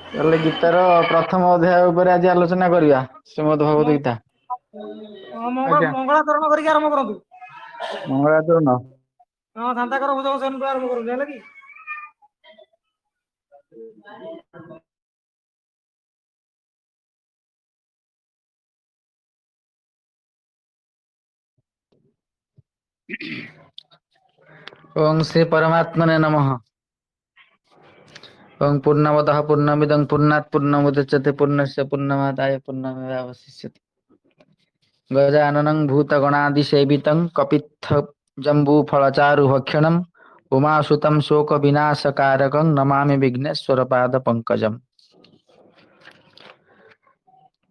ତାହେଲେ ଗୀତାର ପ୍ରଥମ ଅଧ୍ୟାୟ ଉପରେ ଆଜି ଆଲୋଚନା କରିବା, ଶ୍ରୀମଦ୍ ଭଗବତ ଗୀତା। ହଁ, ମଙ୍ଗଳ ଆଜ୍ଞା। ମଙ୍ଗଳାଚରଣ କରିକି ଆରମ୍ଭ କରନ୍ତୁ। ମଙ୍ଗଳାଚରଣ। ହଁ, ଶାନ୍ତାକର ଭୁଜଙ୍ଗ ସେନଠୁ ଆରମ୍ଭ କରନ୍ତୁ, ହେଲା କି? ଓଁ ଶ୍ରୀ ପରମାତ୍ମନେ ନମଃ। ଓଁ ପୂର୍ଣ୍ଣମଦଃ ପୂର୍ଣ୍ଣମିଦଂ ପୂର୍ଣ୍ଣାତ୍ ପୂର୍ଣ୍ଣମୁଦଚ୍ୟତେ ପୂର୍ଣ୍ଣସ୍ୟ ପୂର୍ଣ୍ଣମାଦାୟ ପୂର୍ଣ୍ଣମେବାବଶିଷ୍ୟତେ। ଗଜାନନଂ ଭୂତଗଣାଦିସେବିतं କପିତ୍ଥ ଜମ୍ବୁଫଳଚାରୁ ଭକ୍ଷଣम् ଉମାସୁतं ଶୋକବିନାଶକାରକं ନମାମି ବିଘ୍ନେଶ୍ୱର ପାଦ ପଙ୍କଜମ୍।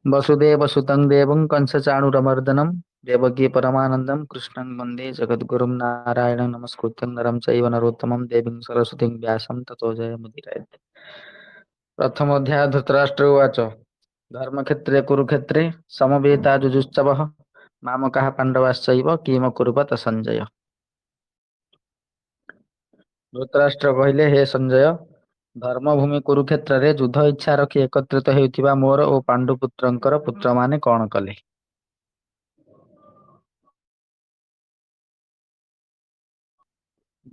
ବସୁଦେବ ସୁतं ଦେବं कंसचाणूरमर्दनं देवकी परमानन्दं कृष्णं वन्दे जगद्गुरुं नारायणं नमस्कृत्यं नरं चैव नरोत्तमं देवीं सरस्वतीं व्यासं ततो जयमुदीरयेत्। ପ୍ରଥମ ଅଧ୍ୟାୟ, ଧୃତରାଷ୍ଟ୍ର ଉବାଚ। ଧର୍ମକ୍ଷେତ୍ରେ କୁରୁକ୍ଷେତ୍ରେ ସମବେତା ଯୁଜୁତ୍ସବଃ ମାମକାଃ ପାଣ୍ଡବାଶ୍ଚୈବ କିମ କୁର୍ବତ ସଞ୍ଜୟ। ଧୃତରାଷ୍ଟ୍ର କହିଲେ, ହେ ସଞ୍ଜୟ, ଧର୍ମଭୂମି କୁରୁକ୍ଷେତ୍ରରେ ଯୁଦ୍ଧ ଇଚ୍ଛା ରଖି ଏକତ୍ରିତ ହେଉଥିବା ମୋର ଓ ପାଣ୍ଡୁପୁତ୍ରଙ୍କର ପୁତ୍ରମାନେ କଣ କଲେ?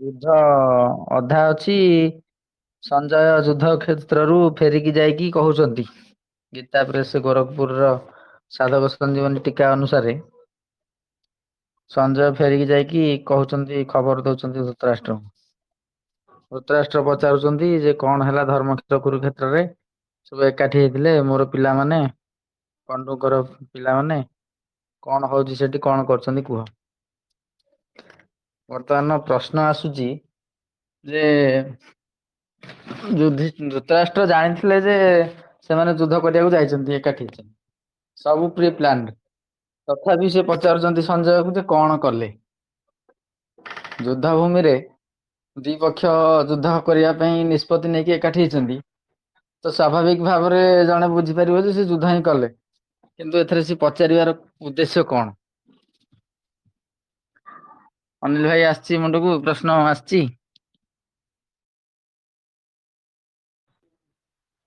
ଯୁଦ୍ଧ ଅଧା ଅଛି, ସଞ୍ଜୟ ଯୁଦ୍ଧ କ୍ଷେତ୍ରରୁ ଫେରିକି ଯାଇକି କହୁଛନ୍ତି। ଗୀତା ପ୍ରେସ ଗୋରଖପୁରର ସାଧକ ସଞ୍ଜୀବନୀ ଟୀକା ଅନୁସାରେ ସଞ୍ଜୟ ଫେରିକି ଯାଇକି କହୁଛନ୍ତି, ଖବର ଦଉଛନ୍ତି ଧୃତରାଷ୍ଟ୍ରଙ୍କୁ। ଧୃତରାଷ୍ଟ୍ର ପଚାରୁଛନ୍ତି ଯେ କଣ ହେଲା ଧର୍ମକ୍ଷେତ୍ର କୁରୁକ୍ଷେତ୍ରରେ, ସବୁ ଏକାଠି ହେଇଥିଲେ ମୋର ପିଲାମାନେ, ପାଣ୍ଡୁଙ୍କର ପିଲାମାନେ, କଣ ହଉଛି ସେଠି, କଣ କରୁଛନ୍ତି କୁହ। ବର୍ତ୍ତମାନ ପ୍ରଶ୍ନ ଆସୁଛି ଯେ ଧୃତରାଷ୍ଟ୍ର ଜାଣିଥିଲେ ଯେ ସେମାନେ ଯୁଦ୍ଧ କରିବାକୁ ଯାଇଛନ୍ତି, ଏକାଠି ହେଇଛନ୍ତି, ସବୁ ପ୍ରି ପ୍ଲାନ୍ଡ, ତଥାପି ସେ ପଚାରୁଛନ୍ତି ସଞ୍ଜୟକୁ ଯେ କଣ କଲେ। ଯୁଦ୍ଧ ଭୂମିରେ ଦି ପକ୍ଷ ଯୁଦ୍ଧ କରିବା ପାଇଁ ନିଷ୍ପତ୍ତି ନେଇକି ଏକାଠି ହେଇଛନ୍ତି, ତ ସ୍ୱାଭାବିକ ଭାବରେ ଜଣେ ବୁଝିପାରିବ ଯେ ସେ ଯୁଦ୍ଧ ହିଁ କଲେ, କିନ୍ତୁ ଏଥିରେ ସେ ପଚାରିବାର ଉଦ୍ଦେଶ୍ୟ କଣ? ଅନିଲ ଭାଇ, ଆସିଛି ମୁଣ୍ଡକୁ ପ୍ରଶ୍ନ ଆସିଛି?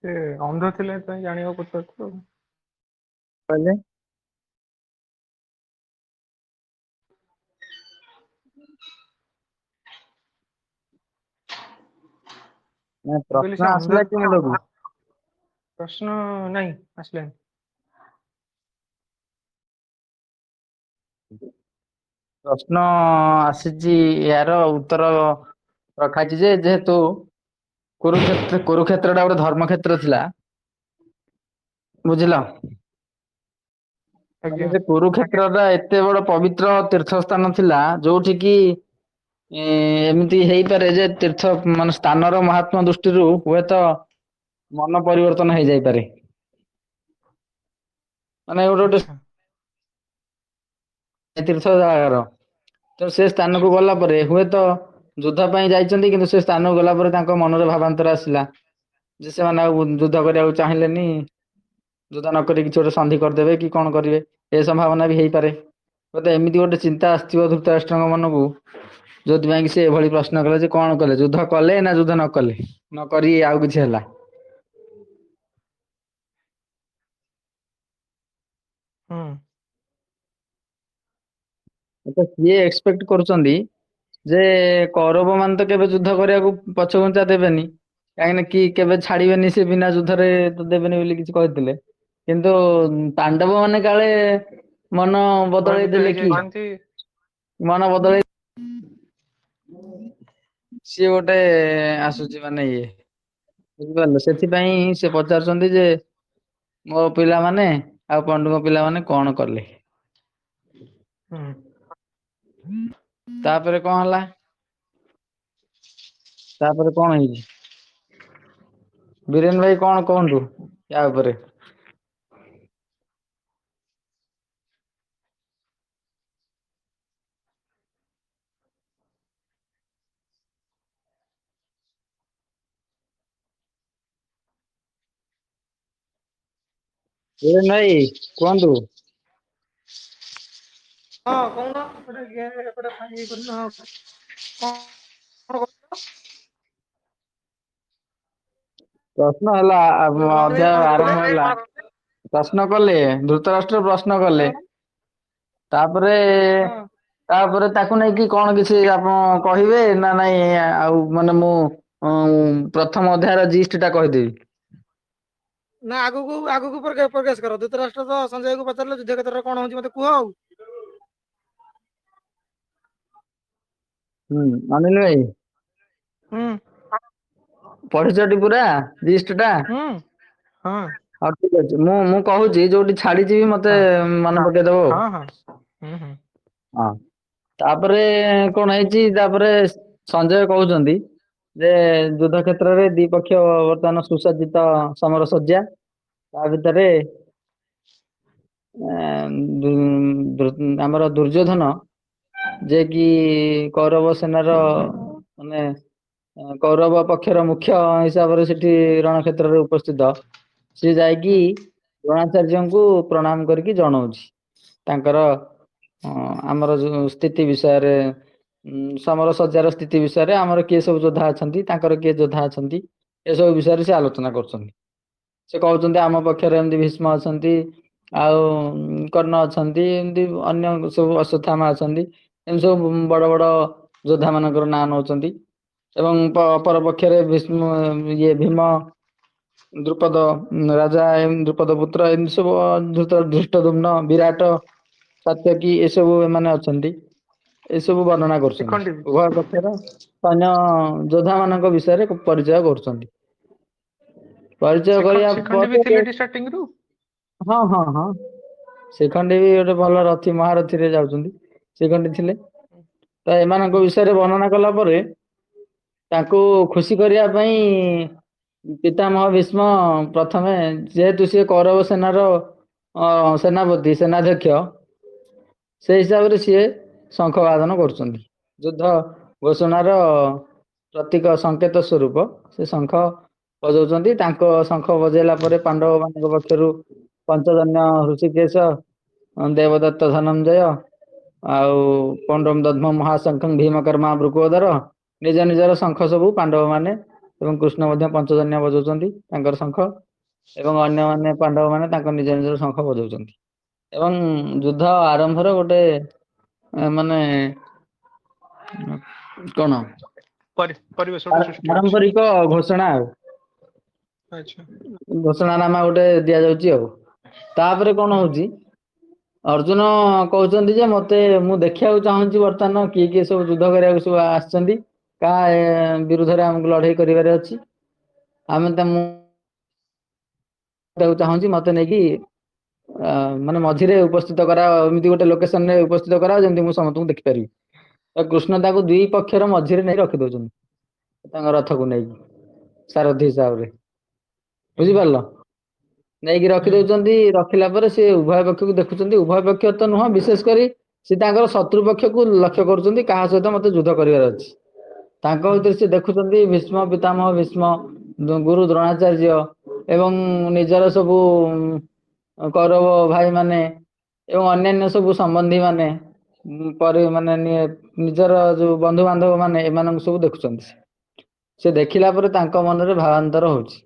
ସେ ଅନ୍ଧ ଥିଲେ ପାଇଁ ଜାଣିବାକୁ ପଚାରୁଥିଲୁ। କହିଲେ ନା, ମୁଁ କହିଲି ପ୍ରଶ୍ନ ସେ ଅନ୍ଧ ଆସିଲା କି ମୁଣ୍ଡକୁ? ପ୍ରଶ୍ନ ନାଇଁ, ଆସିଲାନି। ପ୍ରଶ୍ନ ଆସିଛି, ଏହାର ଉତ୍ତର ରଖାଯାଇଛି ଯେ ଯେହେତୁ କୁରୁକ୍ଷେତ୍ର ଟା ଗୋଟେ ଧର୍ମକ୍ଷେତ୍ର ଥିଲା, ବୁଝିଲ? ମାନେ ଆଜ୍ଞା। ସେ କୁରୁକ୍ଷେତ୍ର ଟା ଏତେ ବଡ ପବିତ୍ର ତୀର୍ଥ ସ୍ଥାନ ଥିଲା, ଯୋଉଠି କି ଏମିତି ହେଇପାରେ ଯେ ତୀର୍ଥ ମାନେ ସ୍ଥାନର ମହାତ୍ମା ଦୃଷ୍ଟିରୁ ହୁଏତ ମନ ପରିବର୍ତ୍ତନ ହେଇଯାଇପାରେ, ମାନେ ଗୋଟେ ଗୋଟେ ଆଚ୍ଛା। ତୀର୍ଥ ଜାଗାର ତ ସେ ସ୍ଥାନକୁ ଗଲା ପରେ ହୁଏତ ଯୁଦ୍ଧ ପାଇଁ ଯାଇଛନ୍ତି, କିନ୍ତୁ ସେ ସ୍ଥାନକୁ ଗଲା ପରେ ତାଙ୍କ ମନରେ ଭାବାନ୍ତର ଆସିଲା ଯେ ସେମାନେ ଆଉ ଯୁଦ୍ଧ କରିବାକୁ ଚାହିଁଲେନି, ଯୁଦ୍ଧ ନ କରି କିଛି ଗୋଟେ ସନ୍ଧି କରିଦେବେ କି କଣ କରିବେ, ଏ ସମ୍ଭାବନା ବି ହେଇପାରେ। ବୋଧେ ଏମିତି ଗୋଟେ ଚିନ୍ତା ଆସିଥିବ ଧୃତରାଷ୍ଟ୍ରଙ୍କ ମନକୁ, ଯୋଉଥିପାଇଁ କି ସେ ଏଭଳି ପ୍ରଶ୍ନ କଲେ ଯେ କଣ କଲେ, ଯୁଦ୍ଧ କଲେ ନା ଯୁଦ୍ଧ ନ କଲେ, ନ କରି ଆଉ କିଛି ହେଲା। ହୁଁ। ତ ସିଏ ଏକ୍ସପେକ୍ଟ କରୁଛନ୍ତି ଯେ କୌରବ ମାନେ ତ କେବେ ଯୁଦ୍ଧ କରିବାକୁ ପଛଘୁଞ୍ଚା ଦେବେନି, କାହିଁକି ନା କି କେବେ ଛାଡିବେନି, ସେ ବିନା ଯୁଦ୍ଧରେ ତ ଦେବେନି ବୋଲି କିଛି କହିଥିଲେ, କିନ୍ତୁ ପାଣ୍ଡବ ମାନେ କାଳେ ମନ ବଦଳେଇ ଭୟଭୀତ ଦେଲେ କି ହେଇଯାଇଛନ୍ତି। ମନ ବଦଳେଇ ସିଏ ଗୋଟେ ଆସୁଛି ମାନେ ଇଏ ବୁଝିପାରିଲେ, ସେଥିପାଇଁ ସେ ପଚାରୁଛନ୍ତି ଯେ ମୋ ପିଲାମାନେ ଆଉ ପାଣ୍ଡୁଙ୍କ ପିଲାମାନେ କଣ କଲେ। ହୁଁ। ତାପରେ କଣ ହେଲା? ତାପରେ କଣ ହେଇଛି? ବୀରେନ ଭାଇ କଣ କୁହନ୍ତୁ ୟା ଉପରେ? ବୀରେନ ଭାଇ କୁହନ୍ତୁ। ହଁ କହୁନ ଏପଟେ ଏପଟେ ଇଏ କରିନ ହଁ କଣ କହୁଥିଲ? ପ୍ରଶ୍ନ ହେଲା ରଞ୍ଜନ ଭାଇ ଅଧ୍ୟାୟ କଣ କହୁଥିଲେ? ଆରମ୍ଭ ହେଲା, ପ୍ରଶ୍ନ କଲେ ଧୃତରାଷ୍ଟ୍ର ପ୍ରଶ୍ନ କଲେ, ହଁ ତାପରେ ହଁ ତାପରେ ତାକୁ ନେଇକି କଣ କିଛି ଆପଣ କହିବେ ନା ନାଇଁ? ଆଉ ମାନେ ମୁଁ ପ୍ରଥମ ଅଧ୍ୟାୟର ଜିଷ୍ଟ ଟା କହିଦେବି। ନା, ଆଗକୁ ପ୍ରୋଗ୍ରେସ କର। ଧୃତରାଷ୍ଟ୍ର ତ ସଞ୍ଜୟକୁ ପଚାରିଲେ ଯୁଦ୍ଧ କ୍ଷେତ୍ରରେ କଣ ହଉଛି ମତେ କୁହ ଆଉ। ହୁଁ, ଅନିଲ ଭାଇ। ହୁଁ। ପଢିଛଟି ପୁରା ଜିଷ୍ଟ ଟା? ହୁଁ, ହଁ। ହଉ, ଠିକ ଅଛି, ମୁଁ କହୁଛି, ଯୋଉଠି ଛାଡିଯିବି ମତେ ହଁ ମନେ ପକେଇଦବ ଆଉ। ହଁ ହଁ ହୁଁ ହୁଁ। ହଁ, ତାପରେ କଣ ହେଇଛି? ତାପରେ ସଞ୍ଜୟ କହୁଛନ୍ତି ଯେ ଯୁଦ୍ଧ କ୍ଷେତ୍ରରେ ଦି ପକ୍ଷ ବର୍ତ୍ତମାନ ସୁସଜ୍ଜିତ ସମର ଶଯ୍ୟା, ତା ଭିତରେ ଆମର ଦୁର୍ଯ୍ୟୋଧନ, ଯେ କି କୌରବ ସେନାର ମାନେ କୌରବ ପକ୍ଷର ମୁଖ୍ୟ ହିସାବରେ ସେଠି ରଣକ୍ଷେତ୍ରରେ ଉପସ୍ଥିତ, ସିଏ ଯାଇକି ହୁଁ ଦ୍ରୋଣାଚାର୍ଯ୍ୟଙ୍କୁ ପ୍ରଣାମ କରିକି ଜଣଉଛି ତାଙ୍କର ଆମର ଯୋଉ ସ୍ଥିତି ବିଷୟରେ, ସମର ଶଯ୍ୟାର ସ୍ଥିତି ବିଷୟରେ, ଆମର କିଏ ସବୁ ଯୋଦ୍ଧା ଅଛନ୍ତି, ତାଙ୍କର କିଏ ଯୋଦ୍ଧା ଅଛନ୍ତି, ଏସବୁ ବିଷୟରେ ସେ ଆଲୋଚନା କରୁଛନ୍ତି। ସେ କହୁଛନ୍ତି ଆମ ପକ୍ଷରେ ଏମିତି ଭୀଷ୍ମ ଅଛନ୍ତି, ଆଉ କର୍ଣ୍ଣ ଅଛନ୍ତି, ଏମିତି ଅନ୍ୟ ସବୁ ଅଶ୍ୱତ୍ଥାମା ଅଛନ୍ତି, ଏମିତି ସବୁ ବଡ ବଡ ଯୋଦ୍ଧା ମାନଙ୍କର ନାଁ ନଉଛନ୍ତି। ଏବଂ ଅପର ପକ୍ଷରେ ଭୀଷ୍ମ, ଇଏ ଭୀମ, ଦ୍ରୁପଦ ରାଜା, ଦ୍ରୁପଦ ପୁତ୍ର, ଏମିତି ସବୁ ଧୃଷ୍ଟଦ୍ୟୁମ୍ନ, ବିରାଟ, ସାତ୍ୟକୀ, ଏସବୁ ଏମାନେ ଅଛନ୍ତି। ଏସବୁ ବର୍ଣ୍ଣନା କରୁଛନ୍ତି, ଶିଖଣ୍ଡି ବି। ଉଭୟ ପକ୍ଷର ସୈନ୍ୟ ଯୋଦ୍ଧା ମାନଙ୍କ ବିଷୟରେ ପରିଚୟ କରୁଛନ୍ତି। ପରିଚୟ କରିବା ଶିଖଣ୍ଡି ବି ପରେ ଥିଲେ ଷ୍ଟାର୍ଟିଂ ରୁ? ହଁ ହଁ ହଁ ଶିଖଣ୍ଡି ବି ଗୋଟେ ଭଲ ରଥୀ, ମହାରଥୀରେ ଯାଉଛନ୍ତି, ଶିଖଣ୍ଡି ଥିଲେ। ତ ଏମାନଙ୍କ ହୁଁ ବିଷୟରେ ବର୍ଣ୍ଣନା କଲା ପରେ ତାଙ୍କୁ ଖୁସି କରିବା ପାଇଁ ପିତାମହ ଭୀଷ୍ମ ପ୍ରଥମେ, ଯେହେତୁ ସିଏ କୌରବ ସେନାର ସେନାପତି, ସେନାଧ୍ୟକ୍ଷ, ସେଇ ହିସାବରେ ସିଏ ଶଙ୍ଖ ବାଦନ କରୁଛନ୍ତି। ଯୁଦ୍ଧ ଘୋଷଣାର ପ୍ରତୀକ ସଂକେତ ସ୍ୱରୂପ ସେ ଶଙ୍ଖ ବଜାଉଛନ୍ତି। ତାଙ୍କ ଶଙ୍ଖ ବଜେଇଲା ପରେ ପାଣ୍ଡବ ମାନଙ୍କ ପକ୍ଷରୁ ପଞ୍ଚଜନ୍ୟ, ହୃଷିକେଶ, ଦେବଦତ୍ତ, ଧନଞ୍ଜୟ ଆଉ ପଣ୍ଡମ ଦଦ୍ମ ମହାଶଙ୍ଖ ଭୀମକର୍ମା ବୃକୋଦର, ନିଜ ନିଜର ଶଙ୍ଖ ସବୁ ପାଣ୍ଡବ ମାନେ ଏବଂ କୃଷ୍ଣ ମଧ୍ୟ ପଞ୍ଚଜନ୍ୟ ବଜାଉଛନ୍ତି ତାଙ୍କର ଶଙ୍ଖ, ଏବଂ ଅନ୍ୟମାନେ ପାଣ୍ଡବ ମାନେ ତାଙ୍କ ନିଜ ନିଜର ଶଙ୍ଖ ବଜାଉଛନ୍ତି। ଏବଂ ଯୁଦ୍ଧ ଆରମ୍ଭର ଗୋଟେ ମାନେ କଣ ପରିବେଶ ଗୋଟେ ସୃଷ୍ଟି ହଉଛି। ପାରମ୍ପରିକ ଘୋଷଣା ଆଉ ଆଚ୍ଛା। ଘୋଷଣା ନାମା ଗୋଟେ ଦିଆଯାଉଛି। ଆଉ ତାପରେ କଣ ହୁଁ ହଉଛି? ଅର୍ଜୁନ କହୁଛନ୍ତି ଯେ ମତେ, ମୁଁ ଦେଖିବାକୁ ଚାହୁଁଛି ବର୍ତ୍ତମାନ କିଏ କିଏ ସବୁ ଯୁଦ୍ଧ କରିବାକୁ ସବୁ ଆସିଛନ୍ତି, କାହା ବିରୁଦ୍ଧରେ ଆମକୁ ଲଢେଇ କରିବାର ଅଛି। ଆମେ ତ ମୁଁ ଚାହୁଁଛି ମତେ ନେଇକି ମାନେ ମଝିରେ ଉପସ୍ଥିତ କରା, ଏମିତି ଗୋଟେ ଲୋକେସନ ରେ ଉପସ୍ଥିତ କରା ଯେମିତି ମୁଁ ସମସ୍ତଙ୍କୁ ଦେଖିପାରିବି। ତ କୃଷ୍ଣ ତାକୁ ଦୁଇ ପକ୍ଷର ମଝିରେ ନେଇ ରଖି ଦଉଛନ୍ତି ତାଙ୍କ ରଥକୁ ନେଇକି ସାରଥୀ ହିସାବରେ। ହୁଁ ବୁଝିପାରିଲ? ନେଇକି ରଖି ହୁଁ ଦଉଛନ୍ତି। ରଖିଲା ପରେ ସେ ଉଭୟ ପକ୍ଷକୁ ଦେଖୁଛନ୍ତି। ଉଭୟ ପକ୍ଷ ତ ନୁହଁ, ବିଶେଷ କରି ସେ ତାଙ୍କର ଶତ୍ରୁ ପକ୍ଷକୁ ଲକ୍ଷ୍ୟ କରୁଛନ୍ତି, କାହା ସହିତ ମତେ ଯୁଦ୍ଧ କରିବାର ଅଛି। ତାଙ୍କ ହୁଁ ଭିତରେ ସେ ଦେଖୁଛନ୍ତି ଭୀଷ୍ମ ପିତାମହ ଭୀଷ୍ମ, ଗୁରୁ ଦ୍ରୋଣାଚାର୍ଯ୍ୟ ଏବଂ ନିଜର ସବୁ କୌରବ ଭାଇ ମାନେ ଏବଂ ଅନ୍ୟାନ୍ୟ ସବୁ ସମ୍ବନ୍ଧୀ ମାନେ, ପରେ ମାନେ ନିଜର ଯୋଉ ବନ୍ଧୁବାନ୍ଧବ ମାନେ, ଏମାନଙ୍କୁ ସବୁ ଦେଖୁଛନ୍ତି। ସେ ଦେଖିଲା ପରେ ତାଙ୍କ ମନରେ ଭାବାନ୍ତର ହଉଛି,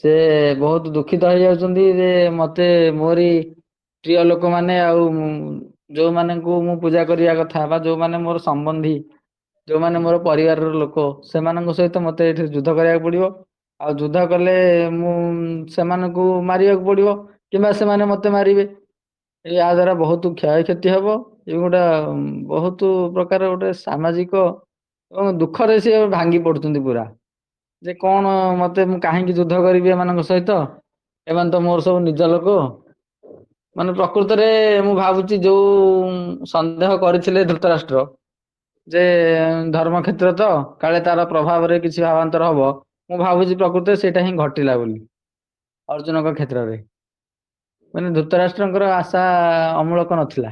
ସେ ବହୁତ ଦୁଃଖିତ ହେଇଯାଉଛନ୍ତି ଯେ ମତେ ମୋରି ପ୍ରିୟ ଲୋକମାନେ ଆଉ ଯୋଉମାନଙ୍କୁ ମୁଁ ପୂଜା କରିବା କଥା ବା ଯୋଉମାନେ ମୋର ସମ୍ବନ୍ଧୀ, ଯୋଉମାନେ ମୋର ପରିବାରର ଲୋକ, ସେମାନଙ୍କ ସହିତ ମତେ ଏଠି ଯୁଦ୍ଧ କରିବାକୁ ପଡିବ। ଆଉ ଯୁଦ୍ଧ କଲେ ମୁଁ ସେମାନଙ୍କୁ ମାରିବାକୁ ପଡିବ କିମ୍ବା ସେମାନେ ମତେ ମାରିବେ। ୟା ଦ୍ଵାରା ବହୁତ କ୍ଷୟକ୍ଷତି ହବ। ଏ ଗୋଟା ବହୁତ ପ୍ରକାର ଗୋଟେ ସାମାଜିକ ଏବଂ ଦୁଃଖରେ ସେ ଭାଙ୍ଗି ପଡୁଛନ୍ତି ପୁରା, ଯେ କଣ ମତେ, ମୁଁ କାହିଁକି ଯୁଦ୍ଧ କରିବି ଏମାନଙ୍କ ସହିତ, ଏମାନେ ତ ମୋର ସବୁ ନିଜ ଲୋକ। ମାନେ ପ୍ରକୃତରେ ମୁଁ ଭାବୁଛି ଯୋଉ ସନ୍ଦେହ କରିଥିଲେ ଧୃତରାଷ୍ଟ୍ର ଯେ ଧର୍ମ କ୍ଷେତ୍ର ତ କାଳେ ତାର ପ୍ରଭାବରେ କିଛି ଭାବାନ୍ତର ହବ, ମୁଁ ଭାବୁଛି ପ୍ରକୃତରେ ସେଇଟା ହିଁ ଘଟିଲା ବୋଲି ଅର୍ଜୁନଙ୍କ କ୍ଷେତ୍ରରେ। ମାନେ ଧୃତରାଷ୍ଟ୍ରଙ୍କର ଆଶା ଅମୂଳକ ନଥିଲା,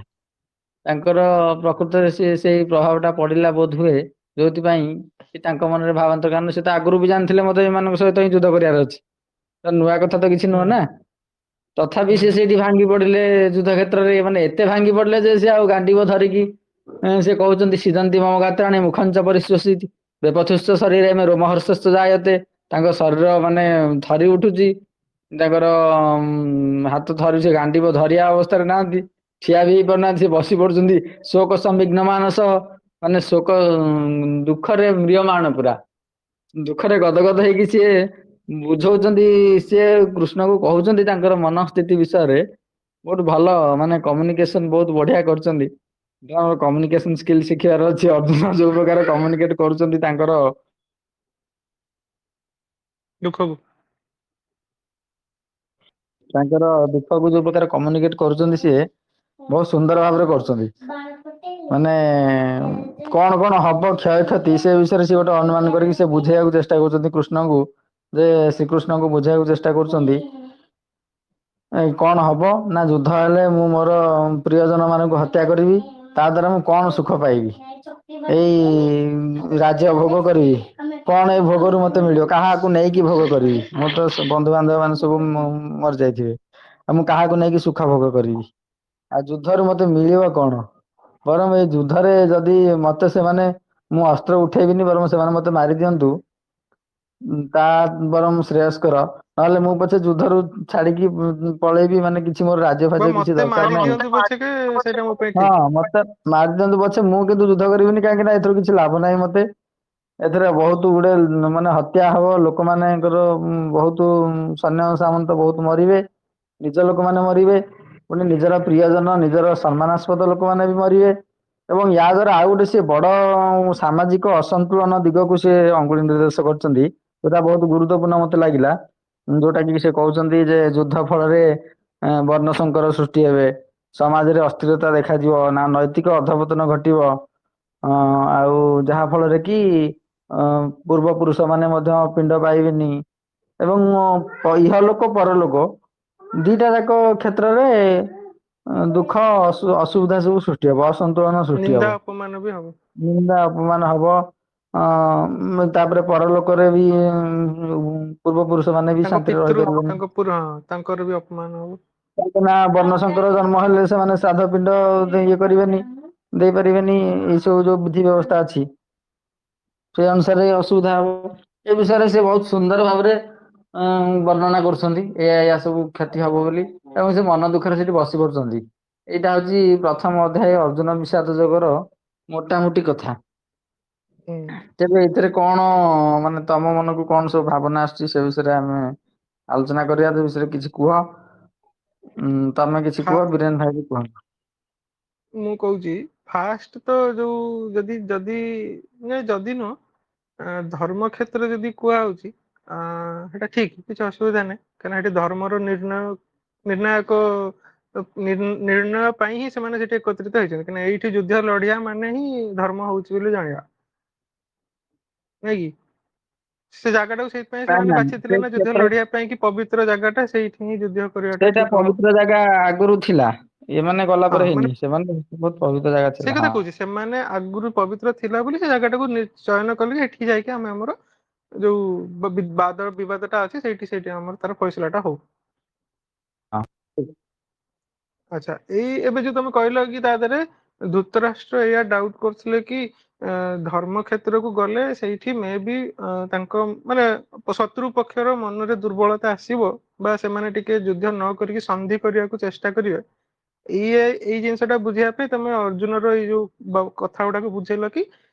ତାଙ୍କର ପ୍ରକୃତରେ ସେ ସେଇ ପ୍ରଭାବ ଟା ପଡିଲା ବୋଧ ହୁଏ, ଯୋଉଥିପାଇଁ କି ତାଙ୍କ ମନରେ ଭାବାନ୍ତର। କାରଣ ସେ ତ ଆଗରୁ ବି ଜାଣିଥିଲେ ମତେ ଏମାନଙ୍କ ସହିତ ହିଁ ଯୁଦ୍ଧ କରିବାର ଅଛି, ତ ନୂଆ କଥା ତ କିଛି ହୁଁ ନୁହଁ ନା। ତଥାପି ହୁଁ ସେ ସେଇଠି ଭାଙ୍ଗି ପଡିଲେ ଯୁଦ୍ଧ କ୍ଷେତ୍ରରେ, ମାନେ ଏତେ ଭାଙ୍ଗି ପଡିଲେ ଯେ ସେ ଆଉ ଗାଣ୍ଡିବ ଧରିକି ସେ କହୁଛନ୍ତି ସିଦନ୍ତି ମମ ଗାତ୍ରାଣୀ ମୁଖଞ୍ଚ ପରିଶ୍ଵସିତି ବେପଥୁସ୍ଥ ଶରୀରେ ରୋମହର୍ଷସ୍ଥ ଜାୟତେ। ତାଙ୍କ ଶରୀର ମାନେ ଥରି ଉଠୁଛି, ତାଙ୍କର ହାତ ଥରି, ସେ ଗାଣ୍ଡିବ ଧରିବା ଅବସ୍ଥାରେ ନାହାନ୍ତି, ଠିଆ ବି ହେଇପାରୁନାହାନ୍ତି, ସେ ବସି ପଡୁଛନ୍ତି। ଶୋକ ସମ୍ବିଘ୍ନ ମାନସ, ମାନେ ଶୋକ ଦୁଃଖରେ ମ୍ରିୟମାଣ, ପୁରା ଦୁଃଖରେ ଗଦଗଦ ହେଇକି ସିଏ ବୁଝଉଛନ୍ତି। ସିଏ କୃଷ୍ଣକୁ କହୁଛନ୍ତି ତାଙ୍କର ମନସ୍ଥିତି ବିଷୟରେ। ବହୁତ ଭଲ, ମାନେ କମ୍ୟୁନିକେସନ ବହୁତ ବଢିଆ କରୁଛନ୍ତି। କମ୍ୟୁନିକେସନ ସ୍କିଲ୍ ଶିଖିବାର ଅଛି, ଅର୍ଜୁନ ଯୋଉ ପ୍ରକାର କମ୍ୟୁନିକେଟ କରୁଛନ୍ତି ତାଙ୍କର ଦୁଃଖକୁ, ତାଙ୍କର ଦୁଃଖକୁ ଯୋଉ ପ୍ରକାର କମ୍ୟୁନିକେଟ କରୁଛନ୍ତି, ସିଏ ବହୁତ ସୁନ୍ଦର ଭାବରେ କରୁଛନ୍ତି। ମାନେ କଣ କଣ ହବ କ୍ଷୟକ୍ଷତି ସେ ବିଷୟରେ ସିଏ ଗୋଟେ ଅନୁମାନ କରିକି ସେ ବୁଝେଇବାକୁ ଚେଷ୍ଟା କରୁଛନ୍ତି କୃଷ୍ଣଙ୍କୁ, ଯେ ଶ୍ରୀକୃଷ୍ଣଙ୍କୁ ବୁଝେଇବାକୁ ଚେଷ୍ଟା କରୁଛନ୍ତି କଣ ହବ ନା ଯୁଦ୍ଧ ହେଲେ ମୁଁ ମୋର ପ୍ରିୟଜନ ମାନଙ୍କୁ ହତ୍ୟା କରିବି, ତା ଦ୍ଵାରା ମୁଁ କଣ ସୁଖ ପାଇବି, ଏଇ ରାଜ୍ୟ ଭୋଗ କରିବି, କଣ ଏଇ ଭୋଗରୁ ମତେ ମିଳିବ, କାହାକୁ ନେଇକି ଭୋଗ କରିବି, ମୁଁ ତ ବନ୍ଧୁବାନ୍ଧବ ମାନେ ସବୁ ମରିଯାଇଥିବେ, ଆଉ ମୁଁ କାହାକୁ ନେଇକି ସୁଖ ଭୋଗ କରିବି, ଆଉ ଯୁଦ୍ଧରୁ ମତେ ମିଳିବ କଣ? ବରଂ ଏଇ ଯୁଦ୍ଧରେ ଯଦି ମତେ ସେମାନେ, ମୁଁ ଅସ୍ତ୍ର ଉଠେଇବିନି, ବରଂ ସେମାନେ ମତେ ମାରି ଦିଅନ୍ତୁ, ତା ବରଂ ଶ୍ରେୟସ୍କର। ନହେଲେ ମୁଁ ପଛେ ଯୁଦ୍ଧରୁ ଛାଡିକି ପଳେଇବି, ମାନେ କିଛି ମୋର ରାଜ୍ୟ ବା ଫାଜ୍ୟ କିଛି ମତେ ଦରକାର ମାରି ନାହିଁ। ଦିଅନ୍ତୁ ପଛକେ, ସେଇଟା ମୋ ପାଇଁ ହଁ, ଠିକ। ମତେ ମାରି ଦିଅନ୍ତୁ ପଛେ, ମୁଁ କିନ୍ତୁ ଯୁଦ୍ଧ କରିବିନି, କାହିଁକି ନା ଏଥିରୁ କିଛି ଲାଭ ନାହିଁ ମତେ। ଏଥିରେ ବହୁତ ଗୁଡେ ମାନେ ହତ୍ୟା ହବ, ଲୋକମାନଙ୍କର ବହୁତ ସୈନ୍ୟ ସାମନ୍ତ ବହୁତ ମରିବେ, ନିଜ ଲୋକମାନେ ମରିବେ, ପୁଣି ନିଜର ପ୍ରିୟଜନ, ନିଜର ସମ୍ମାନାସ୍ପଦ ଲୋକମାନେ ବି ମରିବେ। ଏବଂ ୟା ଦ୍ଵାରା ଆଉ ଗୋଟେ ସେ ବଡ ସାମାଜିକ ଅସନ୍ତୁଳନ ଦିଗକୁ ସେ ଅଙ୍ଗୁଳି ନିର୍ଦ୍ଦେଶ କରିଛନ୍ତି, ଯୋଉଟା ବହୁତ ଗୁରୁତ୍ୱପୂର୍ଣ୍ଣ ମତେ ଲାଗିଲା, ଯୋଉଟା କି ସେ କହୁଛନ୍ତି ଯେ ଯୁଦ୍ଧ ଫଳରେ ବର୍ଣ୍ଣ ସଂକର ସୃଷ୍ଟି ହେବେ, ସମାଜରେ ଅସ୍ଥିରତା ଦେଖାଯିବ, ନା ନୈତିକ ଅଧପତନ ଘଟିବ, ଆଉ ଯାହା ଫଳରେ କି ପୂର୍ବ ପୁରୁଷ ମାନେ ମଧ୍ୟ ପିଣ୍ଡ ପାଇବେନି, ଏବଂ ଇହଲୋକ ପରଲୋକ ଦିଟା ଯାକ କ୍ଷେତ୍ରରେ ଦୁଃଖ ଅସୁବିଧା ସବୁ ସୃଷ୍ଟି ହବ, ଅସନ୍ତୁଳନ ସୃଷ୍ଟି ନିନ୍ଦା ହବ, ଅପମାନ ବି ହବ, ନିନ୍ଦା ଅପମାନ ହବ। ତାପରେ ପରଲୋକରେ ବି ପୂର୍ବ ପୁରୁଷ ମାନେ ବି ତାଙ୍କ ଶାନ୍ତିରେ ପିତୃ ରହିପାରିବେନି, ତାଙ୍କ ତାଙ୍କର ବି ଅପମାନ ହବ। କାହିଁକି ନା ବର୍ଣ୍ଣଶଙ୍କର ଜନ୍ମ ହେଲେ ସେମାନେ ଶ୍ରାଦ୍ଧ ପିଣ୍ଡ ଇଏ କରିବେନି, ଦେଇପାରିବେନି। ଏଇ ସବୁ ଯୋଉ ବିଧି ବ୍ୟବସ୍ଥା ଅଛି ସେ ଅନୁସାରେ ଅସୁବିଧା ହବ। ଏ ବିଷୟରେ ସେ ବହୁତ ସୁନ୍ଦର ଭାବରେ ବର୍ଣ୍ଣନା କରୁଛନ୍ତି, ଏଇଆ ଏଇଆ ସବୁ କ୍ଷତି ହବ ବୋଲି, ଏବଂ ସେ ମନ ଦୁଃଖରେ ସେଠି ବସି ପଡୁଛନ୍ତି। ଏଇଟା ହଉଛି ପ୍ରଥମ ଅଧ୍ୟାୟ ଅର୍ଜୁନ ବିଷାଦ ଯୋଗର ମୋଟାମୋଟି କଥା। ତେବେ ଏଥିରେ କଣ ମାନେ ତମ ମନକୁ କଣ ସବୁ ଭାବନା ଆସୁଛି ସେ ବିଷୟରେ ଆମେ ଆଲୋଚନା କରିବା। ସେ ବିଷୟରେ କିଛି କୁହ। ତମେ କିଛି କୁହ, ବୀରେନ ଭାଇ ବି କୁହନ୍ତୁ। ମୁଁ କହୁଛି, ଫାଷ୍ଟ ତ ଯୋଉ ଯଦି ଯଦି ନାଇଁ, ଯଦି ନୁହଁ, ଧର୍ମ କ୍ଷେତ୍ର ଯଦି କୁହାହଉଛି, ସେଟା ଠିକ, କିଛି ଅସୁବିଧା ନାହିଁ। କାରଣ ସେଠି ଧର୍ମର ନିର୍ଣ୍ଣାୟକ ନିର୍ଣ୍ଣୟ ପାଇଁ ହିଁ ସେମାନେ ସେଠି ଏକତ୍ରିତ ହେଇଛନ୍ତି। କାରଣ ଏଇଠି ଯୁଦ୍ଧ ଲଢିଆ ମାନେ ହିଁ ଧର୍ମ ହଉଛି ବୋଲି ଜାଣିବା, ନାଇଁ କି? ସେ ଜାଗାଟାକୁ ସେଇଥିପାଇଁ ନା ସେମାନେ ନା, ବାଛିଥିଲେ ସେ ନା ଯୁଦ୍ଧ କ୍ଷେତ୍ର ଲଢିବା ପାଇଁ କି ପବିତ୍ର ଜାଗାଟା, ସେଇଠି ହିଁ ଯୁଦ୍ଧ କରିବାଟା ସେଇଟା ଠିକ ହବ। ପବିତ୍ର ଜାଗା ଆଗରୁ ଥିଲା, ଏମାନେ ଗଲା ପରେ ମାନେ ହେଇନି। ସେମାନେ ବହୁତ ପବିତ୍ର ଜାଗା ସେ ଥିଲା। କଥା କହୁଛି, ସେମାନେ ଆଗରୁ ପବିତ୍ର ଥିଲା ବୋଲି ସେ ଜାଗାଟାକୁ ଚୟନ କଲେ, ଏଠି ଯାଇକି ଆମେ ଆମର ଯୋଉ ବାଦ ବିବାଦଟା ଅଛି ସେଇଠି ସେଇଠି ଆମର ତାର ଫଇସଲାଟା ହଉ। ଆଚ୍ଛା, ଏଇ ଏବେ ଯୋଉ ତମେ କହିଲ କି ତା ଦେହରେ ଧୃତରାଷ୍ଟ୍ର ଏଇଆ ଡାଉଟ କରୁଥିଲେ କି ଧର୍ମ କ୍ଷେତ୍ରକୁ ଗଲେ ସେଇଠି ମେ ବି ତାଙ୍କ ମାନେ ଶତ୍ରୁ ପକ୍ଷର ମନରେ ଦୁର୍ବଳତା ଆସିବ ବା ସେମାନେ ଟିକେ ଯୁଦ୍ଧ ନ କରିକି ସନ୍ଧି କରିବାକୁ ଚେଷ୍ଟା କରିବେ। ଏଇ ଜିନିଷଟା ବୁଝିବା ପାଇଁ ତମେ ଅର୍ଜୁନର ଏଇ ଯୋଉ କଥା ଗୁଡାକ ବୁଝେଇଲ କି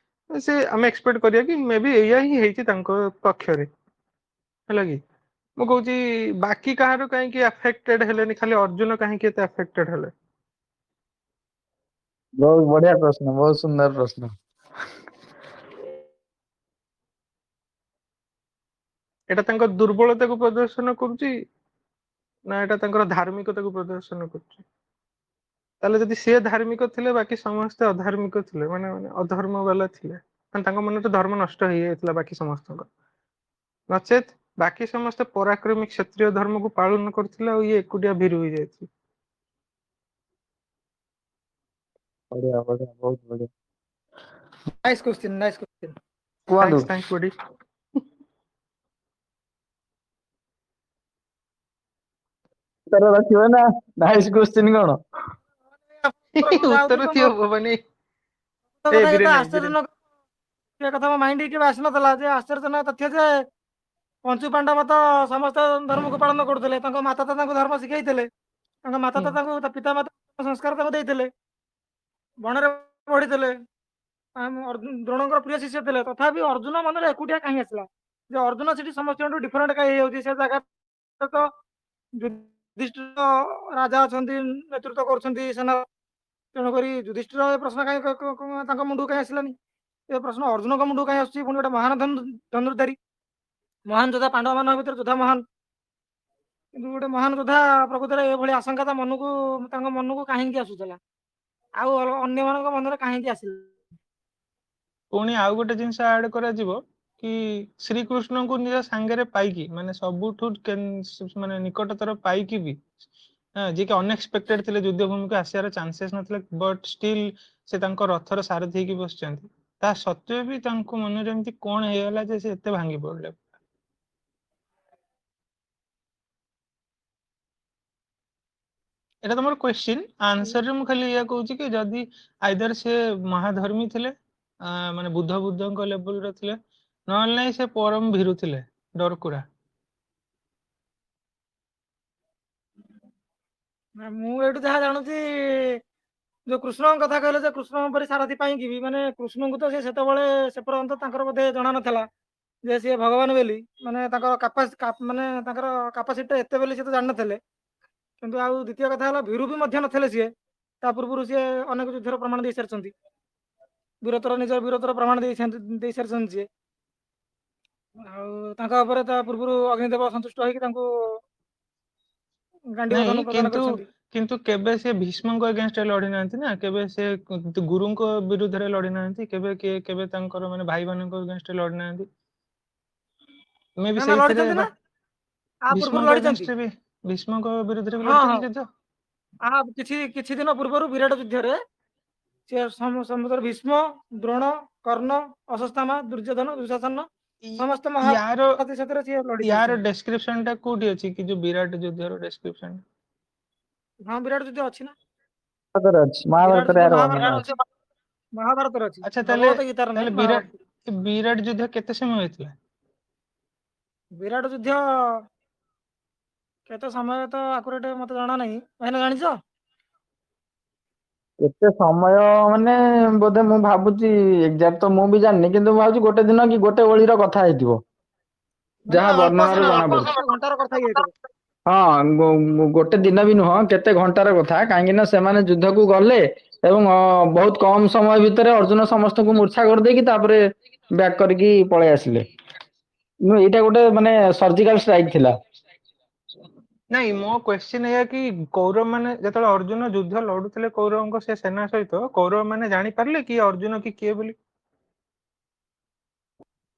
ସେ ଆମେ ଏକ୍ସପେକ୍ଟ କରିବା କି ମେ ବି ଏଇଆ ହିଁ ହେଇଛି ତାଙ୍କ ପକ୍ଷରେ, ହେଲା କି? ମୁଁ କହୁଛି ବାକି କାହାର କାହିଁକି ଆଫେକ୍ଟେଡ ହେଲେନି, ଖାଲି ଅର୍ଜୁନ କାହିଁକି ଏତେ ଆଫେକ୍ଟେଡ ହେଲେ? ବହୁତ ବଢିଆ ପ୍ରଶ୍ନ, ବହୁତ ସୁନ୍ଦର ପ୍ରଶ୍ନ। ଏଇଟା ତାଙ୍କ ଦୁର୍ବଳତାକୁ ପ୍ରଦର୍ଶନ କରୁଛି ନା ଏଇଟା ତାଙ୍କର ଧାର୍ମିକତାକୁ ପ୍ରଦର୍ଶନ କରୁଛି? ତାହେଲେ ଯଦି ସିଏ ଧାର୍ମିକ ଥିଲେ, ବାକି ସମସ୍ତେ ଅଧାର୍ମିକ ଥିଲେ, ମାନେ ମାନେ ଅଧର୍ମ ବାଲା ଥିଲେ, ମାନେ ତାଙ୍କ ମନରେ ଧର୍ମ ନଷ୍ଟ ହେଇଯାଇଥିଲା ବାକି ସମସ୍ତଙ୍କ, ନଚେତ ବାକି ସମସ୍ତେ ପରାକ୍ରମୀ କ୍ଷତ୍ରିୟ ଧର୍ମକୁ ପାଳନ କରୁଥିଲେ ଆଉ ଇଏ ଏକୁଟିଆ ଭୀରୁ ହେଇଯାଇଥିଲେ। ବଢିଆ ବଢିଆ, ବହୁତ ବଢିଆ। Nice question, nice question. କୁହନ୍ତୁ। Thanks, thanks body. ଉତ୍ତର ରଖିବ ନା? ନାଇସ୍ କୋଶ୍ଚିନ୍ କଣ? ଉତ୍ତର ଦିଅ ଭବାନୀ। ସତ ଏ କଥା, ବୀରେନ ଏ ଭାଇ, ଆଶ୍ଚର୍ଯ୍ୟଜନକ ସେ କଥା ମୋ ମାଇଣ୍ଡ କେବେ ଆସିନଥିଲା ଯେ ଆଶ୍ଚର୍ଯ୍ୟଜନକ ତଥ୍ୟ ଯେ ପଞ୍ଚୁ ପାଣ୍ଡବ ତ ସମସ୍ତ ଧର୍ମକୁ ପାଳନ କରୁଥିଲେ, ତାଙ୍କ ମାତା ତ ତାଙ୍କୁ ଧର୍ମ ଶିଖେଇଥିଲେ, ତାଙ୍କ ମାତା ତ ତାଙ୍କୁ ତା ପିତା ମାତା ସଂସ୍କାର ତାଙ୍କୁ ଦେଇଥିଲେ, ବଣରେ ବଢିଥିଲେ, ଦ୍ରୋଣଙ୍କର ପ୍ରିୟ ଶିଷ୍ୟ ଥିଲେ, ତଥାପି ଅର୍ଜୁନ ମନରେ ଏକୁଟିଆ କାହିଁ ଆସିଲା ଯେ ଅର୍ଜୁନ ସେଠି ସମସ୍ତଙ୍କଠୁ ଡିଫରେଣ୍ଟ କାହିଁ ହେଇଯାଉଛି? ସେ ଜାଗା ତ ଯୁଧିଷ୍ଠିର ରାଜା ଅଛନ୍ତି, ନେତୃତ୍ୱ କରୁଛନ୍ତି ସେନା, ତେଣୁକରି ଯୁଧିଷ୍ଠିର ଏ ପ୍ରଶ୍ନ କାହିଁ ତାଙ୍କ ମୁଣ୍ଡକୁ କାହିଁ ଆସିଲାନି? ଏ ପ୍ରଶ୍ନ ଅର୍ଜୁନଙ୍କ ମୁଣ୍ଡକୁ କାହିଁ ଆସୁଛି? ପୁଣି ଗୋଟେ ମହାନ ଧନୁର୍ଧାରୀ, ମହାନ ଯୋଦ୍ଧା, ପାଣ୍ଡବ ମାନଙ୍କ ଭିତରେ ଯୋଦ୍ଧା ମହାନ, କିନ୍ତୁ ଗୋଟେ ମହାନ ଯୋଦ୍ଧା ପ୍ରକୃତରେ ଏଭଳି ଆଶଙ୍କା ତା ମନକୁ, ତାଙ୍କ ମନକୁ କାହିଁକି ଆସୁଥିଲା ଆଉ ଅନ୍ୟମାନଙ୍କ ମନରେ କାହିଁକି ଆସିଲା? ପୁଣି ଆଉ ଗୋଟେ ଜିନିଷ ଆଡ କରାଯିବ କି ଶ୍ରୀକୃଷ୍ଣଙ୍କୁ ନିଜ ସାଙ୍ଗରେ ପାଇକି, ମାନେ ସବୁଠୁ ମାନେ ନିକଟତର ପାଇକି ବି, ଯିଏକି ଅନଏକ୍ସପେକ୍ଟେଡ ଥିଲେ, ଯୁଦ୍ଧ ଭୂମିକୁ ଆସିବାର ଚାନ୍ସେସ୍ ନଥିଲା, ବଟ୍ ଷ୍ଟିଲ୍ ସେ ତାଙ୍କ ରଥର ସାରଥି ହେଇକି ବସିଛନ୍ତି, ତା ସତ୍ତ୍ୱେ ବି ତାଙ୍କ ମନରେ ଏମିତି କଣ ହେଇଗଲା ଯେ ସେ ଏତେ ଭାଙ୍ଗି ପଡିଲେ? ଏଇଟା ତମର କ୍ୱେଶ୍ଚିନ୍ ଆନ୍ସରରେ ମୁଁ ଖାଲି ଏଇଆ କହୁଛି କି ଯଦି ଆଇଦର ସେ ମହାଧର୍ମୀ ଥିଲେ, ମାନେ ବୁଦ୍ଧଙ୍କ ଲେବୁଲର ଥିଲେ, ନହେଲେ ନାଇଁ ସେ ପରମ ଭୀରୁ ଥିଲେ, ଡରକୁରା। ମୁଁ ଏଇଠୁ ଯାହା ଜାଣୁଛି, ଯୋଉ କୃଷ୍ଣଙ୍କ କଥା କହିଲେ ଯେ କୃଷ୍ଣଙ୍କ ପରି ସାରଥି ପାଇଁକି ବି, ମାନେ କୃଷ୍ଣଙ୍କୁ ତ ସେ ସେତେବେଳେ ସେ ପର୍ଯ୍ୟନ୍ତ ତାଙ୍କର ବୋଧେ ଜଣା ନଥିଲା ଯେ ସିଏ ଭଗବାନ ବୋଲି, ମାନେ ତାଙ୍କର ମାନେ ତାଙ୍କର କାପାସିଟି ଏତେ ବୋଲି ସେ ତ ଜାଣିନଥିଲେ। କିନ୍ତୁ ଆଉ ଦ୍ୱିତୀୟ କଥା ହେଲା ଭୀରୁ ବି ମଧ୍ୟ ନଥିଲେ ସିଏ, ତା ପୂର୍ବରୁ ସିଏ ଅନେକ ଯୁଦ୍ଧର ପ୍ରମାଣ ଦେଇ ସାରିଛନ୍ତି, ବୀରତ୍ୱର ନିଜ ବୀରତ୍ୱର ପ୍ରମାଣ ଦେଇ ସାରିଛନ୍ତି ସିଏ। ଆଉ ତାଙ୍କ ଉପରେ ତା ପୂର୍ବରୁ ଅଗ୍ନିଦେବ ସନ୍ତୁଷ୍ଟ ହେଇକି ତାଙ୍କୁ ଗାଣ୍ଡିବ ଧନୁ ପ୍ରଦାନ କରିଛନ୍ତି। କିନ୍ତୁ କେବେ ସେ ଭୀଷ୍ମଙ୍କ ଏଗେନଷ୍ଟରେ ଲଢି ନାହାନ୍ତି ନା, କେବେ ସେ ଗୁରୁଙ୍କ ବିରୁଦ୍ଧରେ ଲଢି ନାହାନ୍ତି, କେବେ କିଏ କେବେ ତାଙ୍କର ମାନେ ଭାଇମାନଙ୍କ ଏଗେନଷ୍ଟରେ ଲଢି ନାହାନ୍ତି। ମେ ବି ସେଇଥିରେ ଭୀଷ୍ମଙ୍କ ଏଗେନଷ୍ଟରେ ବି, ଭୀଷ୍ମଙ୍କ ବିରୁଦ୍ଧରେ ବି ଲଢିଛନ୍ତି ଯୁଦ୍ଧ। କିଛି କିଛି ଦିନ ପୂର୍ବରୁ ବିରାଟ ଯୁଦ୍ଧରେ ସେ ସମୁଦ୍ର ଭୀଷ୍ମ, ଦ୍ରୋଣ, କର୍ଣ୍ଣ, ଅଶ୍ୱତ୍ଥାମା, ଦୁର୍ଯ୍ୟୋଧନ, ଦୁଃଶାସନ ସମସ୍ତ ମହାରଥୀ ସାଥିରେ ସିଏ ଲଢି। ୟାର ଡେସ୍କ୍ରିପସନ ଟା କୋଉଠି ଅଛି କି ଯୋଉ ବିରାଟ ଯୁଦ୍ଧର ଡେସ୍କ୍ରିପସନ? ହଁ, ବିରାଟ ଯୁଦ୍ଧ ଅଛି ନା, ମହାଭାରତରେ ମହାଭାରତରେ ଅଛି। ଆଚ୍ଛା, ତାହେଲେ ବିରାଟ ବିରାଟ ଯୁଦ୍ଧ କେତେ ସମୟ ହେଇଥିଲା? ବିରାଟ ଯୁଦ୍ଧ କେତେ ସମୟ ତ ଆକୁରେଟ ମତେ ଜଣା ନାହିଁ, ଭାଇନା ଜାଣିଛ? କେତେ ସମୟ ମାନେ ବୋଧେ ମୁଁ ଭାବୁଛି ଏକ୍ଜାକ୍ଟ ତ ମୁଁ ବି ଜାଣିନି, କିନ୍ତୁ ମୁଁ ଭାବୁଛି ଗୋଟେ ଦିନ କି ଗୋଟେ ଓଳିର କଥା ହେଇଥିବ, ଯାହା ବର୍ଣ୍ଣନାରୁ ଜଣା ପଡୁଛି। ଘଣ୍ଟାର କଥା ହେଇଥିବ। ହଁ, ଗୋଟେ ଦିନ ବି ନୁହଁ, କେତେ ଘଣ୍ଟାର କଥା। କାହିଁକି ନା ସେମାନେ ଯୁଦ୍ଧକୁ ଗଲେ ଏବଂ ବହୁତ କମ ସମୟ ଭିତରେ ଅର୍ଜୁନ ସମସ୍ତଙ୍କୁ ମୂର୍ଚ୍ଛା କରିଦେଇକି ତାପରେ ବ୍ୟାକ୍ କରିକି ପଳେଇ ଆସିଲେ। ଏଇଟା ଗୋଟେ ମାନେ ସର୍ଜିକାଲ ଷ୍ଟ୍ରାଇକ୍ ଥିଲା। ନାଇଁ, ମୋ କ୍ୱେଶ୍ଚିନ୍ ଏଇଆ କି କୌରବ ମାନେ ଯେତେବେଳେ ଅର୍ଜୁନ ଯୁଦ୍ଧ ଲଢୁଥିଲେ କୌରବଙ୍କ ସେ ସେନା ସହିତ, କୌରବ ମାନେ ଜାଣିପାରିଲେ କି ଅର୍ଜୁନ କି କିଏ ବୋଲି?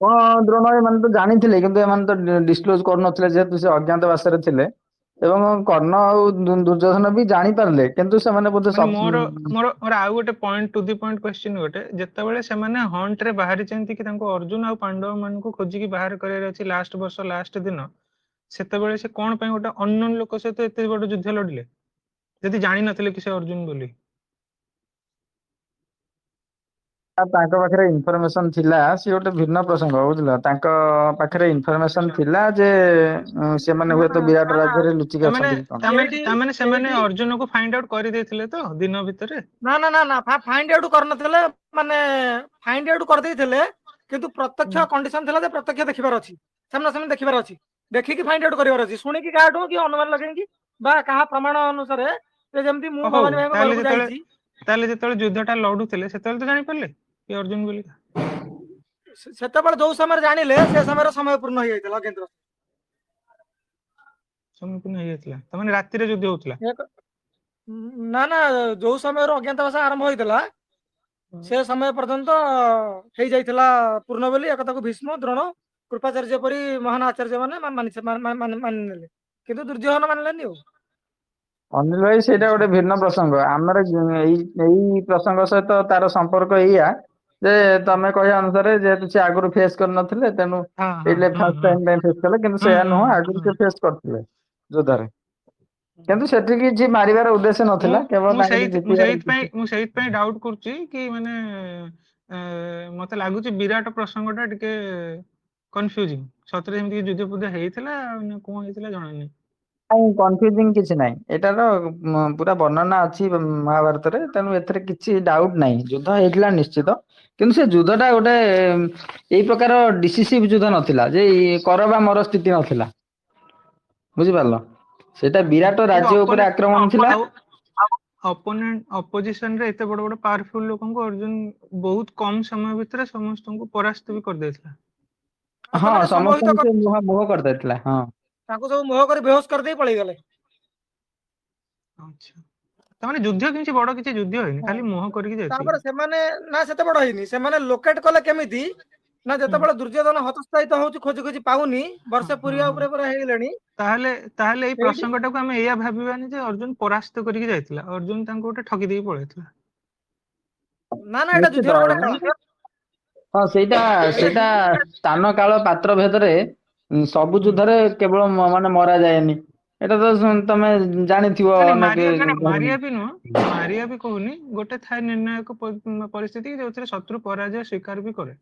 କଣ ଦ୍ରୋଣ ଏମାନେ ତ ଜାଣିଥିଲେ, କିନ୍ତୁ ଏମାନେ ତ ଡିସକ୍ଲୋଜ କରୁନଥିଲେ ଯେହେତୁ ସେ ଅଜ୍ଞାତ ବାସରେ ଥିଲେ। ଏବଂ କର୍ଣ୍ଣ ଆଉ ଦୁର୍ଯ୍ୟୋଧନ ବି ଜାଣିପାରିଲେ, କିନ୍ତୁ ସେମାନେ ବୋଧେ ମୋର ମୋର ମୋର ଆଉ ଗୋଟେ point, to the point question ଗୋଟେ, ଯେତେବେଳେ ସେମାନେ ହଣ୍ଟ ରେ ବାହାରିଛନ୍ତି କି ତାଙ୍କୁ ଅର୍ଜୁନ ଆଉ ପାଣ୍ଡବ ମାନଙ୍କୁ ଖୋଜିକି ବାହାର କରିବାର ଅଛି ଲାଷ୍ଟ ବର୍ଷ ଲାଷ୍ଟ ଦିନ, ସେତେବେଳେ ସେ କଣ ପାଇଁ ଗୋଟେ ଅନନୋନ ଲୋକ ସହିତ ଏତେ ବଡ ଯୁଦ୍ଧ ଲଢିଲେ ଯଦି ଜାଣିନଥିଲେ କି ସେ ଅର୍ଜୁନ ବୋଲି? ତାଙ୍କ ପାଖରେ ଇନଫରମେସନ ଥିଲା, ସିଏ ଗୋଟେ ଭିନ୍ନ ପ୍ରସଙ୍ଗ, ବୁଝିଲ। ତାଙ୍କ ପାଖରେ ଇନଫରମେସନ ଥିଲା ଯେ ସେମାନେ ହୁଏତ ବିରାଟ ରାଜ୍ୟରେ ଲୁଚିକି ଅଛନ୍ତି। ତାମାନେ ସେମାନେ ଅର୍ଜୁନକୁ ଫାଇଣ୍ଡ ଆଉଟ କରିଦେଇଥିଲେ ତ ଦିନ ଭିତରେ? ନା ନା ନା ନା, ଫାଇଣ୍ଡ ଆଉଟ କରିନଥିଲେ, ମାନେ ଫାଇଣ୍ଡ ଆଉଟ କରିଦେଇଥିଲେ, କିନ୍ତୁ ପ୍ରତ୍ୟକ୍ଷ କଣ୍ଡିସନ ଥିଲା ଯେ ପ୍ରତ୍ୟକ୍ଷ ଦେଖିବାର ଅଛି, ସାମ୍ନାସାମ୍ନି ଦେଖିବାର ଅଛି, ଦେଖିକି ଫାଇଣ୍ଡ ଆଉଟ କରିବାର ଅଛି, ଶୁଣିକି କାହାଠୁ କି ଅନୁମାନ ଲଗେଇକି ବା କାହା ପ୍ରମାଣ ଅନୁସାରେ। ଯେମିତି ମୁଁ ଭବାନୀ ଭାଇଙ୍କ ଘରକୁ ଯାଇଛି। ତାହେଲେ ଯେତେବେଳେ ଯୁଦ୍ଧଟା ଲଢୁଥିଲେ ସେତେବେଳେ ତ ଜାଣିପାରିଲେ କି ଅର୍ଜୁନ ବୋଲି? ସେତେବେଳେ ଯୋଉ ସମୟରେ ଜାଣିଲେ ସେ ସମୟରେ ସମୟ ପୂର୍ଣ୍ଣ ହେଇଯାଇଥିଲା, ଅଜ୍ଞାତ ସମୟ ପୂର୍ଣ୍ଣ ହେଇଯାଇଥିଲା। ତାମାନେ ରାତିରେ ଯୁଦ୍ଧ ହଉଥିଲା? ନା ନା, ଯୋଉ ସମୟରେ ଅଜ୍ଞାତବାସ ଆରମ୍ଭ ହେଇଥିଲା ସେ ସମୟ ପର୍ଯ୍ୟନ୍ତ ହେଇଯାଇଥିଲା ପୂର୍ଣ୍ଣ ବୋଲି ଏକଥାକୁ ଭୀଷ୍ମ, ଦ୍ରୋଣ, କୃପାଚାର୍ଯ୍ୟ ପରି ମହାନ ଆଚାର୍ଯ୍ୟ ମାନେ ମାନିନେଲେ, କିନ୍ତୁ ଦୁର୍ଯ୍ୟୋଧନ ମାନିଲେନି। ଆଉ ଅନିଲ ଭାଇ, ସେଇଟା ଗୋଟେ ଭିନ୍ନ ପ୍ରସଙ୍ଗ। ଆମର ଏଇ ଏଇ ପ୍ରସଙ୍ଗ ସହିତ ତାର ସମ୍ପର୍କ ଏଇଆ ଯେ ତମେ କହିବା ଅନୁସାରେ ଯେହେତୁ ସେ ଆଗରୁ ଫେସ୍ କରିନଥିଲେ, ତେଣୁ ଏଇଲେ ଫାର୍ଷ୍ଟ ଟାଇମ ପାଇଁ ଫେସ୍ କଲେ, କିନ୍ତୁ ସେଇଆ ନୁହଁ, ଆଗରୁ ସେ ଫେସ୍ କରିଥିଲେ ଯୁଦ୍ଧରେ। କିନ୍ତୁ ସେଠି କିଛି ମାରିବାର ଉଦ୍ଦେଶ୍ୟ ମୁଁ ନଥିଲା, କେବଳ ମୁଁ ତାଙ୍କଠୁ ସେଇ ମୁଁ ଜିତିବାର ସେଇଥିପାଇଁ ମୁଁ ସେଇଥିପାଇଁ ଡାଉଟ କରୁଛି କି ମାନେ ମତେ ଲାଗୁଛି ବିରାଟ ପ୍ରସଙ୍ଗ ଟା ଟିକେ କନଫ୍ୟୁଜିଂ। ସତରେ ଏମିତି ଯୁଦ୍ଧ ଫୁଦ୍ଧ ହେଇଥିଲା ନା କଣ ହେଇଥିଲା ଜଣା ନାହିଁ। ନାଇଁ, କନଫ୍ୟୁଜିଂ କିଛି ନାହିଁ। ଏଟାର ପୁରା ବର୍ଣ୍ଣନା ଅଛି ମହାଭାରତରେ, ତେଣୁ ଏଥିରେ କିଛି ଡାଉଟ ନାହିଁ। ଯୁଦ୍ଧ ହେଇଥିଲା ନିଶ୍ଚିତ, କିନ୍ତୁ ସେ ଯୁଦ୍ଧ ଟା ଗୋଟେ ଏଇ ପ୍ରକାର ଡିସିସିଭ ଯୁଦ୍ଧ ନଥିଲା ଯେ କର ବା ମର ସ୍ଥିତି ନଥିଲା। ବୁଝିପାରିଲ? ସେଇଟା ଆଚ୍ଛା, ବିରାଟ କିନ୍ତୁ ରାଜ୍ୟ ଉପରେ ଆକ୍ରମଣ ଥିଲା। ଆଉ ଅପୋନେଣ୍ଟ ଅପୋଜିସନ ରେ ଏତେ ବଡ ବଡ ପାୱାରଫୁଲ ଲୋକଙ୍କୁ ଅର୍ଜୁନ ବହୁତ କମ ସମୟ ଭିତରେ ସମସ୍ତଙ୍କୁ ପରାସ୍ତ ବି କରିଦେଇଥିଲା। ହଁ, ମାନେ ସମ୍ମୋହିତ ସମସ୍ତଙ୍କୁ ସେ ମୋହ ମୋହ କରିଦେଇଥିଲା। ହଁ, ତାଙ୍କୁ ସବୁ ମୋହ କରି ବେହୋସ କରିଦେଇ ପଳେଇଗଲେ। ଆଚ୍ଛା, ତାମାନେ ଯୁଦ୍ଧ କିଛି ବଡ କିଛି ଯୁଦ୍ଧ ହେଇନି, ହଁ, ଖାଲି ମୋହ କରିକି ଯାଇଥିଲା। ତାପରେ ସେମାନେ ନା ସେତେ ବଡ ହେଇନି, ସେମାନେ ଲୋକେଟ କଲେ କେମିତି ନା ଯେତେବେଳେ ଦୁର୍ଯ୍ୟୋଧନ ହତୋତ୍ସାହିତ ହଉଛି, ଖୋଜି ଖୋଜି ପାଉନି, ବର୍ଷେ ପୁରିବା ଉପରେ ପୁରା ହେଇଗଲେଣି। ତାହେଲେ ତାହେଲେ ଏଇ ସେଇଠି ପ୍ରସଙ୍ଗଟାକୁ ଆମେ ଏଇଆ ଭାବିବାନି ଯେ ଅର୍ଜୁନ ପରାସ୍ତ କରିକି ଯାଇଥିଲା, ଅର୍ଜୁନ ତାଙ୍କୁ ଗୋଟେ ଠକି ଦେଇକି ପଳେଇଥିଲା। ନା ନା, ଏଇଟା ନିଶ୍ଚିତ ଯୁଦ୍ଧର ଗୋଟେ କଳା। ହଁ, ସେଇଟା ଏଇଟା ସେଇଟା ସ୍ଥାନ କାଳ ପାତ୍ର ଭେଦରେ ସବୁ ଯୁଦ୍ଧରେ କେବଳ ମାନେ ମରା ଯାଏନି। ଏଇଟା ତ ତମେ ଜାଣିଥିବ ନାଇଁ, ଅନେକ। ମାରିବା ମାରିବା ବି ନୁହଁ, ମାରିବା ବି କହୁନି। ଗୋଟେ ଥାଏ ନିର୍ଣ୍ଣାୟକ ପରିସ୍ଥିତି ଯୋଉଥିରେ ଶତ୍ରୁ ପରାଜୟ ସ୍ୱୀକାର ବି କରେ,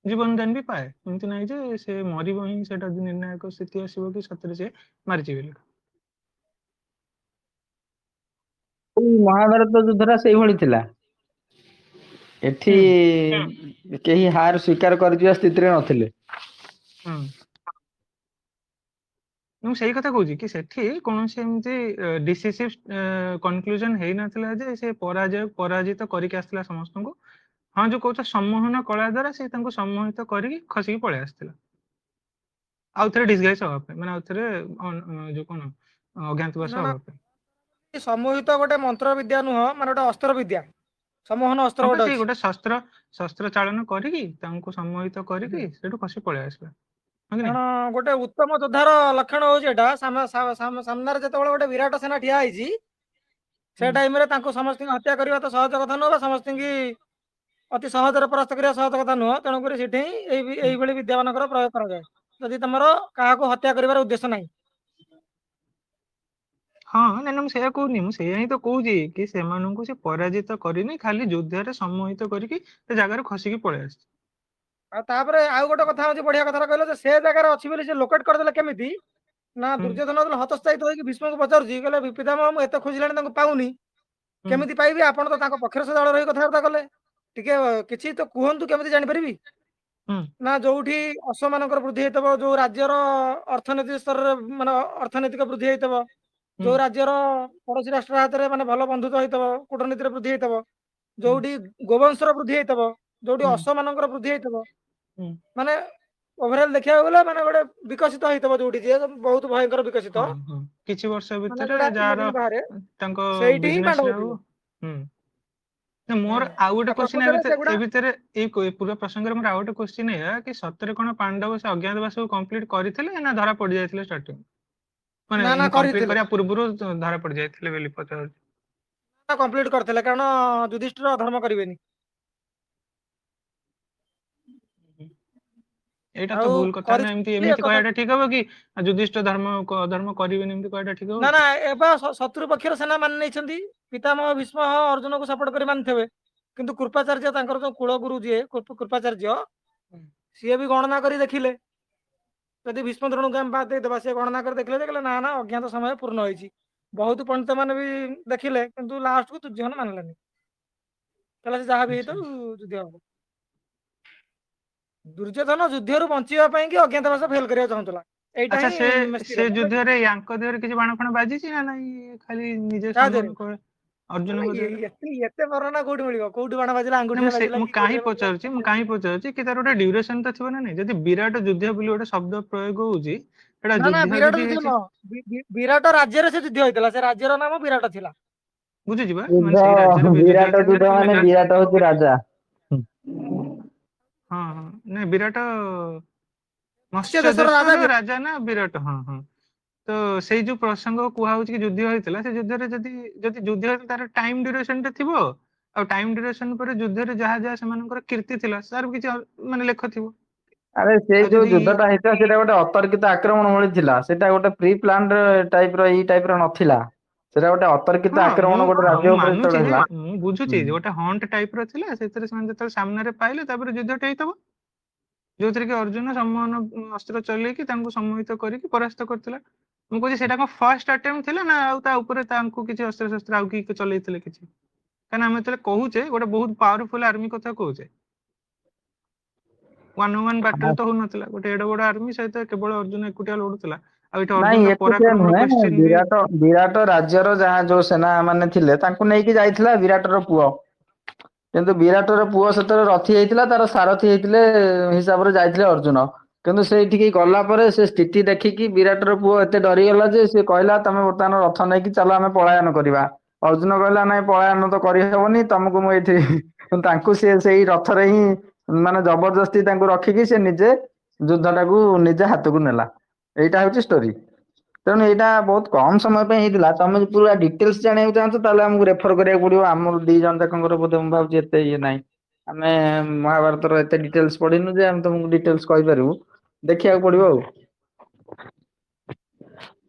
ଜୀବନ ଦାନ ବି ପାଏ। ଏମିତି ନାହିଁ ଯେ ସେ ମରିବ ହିଁ, ସେଟା ନିର୍ଣ୍ଣାୟକ ସ୍ଥିତି ଆସିବ କି ସତରେ ସେ ମାରିଛି ବୋଲି। ମହାଭାରତ ଯୁଦ୍ଧଟା ସେଇଭଳି ଥିଲା। ଏଠି କେହି ହାର ସ୍ୱୀକାର କରିଯିବା ସ୍ଥିତିରେ ନଥିଲେ। ହୁଁ ମୁଁ ସେଇ କଥା କହୁଛି କି ସେଠି କୌଣସି ଏମିତି ଡିସିସିଭ କନକ୍ଲୁଜନ ହେଇନଥିଲା ଯେ ସେ ପରାଜିତ କରିକି ଆସିଥିଲା ସମସ୍ତଙ୍କୁ। ହଁ, ଯୋଉ କହୁଛ ସମ୍ମୋହନ କଳା ଦ୍ଵାରା ସେ ତାଙ୍କୁ ସମ୍ମୋହିତ କରିକି ଖସିକି ପଳେଇ ଆସିଥିଲା ଆଉ ଥରେ ଡିସଗାଇଜ ହବା ପାଇଁ, ମାନେ ଆଉ ଥରେ ଯୋଉ କଣ ଅଜ୍ଞାତବାସ ନା ନା, ହବା ପାଇଁ। ସମ୍ମୋହିତ ଗୋଟେ ମନ୍ତ୍ର ବିଦ୍ୟା ନୁହଁ, ମାନେ ଗୋଟେ ଅସ୍ତ୍ର ବିଦ୍ୟା। ସମ୍ମୋହନ ଅସ୍ତ୍ର ହଁ, ଗୋଟେ ସେ ଅଛି। ଗୋଟେ ଶସ୍ତ୍ର ଚାଳନ କରିକି ତାଙ୍କୁ ସମ୍ମୋହିତ କରିକି ସେଠୁ ଖସି ପଳେଇ ଆସିଲା, ହଁ କି କାରଣ ନାଇଁ? ଗୋଟେ ଉତ୍ତମ ଯୋଦ୍ଧାର ଲକ୍ଷଣ ହଉଛି ଏଟା, ସାମ୍ନାରେ ଯେତେବେଳେ ଗୋଟେ ବିରାଟ ସେନା ଠିଆ ହେଇଛି, ସେ ଟାଇମରେ ତାଙ୍କୁ ସମସ୍ତଙ୍କୁ ହତ୍ୟା କରିବା ତ ସହଜ କଥା ନୁହଁ, ବା ସମସ୍ତଙ୍କୁ ଅତି ସହଜରେ ପରାସ୍ତ କରିବା ସହଜ କଥା ନୁହଁ। ତେଣୁକରି ସେଠି ହିଁ ଏଇଭଳି ବିଦ୍ୟା ମାନଙ୍କର ପ୍ରୟୋଗ କରାଯାଏ, ଯଦି ତମର କାହାକୁ ହତ୍ୟା କରିବାର ଉଦ୍ଦେଶ୍ୟ ନାହିଁ। ହଁ, ନାଇଁ ନାଇଁ, ମୁଁ ସେଇଆ କହୁନି। ମୁଁ ସେଇଆ ହିଁ ତ କହୁଛି କି ସେମାନଙ୍କୁ ସେ ପରାଜିତ କରିନି, ଖାଲି ଯୁଦ୍ଧରେ ସମ୍ମୋହିତ କରିକି ସେ ଜାଗାରୁ ଖସିକି ପଳେଇ ଆସିଛି। ଆଉ ତାପରେ ଆଉ ଗୋଟେ କଥା ହଉଛି, ବଢିଆ କଥାଟା କହିଲ ଯେ ସେ ଜାଗାରେ ଅଛି ବୋଲି ସେ ଲୋକେଟ କରିଦେଲେ କେମିତି ନା ଦୁର୍ଯ୍ୟୋଧନ ଯେତେବେଳେ ହତୋତ୍ସାହିତ ହେଇକି ଭୀଷ୍ମକୁ ପଚାରୁଛି, କହିଲେ ପିତାମହ, ମୁଁ ଏତେ ଖୋଜିଲାଣି ତାଙ୍କୁ ପାଉନି, କେମିତି ପାଇବି? ଆପଣ ତ ତାଙ୍କ ପକ୍ଷରେ ସଦାବେଳେ ରହି କଥାବାର୍ତ୍ତା କଲେ, ଟିକେ କିଛି ତ କୁହନ୍ତୁ, କେମିତି ଜାଣିପାରିବି? ନା ଯୋଉଠି ଅଶ୍ୱମାନଙ୍କର ବୃଦ୍ଧି ହେଇଥିବ, ଯୋଉ ରାଜ୍ୟର ଅର୍ଥନୀତି ସ୍ତରରେ ମାନେ ଅର୍ଥନୈତିକ ବୃଦ୍ଧି ହେଇଥିବ, ଯୋଉ ରାଜ୍ୟର ପଡୋଶୀ ରାଷ୍ଟ୍ର ହାତରେ ମାନେ ଭଲ ବନ୍ଧୁତ୍ୱ ହେଇଥିବ, କୂଟନୀତିରେ ବୃଦ୍ଧି ହେଇଥିବ, ଯୋଉଠି ଗୋବଂଶର ବୃଦ୍ଧି ହେଇଥିବ, ଯୋଉଠି ଅଶ୍ୱମାନଙ୍କର ବୃଦ୍ଧି ହେଇଥିବ, ମାନେ ଓଭରଅଲ ଦେଖିବାକୁ ଗଲେ ମାନେ ଗୋଟେ ବିକଶିତ ହେଇଥିବ, ଯୋଉଠି ଯିଏ ବହୁତ ଭୟଙ୍କର ବିକଶିତ, ହଁ ହଁ କିଛି ବର୍ଷ ମାନେ ଭିତରେ ଯୋଉଟା ଯାହାର ଇମାଜିନ ବାହାରେ, ତାଙ୍କ ସେଇଠି ହିଁ ବିଜନେସ ପାଣ୍ଡବ ରେ ହଉ। ଥିବେ। ନା, ମୋର ଆଉ ଗୋଟେ ଆଉ କ୍ୱେଶ୍ଚିନ୍ ଏ ପ୍ରକୃତରେ ଭିତରେ ସେଗୁଡା ଏ ଭିତରେ ଏଇ ପୁରା ପ୍ରସଙ୍ଗରେ ମୋର ଆଉ ଗୋଟେ କ୍ୱେଶ୍ଚିନ୍ ଏଇଆ କି ସତରେ କଣ ପାଣ୍ଡବ ସେ ଅଜ୍ଞାତବାସକୁ କମ୍ପ୍ଲିଟ କରିଥିଲେ ନା ଧରା ପଡି ଯାଇଥିଲେ ଷ୍ଟାର୍ଟିଂ, ମାନେ ନା ନା, କମ୍ପ୍ଲିଟ କରିଥିଲେ। କରିବା ପୂର୍ବରୁ ଧରା ପଡି ଯାଇଥିଲେ ବୋଲି ପଚାରୁଛି। କମ୍ପ୍ଲିଟ କରିଥିଲେ, କାରଣ ଯୁଧିଷ୍ଠିର ଅଧର୍ମ କରିବେନି। ଏଇଟା ତ ଆଉ ଭୁଲ କଥା ନା, ଏମିତି କରିଥିଲି ଏମିତି ଏକଥା। କହିବାଟା ଠିକ ହବ କି ଯୁଧିଷ୍ଠିର ଧର୍ମ ଅଧର୍ମ କରିବେନି, ଏମିତି କହିବାଟା ଠିକ ହବ ନା କି? ନା, ଏବେ ଶତ୍ରୁ ପକ୍ଷର ସେନା ମାନି ନେଇଛନ୍ତି। ପିତାମହ ଭୀଷ୍ମ ଅର୍ଜୁନକୁ ସପୋର୍ଟ କରି ମାନିଥିବେ, କିନ୍ତୁ କୃପାଚାର୍ଯ୍ୟ ତାଙ୍କର ଯୋଉ କୁଳଗୁରୁ ଯିଏ କୃପାଚାର୍ଯ୍ୟ, ସିଏ ବି ଗଣନା କରି ଦେଖିଲେ, ଯଦି ଭୀଷ୍ମ ଦ୍ରୋଣକୁ ଆମେ ବାଦ ଦେଇଦେବା, ସିଏ ଗଣନା କରି ଦେଖିଲେ ଯେ କହିଲେ ନା ନା, ଅଜ୍ଞାତ ସମୟ ପୂର୍ଣ୍ଣ ହେଇଛି। ବହୁତ ପଣ୍ଡିତ ମାନେ ବି ଦେଖିଲେ, କିନ୍ତୁ ଲାଷ୍ଟକୁ ଦୁର୍ଯ୍ୟୋଧନ ମାନିଲାନି, କହିଲା ସେ ଯାହା ବି ହେଇଥାଉ ଯୁଦ୍ଧ ହବ। ଦୁର୍ଯ୍ୟୋଧନ ଯୁଦ୍ଧରୁ ବଞ୍ଚିବା ପାଇଁ କି ଅଜ୍ଞାତବାସ ଫେଲ କରିବାକୁ ଚାହୁଁଥିଲା, ଏଇଟା ଆଚ୍ଛା, ହିଁ ସେ ସେ ସ୍ଥିର ମାନେ। ଯୁଦ୍ଧରେ ୟାଙ୍କ ଦେହରେ କିଛି ବାଣ ଫାଣ ବାଜିଛି ନା ନାଇଁ, ଖାଲି ନିଜେ କାହା ଦେହରେ? ସମ୍ମୋହନ ଅର୍ଜୁନଙ୍କ ଦେହରେ? ଏତେ ଏତେ ବର୍ଣ୍ଣନା କୋଉଠି ମିଳିବ? କୋଉଠି ବାଣ ବାଜିଲା, ନା, ଆଙ୍ଗୁଠିରେ ମୁଁ ସେ ବାଜିଲା ମୁଁ କି କାହିଁ ଗୋଡରେ ବାଜିଲା? ପଚାରୁଛି, ମୁଁ କାହିଁ ପଚାରୁଛି କି ତାର ଗୋଟେ ଡ୍ୟୁରେସନ ତ ଥିବ ନା ନାଇଁ? ଯଦି ବିରାଟ ଯୁଦ୍ଧ ବୋଲି ଗୋଟେ ଶବ୍ଦ ପ୍ରୟୋଗ ହଉଛି, ସେଟା ନା ନା, ଯୁଦ୍ଧ ବିରାଟ ଯଦି ଯୁଦ୍ଧ ହେଇଛି ନୁହଁ, ବିରାଟ ରାଜ୍ୟରେ ସେ ଯୁଦ୍ଧ ହେଇଥିଲା, ସେ ରାଜ୍ୟର ନାମ ବିରାଟ ଥିଲା। ବୁଝୁଛି ବା, ମାନେ ଯୁଦ୍ଧ ସେଇ ରାଜ୍ୟରେ ଯୁଦ୍ଧ ବିରାଟ ହେଇଥିଲା। ଯୁଦ୍ଧ ମାନେ ବିରାଟ ହଉଛି ରାଜା। ହଁ ହଁ, ନାଇଁ, ବିରାଟ ମତ୍ସ୍ୟ ମତ୍ସ୍ୟ ଦେଶର ରାଜା ଦେଶର ରାଜା ନା ବିରାଟ। ହଁ ହଁ, ତ ସେଇ ଯୋଉ ପ୍ରସଙ୍ଗ କୁହା ହଉଛି କି ଯୁଦ୍ଧ ହେଇଥିଲା, ସେ ଯୁଦ୍ଧରେ ଯଦି ଯଦି ଯୁଦ୍ଧ ହେଇଥିଲା ତାର ଟାଇମ ଡ୍ୟୁରେସନ ଟା ଥିବ, ଆଉ ଟାଇମ ଡ୍ୟୁରେସନ ପରେ ଯୁଦ୍ଧରେ ଯାହା ଯାହା ସେମାନଙ୍କର କୀର୍ତ୍ତି ଥିଲା ତାର କିଛି ମାନେ ଲେଖ ଥିବ। ଆରେ ସେଇ ଆଉ ଯୋଉ ଯଦି ଯୁଦ୍ଧଟା ହେଇଥିଲା ସେଇଟା ଗୋଟେ ଅତର୍କିତ ଆକ୍ରମଣ ଭଳି ଥିଲା। ସେଇଟା ଗୋଟେ ପ୍ରି ପ୍ଲାନ୍ଡ ଟାଇପ ର ଏଇ ଟାଇପ ର ନଥିଲା। ସେଇଟା ଗୋଟେ ଅତର୍କିତ ହଁ, ଆକ୍ରମଣ ମୁଁ ଗୋଟେ ମୁଁ ରାଜ୍ୟ ଉପରେ ମାନୁଛି ଯେତେବେଳେ ଯେ ହେଲା। ମୁଁ ହୁଁ। ବୁଝୁଛି ଯେ ଗୋଟେ ହଣ୍ଟ ଟାଇପ ର ଥିଲା, ସେଥିରେ ସେମାନେ ଯେତେବେଳେ ସାମ୍ନାରେ ପାଇଲେ ତାପରେ ଯୁଦ୍ଧଟା ହେଇଥିବ, ଯୋଉଥିରେ କି ଅର୍ଜୁନ ସମ୍ମୋହନ ଅସ୍ତ୍ର ଚଲେଇକି ତାଙ୍କୁ ସମ୍ମୋହିତ କରିକି ପରାସ୍ତ କରିଥିଲା। ମୁଁ କହୁଛି ସେଇଟା କଣ ଫାର୍ଷ୍ଟ ଆଟେମ୍ପ୍ଟ ଥିଲା ନା ଆଉ ତା ଉପରେ ତାଙ୍କୁ କିଛି ଅସ୍ତ୍ର ଶସ୍ତ୍ର ଆଉ କି ଚଲେଇଥିଲେ କିଛି? କାରଣ ଆମେ ଯେତେବେଳେ କହୁଛେ ଗୋଟେ ବହୁତ ପାୱାରଫୁଲ ଆର୍ମି କଥା କହୁଛେ, ୱାନ୍ ୱାନ୍ ବାଟଲ ତ ହଉନଥିଲା, ଗୋଟେ ଏଡେ ବଡ ଆର୍ମି ସହିତ କେବଳ ଅର୍ଜୁନ ଏକୁଟିଆ ଲଢୁଥିଲା। ଆଉ ଏଠି ନାଇଁ, ଅର୍ଜୁନର ଏକୁଟିଆ ପରାକ୍ରମର ନୁହେଁ, କ୍ୱେଶ୍ଚିନ୍ ବି। ବିରାଟ ବିରାଟ ରାଜ୍ୟର ଯାହା ଯୋଉ ସେନା ମାନେ ଥିଲେ ତାଙ୍କୁ ନେଇକି ଯାଇଥିଲା ବିରାଟର ପୁଅ। କିନ୍ତୁ ବିରାଟର ପୁଅ ସେତେବେଳେ ରଥି ହେଇଥିଲା, ତାର ସାରଥି ହେଇଥିଲେ ହିସାବରେ ଯାଇଥିଲେ ଅର୍ଜୁନ। କିନ୍ତୁ ସେଇଠିକି ଗଲା ପରେ ସେ ସ୍ଥିତି ଦେଖିକି ବିରାଟର ପୁଅ ଏତେ ଡରିଗଲା ଯେ ସେ କହିଲା ତମେ ବର୍ତ୍ତମାନ ରଥ ନେଇକି ଚାଲ, ଆମେ ପଳାୟନ କରିବା। ଅର୍ଜୁନ କହିଲା ନାଇଁ, ପଳାୟନ ତ କରିହେବନି, ତମକୁ ମୁଁ ଏଇଠି ତାଙ୍କୁ ସେ ସେଇ ରଥରେ ହିଁ ମାନେ ଜବରଦସ୍ତି ତାଙ୍କୁ ରଖିକି ସେ ନିଜେ ଯୁଦ୍ଧ ଟାକୁ ନିଜେ ହାତକୁ ନେଲା। ଏଇଟା ହଉଛି ଷ୍ଟୋରି। ତେଣୁ ଏଇଟା ବହୁତ କମ ସମୟ ପାଇଁ ହେଇଥିଲା। ତମେ ପୁରା ଡିଟେଲସ ଜାଣିବାକୁ ଚାହୁଁଛ, ତାହେଲେ ଆମକୁ ରେଫର କରିବାକୁ ପଡିବ। ଆମର ଦି ଜଣ ଯାକଙ୍କର ବୋଧେ ମୁଁ ଭାବୁଛି ଏତେ ଇଏ ନାହିଁ, ଆମେ ମହାଭାରତର ଏତେ ଡିଟେଲସ ପଢିନୁ ଯେ ଆମେ ତମକୁ ଡିଟେଲସ କହିପାରିବୁ। ଦେଖିବାକୁ ପଡିବ। ଆଉ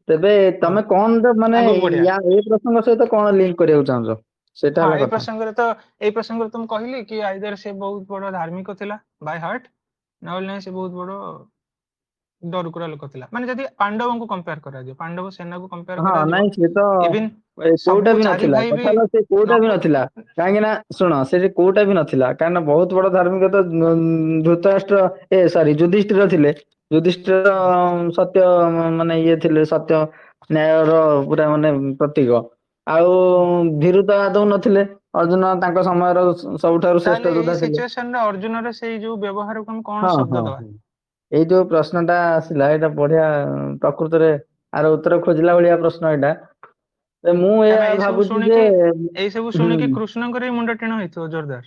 ତେବେ ହଉ, ତମେ କଣ ତ ମାନେ ଆଗକୁ ବଢିଆ। ୟା ଏଇ ପ୍ରସଙ୍ଗ ସହିତ କଣ ଲିଙ୍କ କରିବାକୁ ଚାହୁଁଛ, ସେଇଟା ହଁ, ହେଲା ଏଇ କଥା। ପ୍ରସଙ୍ଗରେ ତ ଏଇ ପ୍ରସଙ୍ଗରେ ତ ମୁଁ କହିଲି କି ଆଇଦର ସେ ବହୁତ ବଡ ଧାର୍ମିକ ଥିଲା ବାଇ ହାର୍ଟ, ନହେଲେ ନାହିଁ ସେ ବହୁତ ବଡ ଡରୁକୁରା ଲୋକ ଥିଲା। ମାନେ ଯଦି ପାଣ୍ଡବଙ୍କୁ କମ୍ପେୟାର କରାଯିବ, ପାଣ୍ଡବ ସେନାକୁ କମ୍ପେୟାର ହଁ, କରାଯିବ, ନାଇଁ, ସିଏ ତ ଇଭିନ୍ ଏ କୋଉଟା ସବୁ ବି ଚାରି ନଥିଲା। ଭାଇ କଥା ବି ହେଲା ସେ କୋଉଟା ବି ନକୁ ନଥିଲା। କାହିଁକି ନା ଶୁଣ, ସେ କୋଉଟା ବି ନଥିଲା, କାରଣ ବହୁତ ବଡ ଧାର୍ମିକ ତ ଧୃତରାଷ୍ଟ୍ର, ଏ ସରି, ଯୁଧିଷ୍ଠିର ଥିଲେ। ଯୁଧିଷ୍ଠିର ସତ୍ୟ ମାନେ ଇଏ ଥିଲେ, ସତ୍ୟ ନ୍ୟାୟର ପୁରା ମାନେ ପ୍ରତୀକ। ଆଉ ଭୀରୁ ତ ଆଦୌ ନଥିଲେ। ଅର୍ଜୁନ ତାଙ୍କ ସମୟର ସବୁଠାରୁ ଶ୍ରେଷ୍ଠ ତାହେଲେ ଏଇ ଯୋଦ୍ଧା ଥିଲେ। ସିଚୁଏସନରେ ଅର୍ଜୁନର ସେଇ ଯୋଉ ବ୍ୟବହାରକୁ ଆମେ କଣ ହଁ ଶବ୍ଦ ହଁ ଦବା? ହଁ, ଏଇ ଯୋଉ ପ୍ରଶ୍ନ ଟା ଆସିଲା ଏଇଟା ବଢିଆ। ପ୍ରକୃତରେ ଆର ଉତ୍ତର ଖୋଜିଲା ଭଳିଆ ପ୍ରଶ୍ନ ଏଇଟା। ତ ମୁଁ କାରଣ ଏହା ଏଇ ସବୁ ଭାବୁଛି ଯେ ଶୁଣିକି, ଏଇ ସବୁ ହୁଁ ଶୁଣିକି କୃଷ୍ଣଙ୍କର ବି ମୁଣ୍ଡ ଟିଣ ହେଇଥିବ ଜୋରଦାର।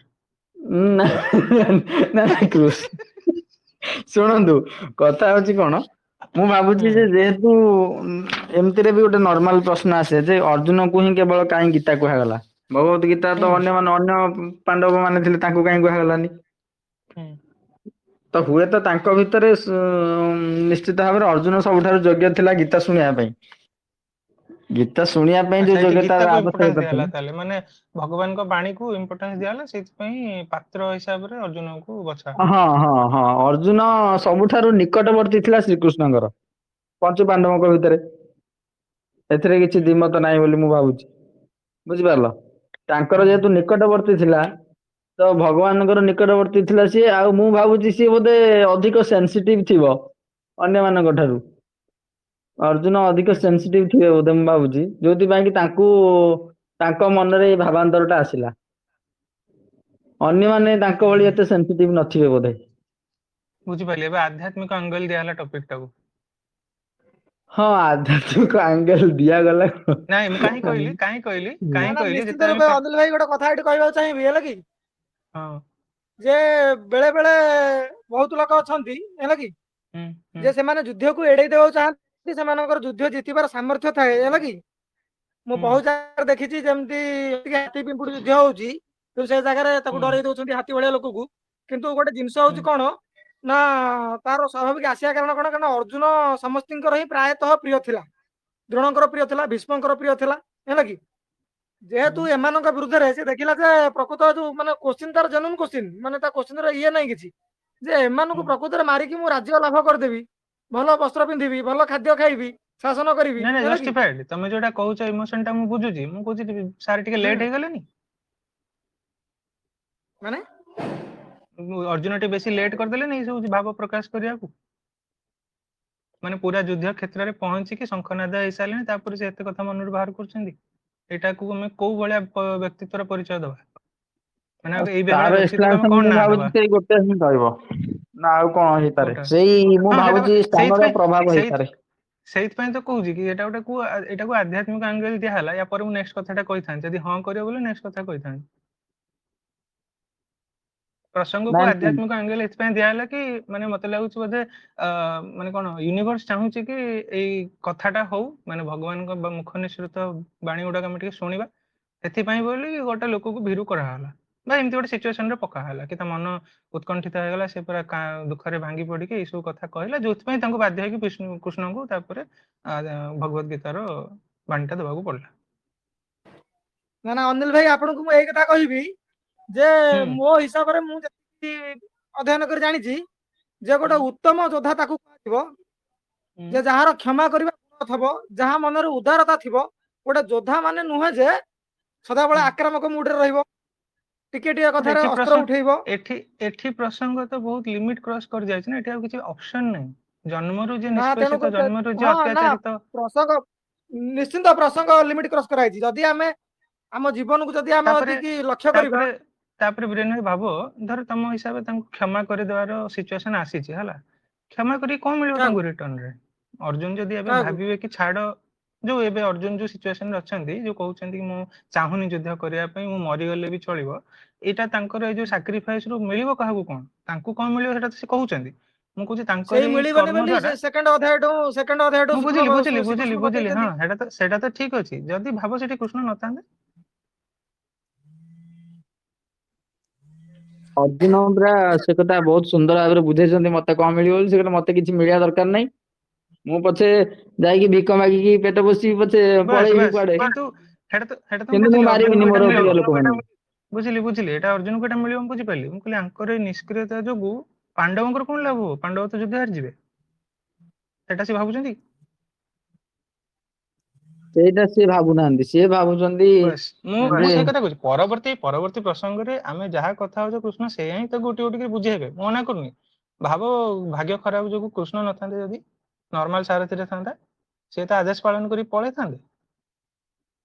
ନା ନା ନା, କୃଷ୍ଣ, ଶୁଣନ୍ତୁ, କଥା ହଉଛି କଣ, ମୁଁ ଭାବୁଛି ହୁଁ ଯେ ଯେହେତୁ ଏମିତିରେ ବି ଗୋଟେ ନର୍ମାଲ ପ୍ରଶ୍ନ ଆସେ ଯେ ଅର୍ଜୁନକୁ ହିଁ କେବଳ କାହିଁ ଗୀତା କୁହାଗଲା, ଭଗବତ ଗୀତା ତ ହୁଁ ଅନ୍ୟମାନେ, ଅନ୍ୟ ପାଣ୍ଡବ ମାନେ ଥିଲେ, ତାଙ୍କୁ କାହିଁ କୁହାଗଲାନି? ହୁଁ ତ ହୁଏତ ତାଙ୍କ ଭିତରେ ନିଶ୍ଚିତ ଭାବରେ ଅର୍ଜୁନ ସବୁଠାରୁ ଯୋଗ୍ୟ ଥିଲା ଗୀତା ଶୁଣିବା ପାଇଁ। ଗୀତା ଶୁଣିବା ପାଇଁ ଆଚ୍ଛା, ଯୋଉ ଏଠି ଯୋଗ୍ୟତାର ଗୀତାକୁ ଇମ୍ପୋର୍ଟାନ୍ସ ଆବଶ୍ୟକତା ଦିଆହେଲା ଥିଲା। ତାହେଲେ, ମାନେ ଭଗବାନଙ୍କ ବାଣୀକୁ ଇମ୍ପୋର୍ଟାନ୍ସ ଦିଆହେଲା, ସେଇଥିପାଇଁ ପାତ୍ର ହିସାବରେ ଅର୍ଜୁନଙ୍କୁ ବଛା ହେଲା। ହଁ ହଁ ହଁ, ଅର୍ଜୁନ ସବୁଠାରୁ ନିକଟବର୍ତ୍ତୀ ଥିଲା ଶ୍ରୀକୃଷ୍ଣଙ୍କର ପଞ୍ଚୁ ପାଣ୍ଡବଙ୍କ ଭିତରେ, ଏଥିରେ କିଛି ହୁଁ ଦ୍ୱିମତ ନାହିଁ ବୋଲି ମୁଁ ଭାବୁଛି। ବୁଝିପାରିଲ? ତାଙ୍କର ହୁଁ ଯେହେତୁ ନିକଟବର୍ତ୍ତୀ ଥିଲା, ତ ଭଗବାନଙ୍କର ନିକଟବର୍ତ୍ତୀ ଥିଲା ସିଏ। ଆଉ ମୁଁ ଭାବୁଛି ସିଏ ବୋଧେ ଅଧିକ ସେନ୍ସିଟିଭ ଥିବ ଅନ୍ୟମାନଙ୍କ ଠାରୁ। ଅର୍ଜୁନ ଅଧିକ ଆଚ୍ଛା ସେନ୍ସିଟିଭ ଥିବେ ବୋଧେ ମୁଁ ଭାବୁଛି, ଯୋଉଥିପାଇଁ କି ତାଙ୍କୁ ତାଙ୍କ ମନରେ ଏଇ ଭାବାନ୍ତର ଟା ଆସିଲା। ଅନ୍ୟମାନେ ତାଙ୍କ ଭଳି ହୁଁ ଏତେ ସେନ୍ସିଟିଭ ନଥିବେ ବୋଧେ। ବୁଝିପାରିଲି। ଏବେ ଆଧ୍ୟାତ୍ମିକ ଆଙ୍ଗେଲ ଦିଆହେଲା ଟପିକ ଟାକୁ। ହଁ, ଆଧ୍ୟାତ୍ମିକ ଆଙ୍ଗେଲ ଦିଆଗଲା। ନାଇଁ, ମୁଁ କାହିଁ କହିଲି, କାହିଁ କହିଲି, ନା କାହିଁ ନା, କହିଲି, ନିଶ୍ଚିତ ଯେତେବେଳେ ରୂପେ ଆମେ ଅନିଲ ଭାଇ, ଗୋଟେ କଥା ଏଠି କହିବାକୁ ଚାହିଁବି, ହେଲା କି ହଁ ଯେ ବେଳେ ବେଳେ ବହୁତ ଲୋକ ଅଛନ୍ତି, ହେଲା କି ହୁଁ ହୁଁ ଯେ ସେମାନେ ଯୁଦ୍ଧକୁ ଏଡେଇ ଦେବାକୁ ଚାହାନ୍ତି, ସେମାନଙ୍କର ଯୁଦ୍ଧ ଜିତିବାର ସାମର୍ଥ୍ୟ ଥାଏ, ହେଲା କି। ମୁଁ ହୁଁ ବହୁତ ଜାଗାରେ ଦେଖିଛି, ଯେମିତି ହାତୀ ପିମ୍ପୁଡି ଯୁଦ୍ଧ ହଉଛି, କିନ୍ତୁ ସେ ଜାଗାରେ ତାକୁ ହୁଁ ଡରେଇ ଦଉଛନ୍ତି ହାତୀ ଭଳିଆ ଲୋକକୁ। କିନ୍ତୁ ଗୋଟେ ଜିନିଷ ହଉଛି ହୁଁ କଣ ନା ତାର ସ୍ୱାଭାବିକ ଆସିବା କାରଣ କଣ? କାରଣ ଅର୍ଜୁନ ସମସ୍ତିଙ୍କର ହିଁ ପ୍ରାୟତଃ ପ୍ରିୟ ଥିଲା, ଦ୍ରୋଣଙ୍କର ପ୍ରିୟ ଥିଲା, ଭୀଷ୍ମଙ୍କର ପ୍ରିୟ ଥିଲା, ହେଲା କି। ଯେହେତୁ ହୁଁ ଏମାନଙ୍କ ବିରୁଦ୍ଧରେ ସେ ଦେଖିଲା ଯେ ପ୍ରକୃତ ଯୋଉ ମାନେ କୋଶ୍ଚିନ୍, ତାର ଜେନୁଇନ କୋଶ୍ଚିନ୍, ମାନେ ତା କୋଶ୍ଚିନ୍ ର ଇଏ ନାହିଁ କିଛି, ଯେ ଏମାନଙ୍କୁ ହୁଁ ପ୍ରକୃତରେ ମାରିକି ମୁଁ ରାଜ୍ୟ ଲାଭ କରିଦେବି, ଭଲ ବସ୍ତ୍ର ପିନ୍ଧିବି, ଭଲ ଖାଦ୍ୟ ଖାଇବି, ଶାସନ କରିବି, ନାଇଁ ନାଇଁ, ହେଲା କି। ଜଷ୍ଟିଫାଏଡ। ତମେ ଯୋଉଟା କହୁଛ ଇମୋସନ ଟା ମୁଁ ବୁଝୁଛି। ମୁଁ କହୁଛି ସାର୍ ଟିକେ ହୁଁ ଲେଟ୍ ହେଇଗଲେନି? ମାନେ ଅର୍ଜୁନ ଟିକେ ବେଶୀ ଲେଟ୍ କରିଦେଲେନି ଏଇ ସବୁ ଭାବ ପ୍ରକାଶ କରିବାକୁ? ମାନେ ପୁରା ଯୁଦ୍ଧ କ୍ଷେତ୍ରରେ ପହଞ୍ଚିକି ଶଙ୍ଖନାଦ ହେଇସାରିଲେଣି, ତାପରେ ସେ ଏତେ କଥା ମନରୁ ବାହାର କରୁଛନ୍ତି। ଏଇଟାକୁ ଆମେ କୋଉ ଭଳିଆ ବ୍ୟକ୍ତିତ୍ୱର ପରିଚୟ ଦବା? ମାନେ ଏଇ ଭଳିଆ ତାର ବ୍ୟକ୍ତିତ୍ୱକୁ ଆମେ ଏକ୍ସପ୍ଲାନେସନ କଣ ମୁଁ ନାଁ ଭାବୁଛି ଦବା? ସେଇ ଗୋଟେ ହିଁ ରହିବ ନା ଆଉ କଣ ହେଇପାରେ? କୋଉଟା? ସେଇ ମୁଁ ହଁ, ସେଇଟା ଭାବୁଛି ସ୍ଥାନର ସେଇଥିପାଇଁ ପ୍ରଭାବ ସେଇ ହେଇପାରେ। ସେଇଥିପାଇଁ ତ କହୁଛି କି ଏଇଟା ଗୋଟେ ଏଇଟାକୁ ଆଧ୍ୟାତ୍ମିକ ଆଙ୍ଗେଲ ଦିଆହେଲା। ୟା ପରେ ମୁଁ ନେକ୍ସଟ କଥାଟା କହିଥାନ୍ତି, ଯଦି ହଁ କରିବ ବୋଲି ନେକ୍ସଟ କଥା କହିଥାନ୍ତି। ପ୍ରସଙ୍ଗକୁ ନାଇଁ ନାଇଁ ଆଧ୍ୟାତ୍ମିକ ଆଙ୍ଗେଲ ଏଥିପାଇଁ ଦିଆହେଲା କି ମାନେ ମତେ ଲାଗୁଛି ବୋଧେ ମାନେ କଣ ୟୁନିଭର୍ସ ଚାହୁଁଛି କି ଏଇ କଥାଟା ହଉ, ମାନେ ଭଗବାନଙ୍କ ମୁଖ ନିଃସୃତ ବାଣୀ ଗୁଡାକ ଆମେ ଟିକେ ଶୁଣିବା, ସେଥିପାଇଁ ବୋଲି ଗୋଟେ ଲୋକକୁ ଭୀରୁ କରାହେଲା। ବା ଏମିତି ଗୋଟେ ସିଚୁଏସନରେ ପକା ହେଲା କି ତା ମନ ଉତ୍କଣ୍ଠିତ ହେଇଗଲା, ସେ ପୁରା ଦୁଃଖରେ ଭାଙ୍ଗି ପଡିକି ଏଇ ସବୁ କଥା କହିଲା, ଯୋଉଥିପାଇଁ ତାଙ୍କୁ ବାଧ୍ୟ ହେଇକି କୃଷ୍ଣଙ୍କୁ ତାପରେ ଭଗବତ ଗୀତାର ବାଣୀଟା ଦେବାକୁ ପଡିଲା। ନା ନା ଅନିଲ ଭାଇ, ଆପଣଙ୍କୁ ମୁଁ ଏଇ କଥା କହିବି ଯେ ମୋ ହିସାବରେ ମୁଁ ଯେତିକି ଅଧ୍ୟୟନ କରି ଜାଣିଛି ଯେ ଗୋଟେ ଉତ୍ତମ ଯୋଦ୍ଧା ତାକୁ କୁହାଯିବ ଯେ ଯାହାର କ୍ଷମା କରିବା ଗୁଣ ଥବ, ଯାହା ମନରେ ଉଦାରତା ଥିବ। ଗୋଟେ ଯୋଦ୍ଧା ମାନେ ନୁହେଁ ଯେ ସଦାବେଳେ ଆକ୍ରାମକ ମୁଡରେ ରହିବ, ଟିକେ ଟିକେ କଥାରେ ଅସ୍ତ୍ର ଉଠେଇବ। ଏଠି ଏଠି ପ୍ରସଙ୍ଗ ତ ବହୁତ ଲିମିଟ କ୍ରସ କରି ଯାଇଛି ନା, ଏଠି ଆଉ କିଛି ଅପସନ ନାହିଁ। ଜନ୍ମରୁ ଯେ ନିଷ୍ପେଷିତ, ଜନ୍ମରୁ ଯେ ଅତ୍ୟାଚାରିତ। ପ୍ରସଙ୍ଗ ନିଶ୍ଚିନ୍ତ ପ୍ରସଙ୍ଗ ଲିମିଟ କ୍ରସ କରାଯାଇଛି। ଯଦି ଆମେ ଆମ ଜୀବନକୁ ଯଦି ଆମେ ଲକ୍ଷ୍ୟ କରିବା, ତାପରେ ବ୍ରେନ ଭାଇ ଭାବ, ଧର ତମ ହିସାବରେ ତାଙ୍କୁ କ୍ଷମା କରିଦେବାର ସିଚୁଏସନ ଆସିଛି, ହେଲା, କ୍ଷମା କରି କଣ ମିଳିବ ତାଙ୍କୁ ରିଟର୍ନ ରେ? ଅର୍ଜୁନ ଯଦି ଏବେ ଭାବିବେ କି ଛାଡ, ଯୋଉ ଏବେ ଅର୍ଜୁନ ଯୋଉ ସିଚୁଏସନରେ ଅଛନ୍ତି, ଯୋଉ କହୁଛନ୍ତି କି ମୁଁ ଚାହୁଁନି ଯୁଦ୍ଧ କରିବା ପାଇଁ, ମୁଁ ମରିଗଲେ ବି ଚଳିବ, ଏଇଟା ତାଙ୍କର ଏଇ ଯୋଉ ସାକ୍ରିଫାଇସ ରୁ ମିଳିବ କାହାକୁ କଣ, ତାଙ୍କୁ କଣ ମିଳିବ ସେଟା ତ ସେ କହୁଛନ୍ତି। ମୁଁ କହୁଛି ତାଙ୍କର ବୁଝିଲି ବୁଝିଲି ବୁଝିଲି ବୁଝିଲି, ହଁ ସେଟା ତ ସେଇଟା ତ ଠିକ ଅଛି। ଯଦି ଭାବ ସେଠି କୃଷ୍ଣ ନଥାନ୍ତେ, ଅର୍ଜୁନ ପୁରା ସେ କଥା ବହୁତ ସୁନ୍ଦର ଭାବରେ ବୁଝେଇଛନ୍ତି ମତେ କଣ ମିଳିବ ବୋଲି। ସେ କହିଲେ ମତେ କିଛି ମିଳିବା ଦରକାର ନାହିଁ, ମୁଁ ପଛେ ଯାଇକି ଭିକ ମାଗିକି ପେଟ ପୋଷିବି ପଛେ, ପଳେଇବି କୁଆଡେ, କିନ୍ତୁ ମୁଁ ମାରିବିନି ମୋର ପ୍ରିୟ ଲୋକମାନଙ୍କୁ। ବୁଝିଲି ବୁଝିଲି, ଏଇଟା ଅର୍ଜୁନକୁ ଏଇଟା ମିଳିବ ମୁଁ ବୁଝିପାରିଲି। ମୁଁ କହିଲି ଆଙ୍କର ଏଇ ନିଷ୍କ୍ରିୟତା ଯୋଗୁ ପାଣ୍ଡବଙ୍କର କଣ ଲାଭ ହବ? ପାଣ୍ଡବ ତ ଯୁଦ୍ଧ ହାରିଯିବେ, ସେଟା ସେ ଭାବୁଛନ୍ତି? ସେଇଟା ସିଏ ଭାବୁନାହାନ୍ତି, ସିଏ ଭାବୁଛନ୍ତି। ମୁଁ ସେଇ କଥା କହୁଛି, ପରବର୍ତ୍ତୀ ପରବର୍ତ୍ତୀ ପ୍ରସଙ୍ଗରେ ଆମେ ଯାହା କଥା ହଉଛେ କୃଷ୍ଣ ସେଇଆ ହିଁ ତାକୁ ଗୋଟି ଗୋଟି କରି ବୁଝେଇବେ, ମୁଁ ମନା କରୁନି। ଭାବ ଭାଗ୍ୟ ଖରାପ ଯୋଗୁ କୃଷ୍ଣ ନଥାନ୍ତେ, ଯଦି ନର୍ମାଲ ସାରଥିରେ ଥାନ୍ତା, ସେ ତ ଆଦେଶ ପାଳନ କରି ପଳେଇଥାନ୍ତେ।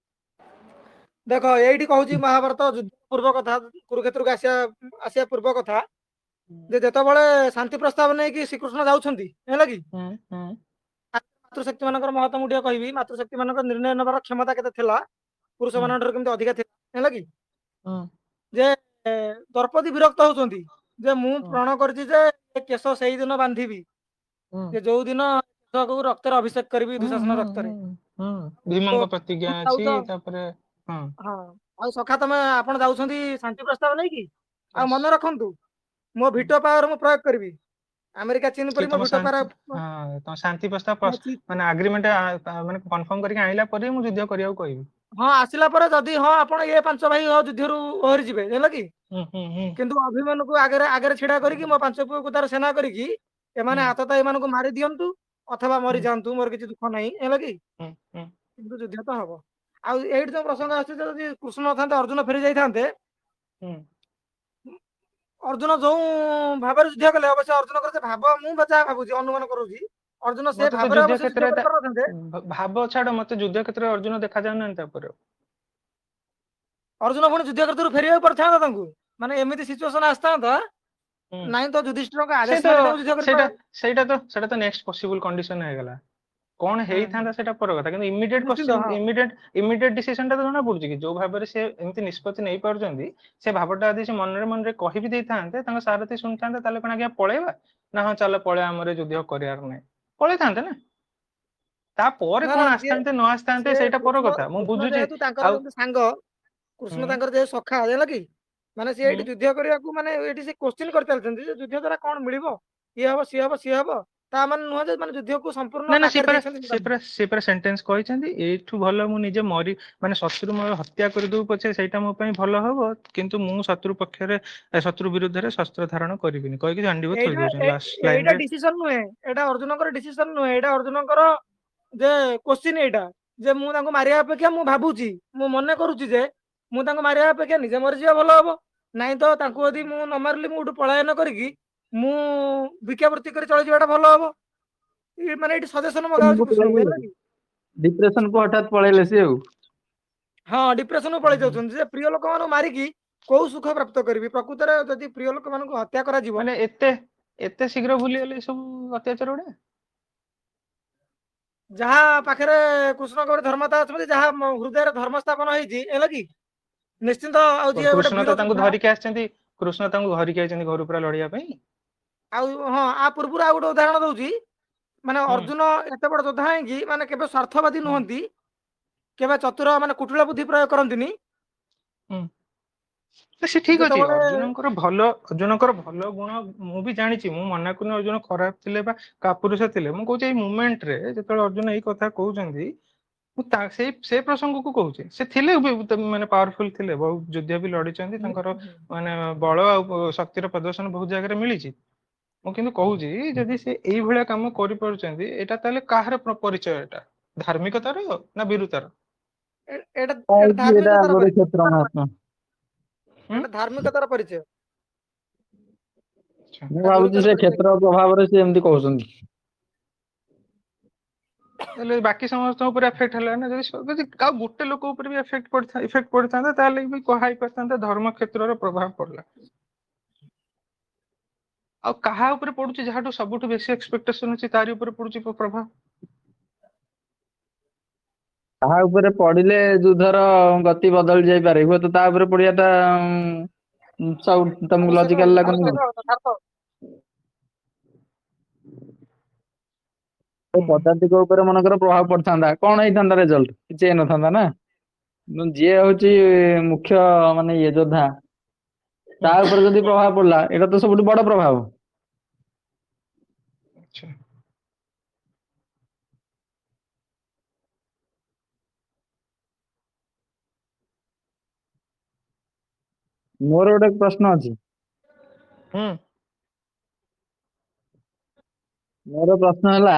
ଦେଖ ଏଇଠି କହୁଛି ମହାଭାରତ ଯୁଦ୍ଧ ପୂର୍ବ କଥା, କୁରୁକ୍ଷେତ୍ରକୁ ଆସିବା ଆସିବା ପୂର୍ବ କଥା, ଯେ ଯେତେବେଳେ ଶାନ୍ତି ପ୍ରସ୍ତାବ ନେଇକି ଶ୍ରୀକୃଷ୍ଣ ଯାଉଛନ୍ତି, ହେଲା କି ମାତୃଶକ୍ତି ମାନଙ୍କର ମହତ୍ଵ ମୁଁ ଟିକେ କହିବି। ମାତୃଶକ୍ତି ମାନଙ୍କର ନିର୍ଣ୍ଣୟ ନେବାର କ୍ଷମତା କେତେ ଥିଲା, ପୁରୁଷ ମାନଙ୍କ ଠାରୁ କେମିତି ଅଧିକା ଥିଲା, ହେଲା କି ଯେ ଦ୍ରୌପଦୀ ବିରକ୍ତ ହଉଛନ୍ତି ଯେ ମୁଁ ପ୍ରଣ କରିଛି ଯେ କେଶ ସେଇଦିନ ବାନ୍ଧିବି ଯେ ଯୋଉ ଦିନ ରକ୍ତରେ ଅଭିଷେକ କରିବି ଦୁଶାସନ ରକ୍ତରେ। ଭୀମଙ୍କ ପ୍ରତିଜ୍ଞା ଅଛି ତାପରେ। ହଁ ଆଉ ସଖା ତମେ ଆପଣ ଯାଉଛନ୍ତି ଶାନ୍ତି ପ୍ରସ୍ତାବ ନେଇକି, ଆଉ ମନେ ରଖନ୍ତୁ ମୋ ଭିଟୋ ପାୱାର ମୁଁ ପ୍ରୟୋଗ କରିବି, ଆମେରିକା ଚୀନ ପରି ମୋ ଭିଟୋ ପାୱାର। ଶାନ୍ତି ପ୍ରସ୍ତାବ ମାନେ ଆଗ୍ରିମେଣ୍ଟ ମାନେ କନଫର୍ମ କରିକି ଆଣିଲା ପରେ ମୁଁ ଯୁଦ୍ଧ କରିବାକୁ କହିବି। ହଁ ଆସିଲା ପରେ ଯଦି ହଁ ଆପଣ ଏ ପାଞ୍ଚ ଭାଇ ଯୁଦ୍ଧରୁ ଓହରି ଯିବେ, ହେଲା କି, କିନ୍ତୁ ଅଭିମନ୍ୟୁକୁ ଆଗରେ ଆଗରେ ଛିଡା କରିକି ମୋ ପାଞ୍ଚ ପୁଅକୁ ତାର ସେନା କରିକି ଏମାନେ ଆତତା ଏମାନଙ୍କୁ ମାରି ଦିଅନ୍ତୁ ଅଥବା ମରିଯାଆନ୍ତୁ, ମୋର କିଛି ଦୁଃଖ ନାହିଁ, ହେଲା କି, କିନ୍ତୁ ଯୁଦ୍ଧ ତ ହବ। ଆଉ ଏଇଠି ଯୋଉ ପ୍ରସଙ୍ଗ ଆସୁଛି, ଯଦି କୃଷ୍ଣ ନଥାନ୍ତେ ଅର୍ଜୁନ ଫେରି ଯାଇଥାନ୍ତେ, ଅର୍ଜୁନ ଯୋଉ ଭାବରେ ଯୁଦ୍ଧ କଲେ, ଅବଶ୍ୟ ଅର୍ଜୁନଙ୍କର ସେ ଭାବ ମୁଁ ଯାହା ଭାବୁଛି ଅନୁମାନ କରୁଛି, ଅର୍ଜୁନ ସେ ଭାବରେ ଭାବ ଛାଡ, ମତେ ଯୁଦ୍ଧ କ୍ଷେତ୍ରରେ ଅର୍ଜୁନ ଦେଖାଯାଉନାହାନ୍ତି। ତାପରେ ଅର୍ଜୁନ ପୁଣି ଯୁଦ୍ଧ କ୍ଷେତ୍ରରୁ ଫେରିବାକୁ ପଡିଥାନ୍ତା ତାଙ୍କୁ, ମାନେ ଏମିତି ସିଚୁଏସନ ଆସିଥାନ୍ତା ନାଇଁ ତ ଯୁଧିଷ୍ଠିରଙ୍କ ଆଦେଶ। ସେଇଟା ତ ସେଇଟା ତ ନେକ୍ସଟ ପସିବଲ କଣ୍ଡିସନ ହେଇଗଲା, କଣ ହେଇଥାନ୍ତା ସେଇଟା ପର କଥା, କିନ୍ତୁ ଇମିଡିଏଟ ଇମିଡିଏଟ ଇମିଡିଏଟ ଡିସିସନ ଟା ତ ଜଣା ପଡୁଛି କି ଯୋଉ ଭାବରେ ସେ ଏମିତି ନିଷ୍ପତ୍ତି ନେଇ ପାରୁଛନ୍ତି, ସେ ଭାବଟା ଯଦି ସେ ମନରେ ମନରେ କହିବି ଦେଇଥାନ୍ତେ, ତାଙ୍କ ସାରଥି ଶୁଣିଥାନ୍ତେ, ତାହେଲେ କଣ ଆଜ୍ଞା ପଳେଇବା ନା ହଁ ଚାଲ ପଳେଇବା, ଆମର ଯୁଦ୍ଧ କରିବାର ନାହିଁ, ପଳେଇଥାନ୍ତେ ନା। ତାପରେ କଣ ଆସିଥାନ୍ତେ ନ ଆସିଥାନ୍ତେ ସେଇଟା ପର କଥା, ମୁଁ ବୁଝୁଛି। ତାଙ୍କର ସାଙ୍ଗ କୃଷ୍ଣ ତାଙ୍କର ଯେହେତୁ ସଖା, ହେଲା କି, ମାନେ ସିଏ ଏଇଠି ଯୁଦ୍ଧ କରିବାକୁ ମାନେ ଏଇଠି ସେ କୋଶ୍ଚିନ୍ କରିଚାଲିଛନ୍ତି ଯେ ଯୁଦ୍ଧ ଦ୍ୱାରା କଣ ମିଳିବ, ଇଏ ହବ ସିଏ ହବ ସିଏ ହବ, ତା ମାନେ ନୁହଁ ଯେ ମାନେ ଯୁଦ୍ଧକୁ ସମ୍ପୂର୍ଣ୍ଣ। ନା ନା ସେ ପୁରା ସେଣ୍ଟେନ୍ସ କହିଛନ୍ତି, ଏଇଠୁ ଭଲ ମୁଁ ନିଜେ ମରି ମାନେ ଶତ୍ରୁ ମୋର ହତ୍ୟା କରିଦଉ ପଛେ ସେଇଟା ମୋ ପାଇଁ ଭଲ ହବ, କିନ୍ତୁ ମୁଁ ଶତ୍ରୁ ପକ୍ଷରେ ଶତ୍ରୁ ବିରୁଦ୍ଧରେ ଶସ୍ତ୍ର ଧାରଣ କରିବିନି କହିକି ଗାଣ୍ଡିବ ଥୋଇ ଦଉଛନ୍ତି ଲାଷ୍ଟ ଲାଇନରେ। ଏଇଟା ଡିସିସନ ନୁହେଁ, ଏଇଟା ଅର୍ଜୁନଙ୍କର ଡିସିସନ ନୁହେଁ, ଏଇଟା ଅର୍ଜୁନଙ୍କର ଯେ କୋଶ୍ଚିନ୍, ଏଇଟା ଯେ ମୁଁ ତାଙ୍କୁ ମାରିବା ଅପେକ୍ଷା ମୁଁ ଭାବୁଛି ମୁଁ ମନେ କରୁଛି ଯେ ମୁଁ ତାଙ୍କୁ ମାରିବା ଅପେକ୍ଷା ନିଜେ ମରିଯିବା ଭଲ ହବ, ନାଇଁ ତ ତାଙ୍କୁ ଯଦି ମୁଁ ନ ମାରିଲି ମୁଁ ଏଠୁ ପଳାୟନ କରିକି ମୁଁ ଭିକ୍ଷାବୃତ୍ତି କରି ଚଳିଯିବାଟା ଭଲ ହବ, ମାନେ ଏଇଠି ସଜେସନ ମଗା ହଉଛି କୃଷ୍ଣଙ୍କୁ, ହେଲା କି। ଡିପ୍ରେସନ କୁ ହଠାତ୍ ପଳେଇଲେ ସିଏ ଆଉ। ହଁ ଡିପ୍ରେସନ କୁ ପଳେଇ ଯାଉଛନ୍ତି ଯେ ପ୍ରିୟ ଲୋକମାନଙ୍କୁ ମାରିକି କୋଉ ସୁଖ ପ୍ରାପ୍ତ କରିବି। ପ୍ରକୃତରେ ଯଦି ପ୍ରିୟ ଲୋକମାନଙ୍କୁ ହତ୍ୟା କରାଯିବ, ମାନେ ଏତେ ଏତେ ଶୀଘ୍ର ଭୁଲିଗଲେ ସବୁ ଅତ୍ୟାଚାର ଗୁଡା। ଯାହା ପାଖରେ କୃଷ୍ଣଙ୍କର ଧର୍ମତା ଅଛନ୍ତି, ଯାହା ହୃଦୟରେ ଧର୍ମ ସ୍ଥାପନ ହେଇଛି, ହେଲା କି ନିଶ୍ଚିନ୍ତ। ଆଉ ଯିଏ କୃଷ୍ଣ ତ ତାଙ୍କୁ ଧରିକି ଆସିଛନ୍ତି, କୃଷ୍ଣ ତାଙ୍କୁ ଧରିକି ଆସିଛନ୍ତି ଘରୁ ପୁରା ଲଢିବା ପାଇଁ। ଆଉ ହଁ ଆ ପୂର୍ବରୁ ଆଉ ଗୋଟେ ଉଦାହରଣ ଦଉଛି, ମାନେ ଅର୍ଜୁନ ଏତେ ବଡ ଯୋଦ୍ଧା ହେଇକି ମାନେ କେବେ ସ୍ୱାର୍ଥବାଦୀ ନୁହନ୍ତି, କେବେ ଚତୁର ମାନେ କୁଟିଳ ବୁଦ୍ଧି ପ୍ରୟୋଗ କରନ୍ତିନି। ସେ ଠିକ ଅଛି, ଯେତେବେଳେ ଅର୍ଜୁନଙ୍କର ଭଲ ଗୁଣ ମୁଁ ବି ଜାଣିଛି। ମୁଁ ମନା କରୁନି ଅର୍ଜୁନ ଖରାପ ଥିଲେ ବା କାପୁରୁଷ ଥିଲେ। ମୁଁ କହୁଛି ଏଇ ମୁମେଣ୍ଟରେ ଯେତେବେଳେ ଅର୍ଜୁନ ଏଇ କଥା କହୁଛନ୍ତି, ମୁଁ ସେଇ ସେ ପ୍ରସଙ୍ଗକୁ କହୁଛି। ସେ ଥିଲେ ବି ମାନେ ପାୱାରଫୁଲ ଥିଲେ, ବହୁତ ଯୁଦ୍ଧ ବି ଲଢିଛନ୍ତି, ତାଙ୍କର ମାନେ ବଳ ଆଉ ଶକ୍ତିର ପ୍ରଦର୍ଶନ ବହୁତ ଜାଗାରେ ମିଳିଛି। ମୁଁ କିନ୍ତୁ କହୁଛି, ଯଦି ସେ ଏଇଭଳିଆ କାମ କରିପାରୁଛନ୍ତି, ଏଇଟା ତାହେଲେ କାହାର ପରିଚୟ? ଏଇଟା ଧାର୍ମିକତାର ନା ଭୀରୁତାର? ଏଇଟା ଏଇଟା ଧାର୍ମିକତାର ପରିଚୟ। କୁରୁକ୍ଷେତ୍ର ମହାତ୍ମା। ଏଇଟା ଧାର୍ମିକତାର ପରିଚୟ। ମୁଁ ଏଇଟା ଭାବୁଛି ଭୀରୁତାର ସେ ପରିଚୟ। କ୍ଷେତ୍ର ପ୍ରଭାବରେ ସେ ଏମିତି କହୁଛନ୍ତି। ହେଲେ ବାକି ସମସ୍ତଙ୍କ ଉପରେ ଏଫେକ୍ଟ ହେଲା ନା। ଯଦି ଆଉ ଗୋଟେ ଲୋକ ଉପରେ ବି ଇଫେକ୍ଟ ପଡିଥାନ୍ତା, ତାହେଲେ ବି କୁହା ହେଇପାରିଥାନ୍ତା ଧର୍ମ କ୍ଷେତ୍ରର ପ୍ରଭାବ ପଡିଲା। ଆଉ କାହା ଉପରେ ପଡୁଛି? ଯାହାଠୁ ସବୁଠୁ ବେଶୀ ଏକ୍ସପେକ୍ଟେସନ ଅଛି, ତାରି ଉପରେ ପଡୁଛି ପ୍ରଭାବ। କାହା ଉପରେ ପଡିଲେ ଯୁଦ୍ଧର ଗତି ବଦଳି ଯାଇପାରେ, ହୁଏତ ତା ଉପରେ ପଡିବାଟା ସବୁ ତମକୁ ଆବଶ୍ୟକ, ଲଜିକାଲ ଲାଗୁନି? ଯଥାର୍ଥ, ଯଥାର୍ଥ। ପଦାତିକ ଉପରେ ମନେକର ପ୍ରଭାବ ପଡିଥାନ୍ତା, କଣ ହେଇଥାନ୍ତା ରେଜଲ୍ଟ? କିଛି ହେଇନଥାନ୍ତା ନା। ଯିଏ ହଉଛି ମୁଖ୍ୟ, ମାନେ ଇଏ ଯୋଦ୍ଧା, ତା ଉପରେ ଯଦି ପ୍ରଭାବ ପଡିଲା, ଏଇଟା ତ ସବୁଠୁ ବଡ ପ୍ରଭାବ। ମୋର ଗୋଟେ ପ୍ରଶ୍ନ ଅଛି। ହୁଁ। ମୋର ପ୍ରଶ୍ନ ହେଲା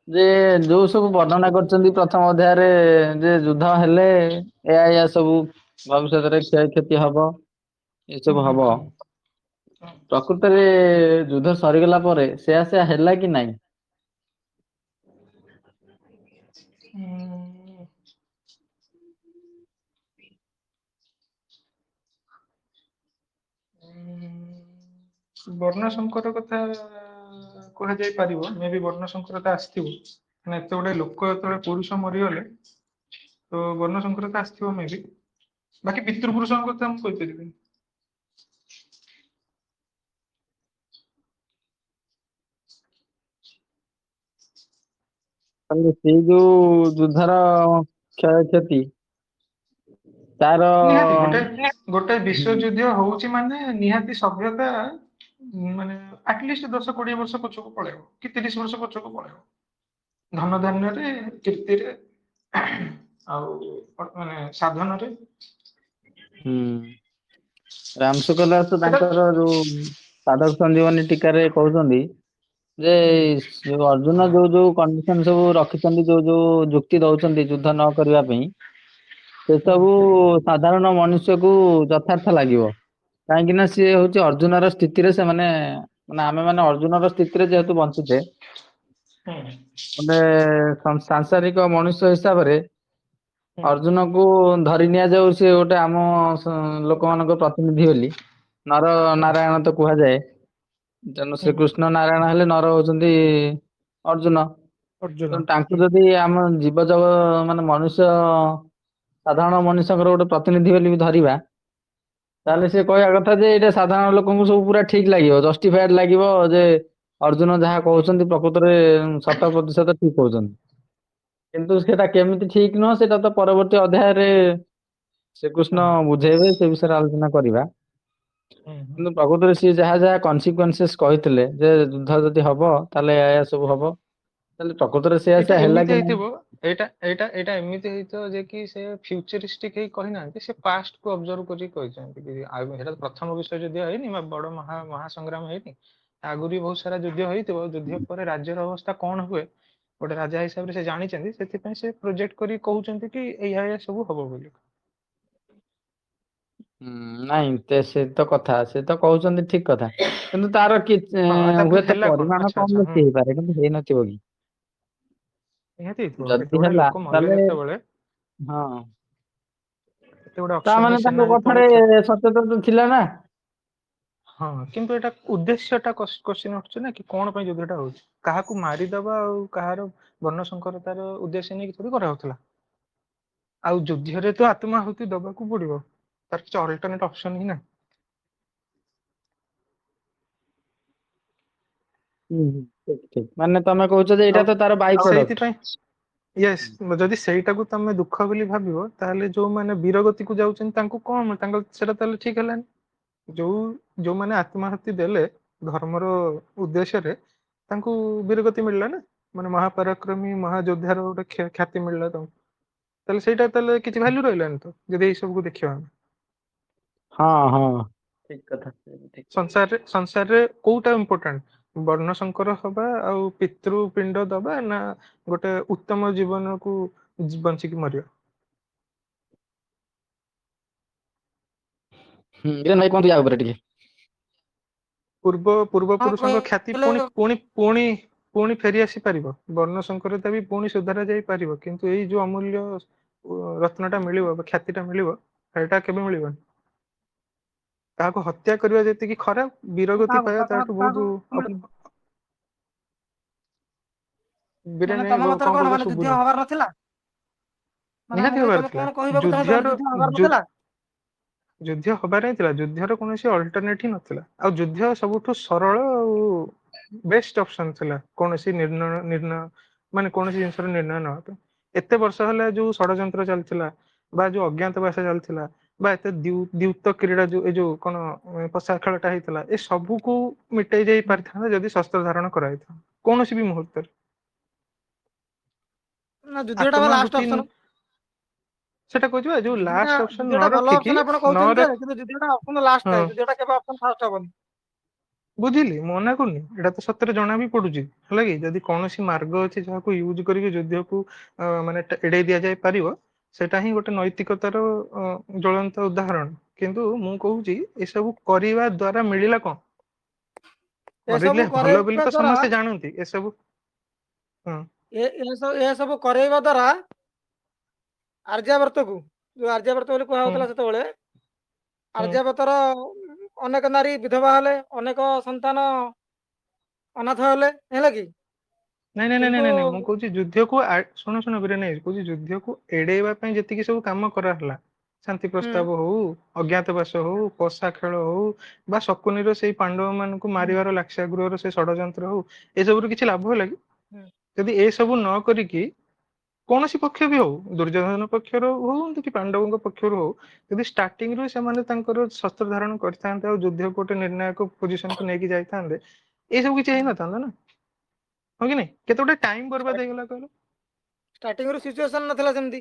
ଯେ ଯୋଉ ସବୁ ବର୍ଣ୍ଣନା କରିଛନ୍ତି ପ୍ରଥମ ଅଧ୍ୟାୟରେ ଯେ ଯୁଦ୍ଧ ହେଲେ ଏୟା ଏୟା ସବୁ ଭବିଷ୍ୟତରେ କ୍ଷୟକ୍ଷତି ହବ, ଏସବୁ ହବ, ପ୍ରକୃତରେ ଯୁଦ୍ଧ ସରିଗଲା ପରେ ସେୟା ସେୟା ହେଲା କି ନାଇଁ? ବର୍ଣ୍ଣ ଶଙ୍କର କଥା କୁହାଯାଇ ପାରିବ। ମେ ବି ବର୍ଣ୍ଣ ଶଙ୍କରତା ଆସିଥିବ। ମାନେ ଏତେ ଗୁଡେ ଲୋକ ଯେତେବେଳେ ପୁରୁଷ ମରିଗଲେ, ତ ବର୍ଣ୍ଣ ଶଙ୍କରତା ଆସିଥିବ ମେ ବି। ବାକି ପିତୃପୁରୁଷଙ୍କ କଥା ମୁଁ କହିପାରିବିନି। ତାହେଲେ ସେଇ ଯୋଉ ଯୁଦ୍ଧର କ୍ଷୟକ୍ଷତି ତାର ନିହାତି ଗୋଟେ ଗୋଟେ ବିଶ୍ୱଯୁଦ୍ଧ ହଉଛି ମାନେ ନିହାତି ସଭ୍ୟତା ମାନେ ଆଟଲିଷ୍ଟ 10-20 ବର୍ଷ ପଛକୁ ପଳେଇବ କି 30 ବର୍ଷ ପଛକୁ ପଳେଇବ, ଧନ ଧାନ୍ୟରେ, କୀର୍ତ୍ତିରେ ଆଉ ମାନେ ସାଧନରେ। ହୁଁ, ରାମଶୁକ ଦାସ ସେଟା ତାଙ୍କର ଯୋଉ ସାଧକ ସଞ୍ଜୀବନୀ ଟୀକାରେ କହୁଛନ୍ତି ଯେ ଯୋଉ ଅର୍ଜୁନ ଯୋଉ ଯୋଉ କଣ୍ଡିସନ ସବୁ ରଖିଛନ୍ତି, ଯୋଉ ଯୋଉ ଯୁକ୍ତି ଦଉଛନ୍ତି ଯୁଦ୍ଧ ନ କରିବା ପାଇଁ, ସେ ସବୁ ସାଧାରଣ ମନୁଷ୍ୟକୁ ଯଥାର୍ଥ ଲାଗିବ। କାହିଁକି ନା ସିଏ ହଉଛି ଅର୍ଜୁନର ସ୍ଥିତିରେ ସେମାନେ, ମାନେ ଆମେ ମାନେ ଅର୍ଜୁନର ସ୍ଥିତିରେ ଯେହେତୁ ବଞ୍ଚୁଛେ, ଗୋଟେ ସାଂସାରିକ ମନୁଷ୍ୟ ହିସାବରେ ଅର୍ଜୁନକୁ ଧରି ନିଆଯାଉ ସିଏ ଗୋଟେ ଆମ ଲୋକମାନଙ୍କ ପ୍ରତିନିଧି ବୋଲି। ନର ନାରାୟଣ ତ କୁହାଯାଏ। ତେଣୁ ଶ୍ରୀକୃଷ୍ଣ ନାରାୟଣ ହେଲେ ନର ହଉଛନ୍ତି ଅର୍ଜୁନ। ଅର୍ଜୁନ। ତେଣୁ ତାଙ୍କୁ ଯଦି ଆମ ଜୀବ ଜଗ ମାନେ ମନୁଷ୍ୟ, ସାଧାରଣ ମନୁଷ୍ୟଙ୍କର ଗୋଟେ ପ୍ରତିନିଧି ବୋଲି ବି ଧରିବା, ତାହେଲେ ସେ କହିବା କଥା ଯେ ଏଇଟା ସାଧାରଣ ଲୋକଙ୍କୁ ସବୁ ପୁରା ଠିକ ଲାଗିବ, ଜଷ୍ଟିଫାଏଡ ଲାଗିବ ଯେ ଅର୍ଜୁନ ଯାହା କହୁଛନ୍ତି ପ୍ରକୃତରେ ଶତ ପ୍ରତିଶତ ଠିକ କହୁଛନ୍ତି। କିନ୍ତୁ ସେଟା କେମିତି ଠିକ ନୁହଁ, ସେଟା ତ ପରବର୍ତ୍ତୀ ଅଧ୍ୟାୟରେ ଶ୍ରୀକୃଷ୍ଣ ବୁଝେଇବେ, ସେ ବିଷୟରେ ଆଲୋଚନା କରିବା। କିନ୍ତୁ ପ୍ରକୃତରେ ସିଏ ଯାହା ଯାହା କନସିକ୍ୱେନ୍ସେସ୍ କହିଥିଲେ ଯେ ଯୁଦ୍ଧ ଯଦି ହବ ତାହେଲେ ଏୟା ଏୟା ସବୁ ହବ, ତାହେଲେ ପ୍ରକୃତରେ ସେୟା ଏଇଟା ସେୟା ହେଲା ଏମିତି କି ନାହିଁ? ହେଇଥିବ, ଏଇଟା ଏମିତି ହେଇଥିବ ଯେ କି ସେ ଫ୍ୟୁଚରିଷ୍ଟିକ ହେଇ କହିନାହାନ୍ତି, ସେ ପାଷ୍ଟ କୁ ଅବଜର୍ଭ କରିକି କହିଛନ୍ତି କି ଆଉ ସେଇଟା ପ୍ରଥମ ବିଶ୍ୱଯୁଦ୍ଧ ହେଇନି ବା ବଡ ମହାସଂଗ୍ରାମ ହେଇନି, ଆଗରୁ ବି ବହୁତ ସାରା ଯୁଦ୍ଧ ହେଇଥିବ। ଯୁଦ୍ଧ ପରେ ରାଜ୍ୟର ଅବସ୍ଥା କଣ ହୁଏ, ଗୋଟେ ରାଜା ହିସାବରେ ସେ ଜାଣିଛନ୍ତି। ସେଥିପାଇଁ ସେ ପ୍ରୋଜେକ୍ଟ କରି କହୁଛନ୍ତି କି ଏଇଆ ଏଇଆ ସବୁ ହବ ବୋଲି। ନାଇଁ, ସେ ତ କଥା ସେ ତ କହୁଛନ୍ତି ଠିକ କଥା, କିନ୍ତୁ ତାର କିଛି ହଁ, ତାପରେ ହୁଏତ ହେଲା କଣ? ପରିମାଣ ଆଚ୍ଛା କମ ଆଚ୍ଛା ବେଶୀ ହେଇପାରେ, କିନ୍ତୁ ହେଇନଥିବ କି? ନିହାତି ହେଇଥିବ। ଏତେ ଯଦି ଗୁଡେ ହେଲା ଲୋକ ମଲେ ତାହେଲେ ଯେତେବେଳେ, ଏତେ ଗୁଡେ ତା ଅକ୍ଷୌହିଣୀ ମାନେ ସେନା ତାଙ୍କ ଯେତେବେଳେ କଥାରେ ସତ୍ୟତା ତ ଥିଲା ନା। ହଁ, କିନ୍ତୁ ଏଇଟା ଉଦ୍ଦେଶ୍ୟଟା କୋଶ୍ଚିନ୍ ଉଠୁଛି ନା କି କଣ ପାଇଁ ଯୁଦ୍ଧଟା ହଉଛି? କାହାକୁ ମାରିଦବା ଆଉ କାହାର ବର୍ଣ୍ଣ ସଂକରତାର ଉଦ୍ଦେଶ୍ୟ ନେଇକି ଥୋଡି କରାହଉଥିଲା। ଆଉ ଯୁଦ୍ଧରେ ତ ଆତ୍ମାହୁତି ଦବାକୁ ପଡିବ, ତାର କିଛି ଅଲ୍ଟରନେଟ ଅପସନ ହିଁ ନାହିଁ। ହୁଁ ହୁଁ ଠିକ ଠିକ ମାନେ ତମେ କହୁଛ ଯେ ଏଇଟା ଆଉ ତ ତାର ବାଇ ପ୍ରଡକ୍ଟ। ସେଇଥିପାଇଁ ୟେସ୍, ଯଦି ସେଇଟାକୁ ତମେ ଦୁଃଖ ବୋଲି ଭାବିବ, ତାହେଲେ ଯୋଉମାନେ ବୀରଗତିକୁ ଯାଉଛନ୍ତି ତାଙ୍କୁ କଣ, ତାଙ୍କ ସେଟା ତାହେଲେ ଠିକ ହେଲାନି। ଯୋଉମାନେ ଆତ୍ମାହୁତି ଦେଲେ ଧର୍ମର ଉଦ୍ଦେଶ୍ୟରେ, ତାଙ୍କୁ ବୀରଗତି ମିଳିଲା ନା, ମାନେ ମହାପରାକ୍ରମୀ ମହାଯୋଦ୍ଧାର ଗୋଟେ ଖ୍ୟାତି ମିଳିଲା ତାଙ୍କୁ। ତାହେଲେ ସେଇଟା ତାହେଲେ କିଛି ଭାଲ୍ୟୁ ରହିଲାନି ତ, ଯଦି ଏଇ ସବୁକୁ ଦେଖିବା ଆମେ। ହଁ ହଁ, ଠିକ କଥା, ଠିକ। ସଂସାରରେ କୋଉଟା ଇମ୍ପୋର୍ଟାଣ୍ଟ, ବର୍ଣ୍ଣ ଶଙ୍କର ହବା ଆଉ ପିତୃ ପିଣ୍ଡ ଦବା, ନା ଗୋଟେ ଉତ୍ତମ ଜୀବନକୁ ବଞ୍ଚିକି ମରିବା? ଭାଇ କୁହନ୍ତୁ ୟା ଉପରେ ଟିକେ। ପୂର୍ବ ପୂର୍ବପୁରୁଷଙ୍କ ଖ୍ୟାତି ପୁଣି ପୁଣି ପୁଣି ପୁଣି ଫେରି ଆସିପାରିବ, ବର୍ଣ୍ଣ ଶଙ୍କରତା ବି ପୁଣି ସୁଧାରା ଯାଇପାରିବ, କିନ୍ତୁ ଏଇ ଯୋଉ ଅମୂଲ୍ୟ ରତ୍ନଟା ମିଳିବ ବା ଖ୍ୟାତିଟା ମିଳିବ, ସେଇଟା କେବେ ମିଳିବନି। କାହାକୁ ହତ୍ୟା କରିବା ଯେତିକି ଖରାପ, ବୀରଗତି ପାଇବା ତାଠୁ ବହୁତ। ତମ ମତରେ କଣ, ମାନେ ଯୁଦ୍ଧ ହବାର ନଥିଲା? ନିହାତି ହବାର ଥିଲା ଯୁଦ୍ଧର। ଯୁଦ୍ଧ ହବାର ହିଁ ଥିଲା, ଯୁଦ୍ଧର କୌଣସି ଅଲ୍ଟରନେଟ ହିଁ ନଥିଲା। ଆଉ ଯୁଦ୍ଧ ସବୁଠୁ ସରଳ ଆଉ ବେଷ୍ଟ ଅପସନ ଥିଲା କୌଣସି ନିର୍ଣ୍ଣୟ, ମାନେ କୌଣସି ଜିନିଷର ନିର୍ଣ୍ଣୟ ନେବା ପାଇଁ। ଏତେ ବର୍ଷ ହେଲା ଯୋଉ ଷଡଯନ୍ତ୍ର ଚାଲିଥିଲା ବା ଯୋଉ ଅଜ୍ଞାତବାସ ଚାଲିଥିଲା ବା ଏତେ ଦ୍ୟୁତ କ୍ରୀଡା, ଯୋଉ ଏ ଯୋଉ କଣ ପଶା ଖେଳଟା ହେଇଥିଲା, ଏ ସବୁକୁ ମିଟେଇ ଯାଇ ପାରିଥାନ୍ତା ଯଦି ଶସ୍ତ୍ର ଧାରଣ କରାଯାଇଥାନ୍ତା କୌଣସି ବି ମୁହୂର୍ତ୍ତରେ। ନା, ଯୁଦ୍ଧଟା ଲାଷ୍ଟ ଅପସନ। ସେଟା କହୁଛି ବା, ଯୋଉ ଲାଷ୍ଟ ଅପସନ ନ ଭଲ ରଖିକି ଅପସନ ଆପଣ ନ କହୁଛନ୍ତି ଯେ, କିନ୍ତୁ ଯୁଦ୍ଧଟା ଅପସନ ଲାଷ୍ଟ ଥାଏ, ଯୁଦ୍ଧଟା କେବେ ଅପସନ ଫାଷ୍ଟ ହବନି। ବୁଝିଲି, ମନା କରୁନି, ଏଇଟା ତ ସତରେ ଜଣା ବି ପଡୁଛି, ହେଲା କି ଯଦି କୌଣସି ମାର୍ଗ ଅଛି ଯାହାକୁ ୟୁଜ କରିକି ଯୁଦ୍ଧକୁ ମାନେ ଏଡେଇ ଦିଆଯାଇ ପାରିବ, ସେଟା ହିଁ ଗୋଟେ ନୈତିକତାର ଜ୍ୱଳନ୍ତ ଉଦାହରଣ। କିନ୍ତୁ ମୁଁ କହୁଛି ଏସବୁ କରିବା ଦ୍ଵାରା ମିଳିଲା କଣ? ଏସବୁ କରିଲେ ଭଲ ବୋଲି କରେଇବା ତ ଦ୍ଵାରା ସମସ୍ତେ ଜାଣନ୍ତି ଏସବୁ। ହଁ, ଏସବୁ କରେଇବା ଦ୍ଵାରା ଆର୍ଯ୍ୟାବର୍ତ୍ତକୁ, ଯୋଉ ଆର୍ଯ୍ୟାବର୍ତ୍ତ ବୋଲି କୁହାହଉଥିଲା ସେତେବେଳେ, ଆର୍ଯ୍ୟାବର୍ତ୍ତର ଅନେକ ନାରୀ ବିଧବା ହେଲେ, ଅନେକ ସନ୍ତାନ ଅନାଥ ହେଲେ, ହେଲା କି? ନାଇଁ ନାଇଁ ନାଇଁ ନାଇଁ ନାଇଁ, ମୁଁ କହୁଛି ଯୁଦ୍ଧକୁ, ଶୁଣ ଶୁଣ ବୀରେନ, କହୁଛି ଯୁଦ୍ଧକୁ ଏଡେଇବା ପାଇଁ ଯେତିକି ସବୁ କାମ କରାହେଲା, ଶାନ୍ତି ପ୍ରସ୍ତାବ ହଉ, ଅଜ୍ଞାତବାସ ହଉ, ପଶା ଖେଳ ହଉ, ବା ଶକୁନିର ସେଇ ପାଣ୍ଡବ ମାନଙ୍କୁ ମାରିବାର ଲାକ୍ଷାଗୃହର ସେ ଷଡଯନ୍ତ୍ର ହଉ, ଏସବୁରୁ କିଛି ଲାଭ ହେଲା କି? ଯଦି ଏସବୁ ନ କରିକି କୌଣସି ପକ୍ଷ ବି ହଉ, ଦୁର୍ଯ୍ୟୋଧନ ପକ୍ଷରୁ ହଉ କି ପାଣ୍ଡବଙ୍କ ପକ୍ଷରୁ ହଉ, ଯଦି ଷ୍ଟାର୍ଟିଂ ରୁ ସେମାନେ ତାଙ୍କର ଶସ୍ତ୍ର ଧାରଣ କରିଥାନ୍ତେ ଆଉ ଯୁଦ୍ଧକୁ ଗୋଟେ ନିର୍ଣ୍ଣାୟକ ପୋଜିସନକୁ ନେଇକି ଯାଇଥାନ୍ତେ, ଏସବୁ କିଛି ହେଇନଥାନ୍ତା ନା, ହଁ କି ନାଇଁ? କେତେ ଗୋଟେ ଟାଇମ ବର୍ବାଦ ହେଇଗଲା କହିଲ। ଷ୍ଟାର୍ଟିଂ ରୁ ସିଚୁଏସନ ନଥିଲା ସେମିତି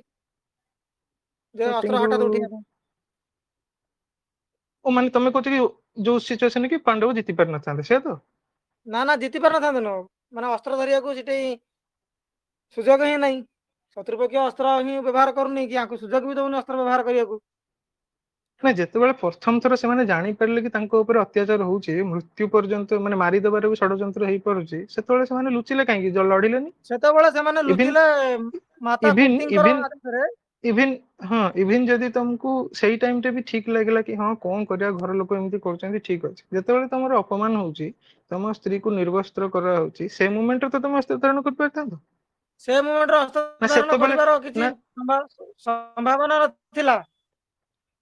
ଯେ ଷ୍ଟାର୍ଟିଂ ଅସ୍ତ୍ର ରୁ ହଠାତ୍ ଉଠିବା ପାଇଁ। ଓ ମାନେ ତମେ କହୁଛ କି ଯୋଉ ସିଚୁଏସନ କି ପାଣ୍ଡବ ଜିତି ପାରିନଥାନ୍ତେ, ସେୟା ତ? ନା ନା, ଜିତି ପାରିନଥାନ୍ତେ ନୁହଁ, ମାନେ ଅସ୍ତ୍ର ଧରିବାକୁ ସେଠି ସୁଯୋଗ ହିଁ ନାହିଁ। ଶତ୍ରୁପକ୍ଷ ଅସ୍ତ୍ର ହିଁ ବ୍ୟବହାର କରୁନି କି ଆଙ୍କୁ ସୁଯୋଗ ବି ଦଉନି ଅସ୍ତ୍ର ବ୍ୟବହାର କରିବାକୁ। ନା, ଯେତେବେଳେ ପ୍ରଥମ ଥର ସେମାନେ ଜାଣିପାରିଲେ କି ତାଙ୍କ ଉପରେ ଅତ୍ୟାଚାର ହଉଛି, ମୃତ୍ୟୁ ପର୍ଯ୍ୟନ୍ତ ମାନେ ମାରିଦେବାର ବି ଷଡଯନ୍ତ୍ର ହେଇପାରୁଛି, ସେତେବେଳେ ସେମାନେ ଲୁଚିଲେ କାହିଁକି, ଲଢିଲେନି? ସେତେବେଳେ ସେମାନେ ଇଭିନ୍ ଲୁଚିଲେ ମାତା ଇଭିନ୍ କୁନ୍ତୀଙ୍କର ଇଭିନ୍ ଆଦେଶରେ। ଇଭିନ୍ ହଁ, ଇଭିନ୍ ଯଦି ତମକୁ ସେଇ ଟାଇମ ଟା ବି ଠିକ ଲାଗିଲା କି ହଁ କଣ କରିବା, ଘର ଲୋକ ଏମିତି କରୁଛନ୍ତି, ଠିକ ଅଛି, ଯେତେବେଳେ ତମର ଅପମାନ ହଉଛି, ତମ ସ୍ତ୍ରୀକୁ ନିର୍ବସ୍ତ୍ର କରାହଉଛି, ସେ ମୁମେଣ୍ଟରେ ତ ତମେ ଅସ୍ତ୍ର ଧାରଣ କରିପାରିଥାନ୍ତ। ସେ ମୁମେଣ୍ଟରେ ଅସ୍ତ୍ର ନା ଧାରଣ ସେତେବେଳେ କରିବାର କିଛି ନା ସମ୍ଭାବନା ନଥିଲା,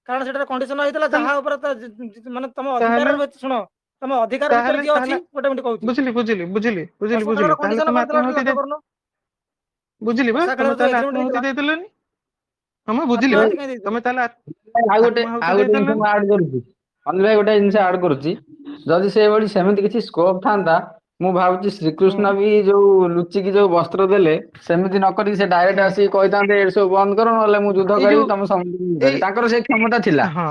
କାରଣ ସେଠାରେ କଣ୍ଡିସନ ହେଇଥିଲା ତାହେଲେ ଯାହା ଉପରେ ମାନେ ତମ ତାହେଲେ ଅଧିକାର, ଶୁଣ, ତମ ଅଧିକାର ଭିତରେ ତାହେଲେ ଯିଏ ଅଛି, ତାହେଲେ ଗୋଟେ ମିନିଟ୍ କହୁଛି। ବୁଝିଲି ବୁଝିଲି ବୁଝିଲି ବୁଝିଲି ପଶା ବୁଝିଲି ଖେଳର ତାହେଲେ କଣ୍ଡିସନ ତମେ ପଡିଥିଲା, ଆତ୍ମାହୁତି ଲକ୍ଷ୍ୟ ଦେଇ କରୁନ। ବୁଝିଲି ବା, ପଶା ତମେ ଖେଳରେ ଯୋଉ ତାହେଲେ ଏଗ୍ରିମେଣ୍ଟ ଆତ୍ମାହୁତି ହେଇଥିଲା, ଦେଇଦେଲନି? ହଁ, ମୁଁ ବୁଝିଲି ବା। ଆତ୍ମାହୁତି କାଇଁ ଦେଇଦେଲେ? ତମେ ତାହେଲେ ଆଉ ଗୋଟେ ଆତ୍ମାହୁତି ଆଉ ଗୋଟେ ଜିନିଷ ଦେଇଦେଲନି? ମୁଁ ଆଡ କରୁଛି, ଅନିଲ ଭାଇ, ଗୋଟେ ଜିନିଷ ଆଡ କରୁଛି। ଯଦି ସେଇଭଳି ସେମିତି କିଛି ସ୍କୋପ ଥାନ୍ତା, ମୁଁ ଭାବୁଛି ଶ୍ରୀକୃଷ୍ଣ ବି ଯୋଉ ଲୁଚିକି ଯୋଉ ବସ୍ତ୍ର ଦେଲେ, ସେମିତି ନ କରିକି ସେ ଡାଇରେକ୍ଟ ଆସିକି କହିଥାନ୍ତେ ଏ ସବୁ ବନ୍ଦ କର, ନହେଲେ ମୁଁ ଯୁଦ୍ଧ ଏଇ କରିବି ଯୋଉ ତମ ସମସ୍ତଙ୍କୁ। ଏଇ ତାଙ୍କର ସେ କ୍ଷମତା ଥିଲା। ହଁ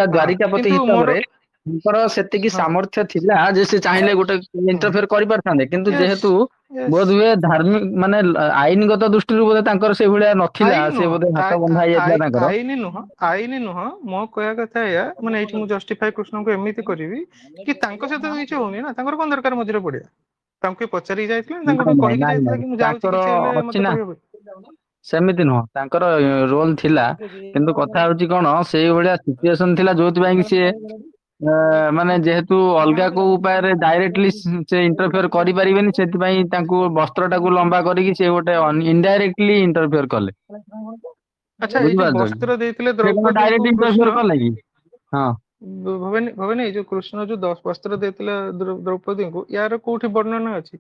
ଦ୍ୱାରିକାପତି କିନ୍ତୁ ମୋର ହିସାବରେ ତାଙ୍କର ସେତିକି ସାମର୍ଥ୍ୟ ଥିଲା ଯେ ସେ ଚାହିଁଲେ ଗୋଟେ ଇଣ୍ଟରଫିୟର କରିପାରିଥାନ୍ତେ, କିନ୍ତୁ ଯେହେତୁ ୟେସ୍ ବୋଧ ହୁଏ ଧାର୍ମିକ ମାନେ ଆଇନଗତ ଦୃଷ୍ଟିରୁ ବୋଧେ ତାଙ୍କର ସେଇଭଳିଆ ନଥିଲା, ଆଇନ ସେ ନୁହଁ, ବୋଧେ ହାତ ବନ୍ଧା ହେଇଯାଇଥିଲା ତାଙ୍କର। ଆଇନ ନୁହଁ, ଆଇନ ନୁହଁ, ମୋ କହିବା କଥା ଏଇଆ, ମାନେ ଏଇଠି ମୁଁ ଜଷ୍ଟିଫାଏ କୃଷ୍ଣଙ୍କୁ ଏମିତି କରିବି କି ତାଙ୍କ ସହିତ କିଛି ହଉନି ନା, ତାଙ୍କର କଣ ଦରକାର ମଝିରେ ପଡିବା? ତାଙ୍କୁ କିଏ ପଚାରିକି ଯାଇଥିଲେ ନା ତାଙ୍କଠୁ ନାଇଁ ନାଇଁ କହିକି ନାଇଁ ଯାଇଥିଲା ନାଇଁ, କି ମୁଁ ଯାଉଛି, ତାଙ୍କର କିଛି ହେଲେ ଅଛି ମତେ ନା। କହିବ ବୋଲି? ସେମିତି ନୁହଁ, ତାଙ୍କର ରୋଲ ଥିଲା, କିନ୍ତୁ କଥା ହଉଛି କଣ, ସେଇଭଳିଆ ସିଚୁଏସନ ଥିଲା ଯୋଉଥିପାଇଁ କି ସିଏ ମାନେ ଯେହେତୁ ଅଲଗା କୋଉ ଉପାୟରେ ଡାଇରେକ୍ଟଲି ସେ ଇଣ୍ଟରଫିୟର କରିପାରିବେନି, ସେଥିପାଇଁ ତାଙ୍କୁ ବସ୍ତ୍ର ଟାକୁ ଲମ୍ବା କରିକି ସେ ଗୋଟେ ଇନଡାଇରେକ୍ଟଲି ଇଣ୍ଟରଫିୟର କଲେ। ଆଚ୍ଛା, ଏଇ ଯୋଉ ବୁଝିପାରୁଛ କି? ବସ୍ତ୍ର ଦେଇଥିଲେ ସେ କଣ ଦ୍ରୌପଦୀଙ୍କୁ ଡାଇରେକ୍ଟ କୃଷ୍ଣ, ଇଣ୍ଟରଫିୟର କଲେ କି? ହଁ, ଭବାନୀ ଭବାନୀ, ଏଇ ଯୋଉ କୃଷ୍ଣ ଯୋଉ ବସ୍ତ୍ର ଦେଇଥିଲେ ଦ୍ରୌପଦୀଙ୍କୁ, ୟାର କୋଉଠି ବର୍ଣ୍ଣନା ଅଛି?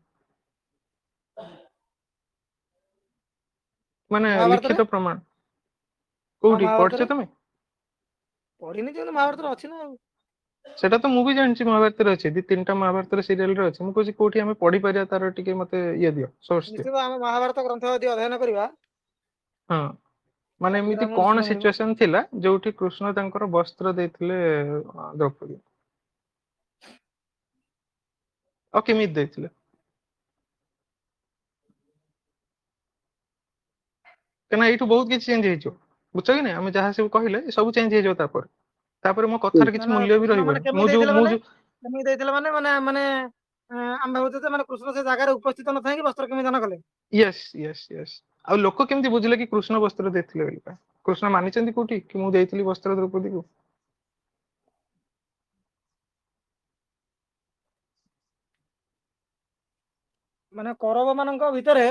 ମାନେ ମହାଭାରତରେ। ଲିଖିତ ପ୍ରମାଣ ହଁ, କୋଉଠି ପଢିଛ ମହାଭାରତରେ। ତମେ? ପଢିନି କିନ୍ତୁ ମହାଭାରତରେ ଅଛି ନା ଆଉ। ସେଟା ତ ମୁଁ ବି ଜାଣିଛି ମହାଭାରତରେ ଅଛି, ଦି ତିନିଟା ମହାଭାରତର ସିରିଏଲରେ ଅଛି। ମୁଁ କହୁଛି କୋଉଠି ଆମେ ପଢିପାରିବା, ତାର ଟିକେ ମତେ ଇଏ ଦିଅ, ସୋର୍ସ ଦିଅ। ନିଶ୍ଚିତ ଆମେ ମହାଭାରତ ଗ୍ରନ୍ଥ ଯଦି ଅଧ୍ୟୟନ କରିବା ହଁ, ମାନେ ତାହେଲେ ଏମିତି ଆମକୁ କଣ ନିଶ୍ଚିତ ମିଳିବ। ସିଚୁଏସନ ଥିଲା ଯୋଉଠି କୃଷ୍ଣ ତାଙ୍କର ବସ୍ତ୍ର ଦେଇଥିଲେ ଦ୍ରୌପଦୀ, ଆଉ କେମିତି ଦେଇଥିଲେ? କାହିଁକିନା ଏଇଠୁ ବହୁତ କିଛି ଚେଞ୍ଜ ହେଇଯିବ, ବୁଝଛ କି ନାଇଁ? ଆମେ ଯାହା ସବୁ କହିଲେ ସବୁ ଚେଞ୍ଜ ହେଇଯିବ ତାପରେ। ତାପରେ ମୋ କଥାର ନା କିଛି ନା, ମୂଲ୍ୟ ବି କୃଷ୍ଣ ମାନେ ରହିବନି। କେମିତି ମୁଁ ଯୋଉ ଦେଇଥିଲେ, ମୁଁ ମାନେ ଯୋଉ କେମିତି ଦେଇଥିଲେ, ମାନେ ମାନେ ମାନେ ଆମେ ଭାବୁଛେ ଯେ ମାନେ କୃଷ୍ଣ ସେ ଜାଗାରେ ଉପସ୍ଥିତ ନଥାଇକି ବସ୍ତ୍ର କେମିତି ଦାନ କଲେ? ୟେସ୍ ୟେସ୍ ୟେସ୍, ଆଉ ଲୋକ କେମିତି ବୁଝିଲେ କି କୃଷ୍ଣ ବସ୍ତ୍ର ଦେଇଥିଲେ ବୋଲି? କୃଷ୍ଣ ମାନିଛନ୍ତି କୋଉଠି କି ମୁଁ ଦେଇଥିଲି ବସ୍ତ୍ର ଦ୍ରୌପଦୀକୁ? ମାନେ କୌରବ ମାନଙ୍କ ଭିତରେ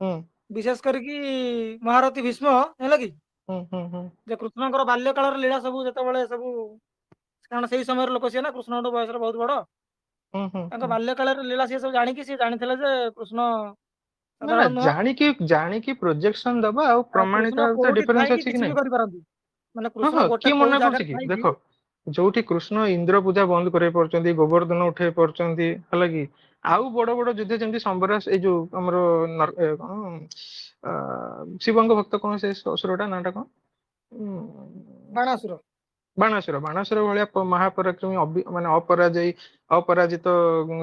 ହୁଁ ବିଶେଷ କରିକି ମହାରଥୀ ଭୀଷ୍ମ, ହେଲା କି ହୁଁ ହୁଁ ହୁଁ ଯେ କୃଷ୍ଣଙ୍କର ବାଲ୍ୟ କାଳର ଲୀଳା ସବୁ ଯେତେବେଳେ ସବୁ, କାରଣ ସେଇ ସମୟରେ ଲୋକ ସିଏ ନା କୃଷ୍ଣଙ୍କଠୁ ବୟସରେ ବହୁତ ବଡ। ହୁଁ ହୁଁ ତାଙ୍କ ହୁଁ ବାଲ୍ୟ କାଳର ଲୀଳା ସିଏ ସବୁ ଜାଣିକି, ସିଏ ଜାଣିଥିଲେ ଯେ କୃଷ୍ଣ ନା ନା, ସାଧାରଣ ନୁହଁ। ଜାଣିକି ପ୍ରୋଜେକ୍ସନ ଦବା ଆଉ ଆଉ ପ୍ରମାଣିତ କୃଷ୍ଣ ଭିତରେ କୋଉଠି ଡିଫରେନ୍ସ ଥାଇକି ଅଛି କି କିଛି ନାଇଁ? ବି କରିପାରନ୍ତି, ମାନେ ହଁ କୃଷ୍ଣ ହଁ, ଗୋଟେ କିଏ କୋଉ ମନା କରୁଛି ଜାଗାରେ କି? ଥାଇକି। ଦେଖ, ଯୋଉଠି କୃଷ୍ଣ ଇନ୍ଦ୍ର ପୂଜା ବନ୍ଦ କରେଇ ପାରୁଛନ୍ତି, ଗୋବର୍ଦ୍ଧନ ଉଠେଇ ପାରୁଛନ୍ତି, ହେଲା କି, ଆଉ ବଡ ବଡ ଯୁଦ୍ଧ ଯେମିତି ସମ୍ବରାସ, ଏଇ ଯୋଉ ଆମର କଣ ଅ ଶିବଙ୍କ ଭକ୍ତ କଣ ସେ ଅସୁରଟା ନାଁଟା କଣ? ଉଁ, ବାଣାସୁର। ବାଣାସୁର, ବାଣାସୁର ଭଳିଆ ମହାପରାକ୍ରମୀ, ମାନେ ଅପରାଜୟୀ, ଅପରାଜିତ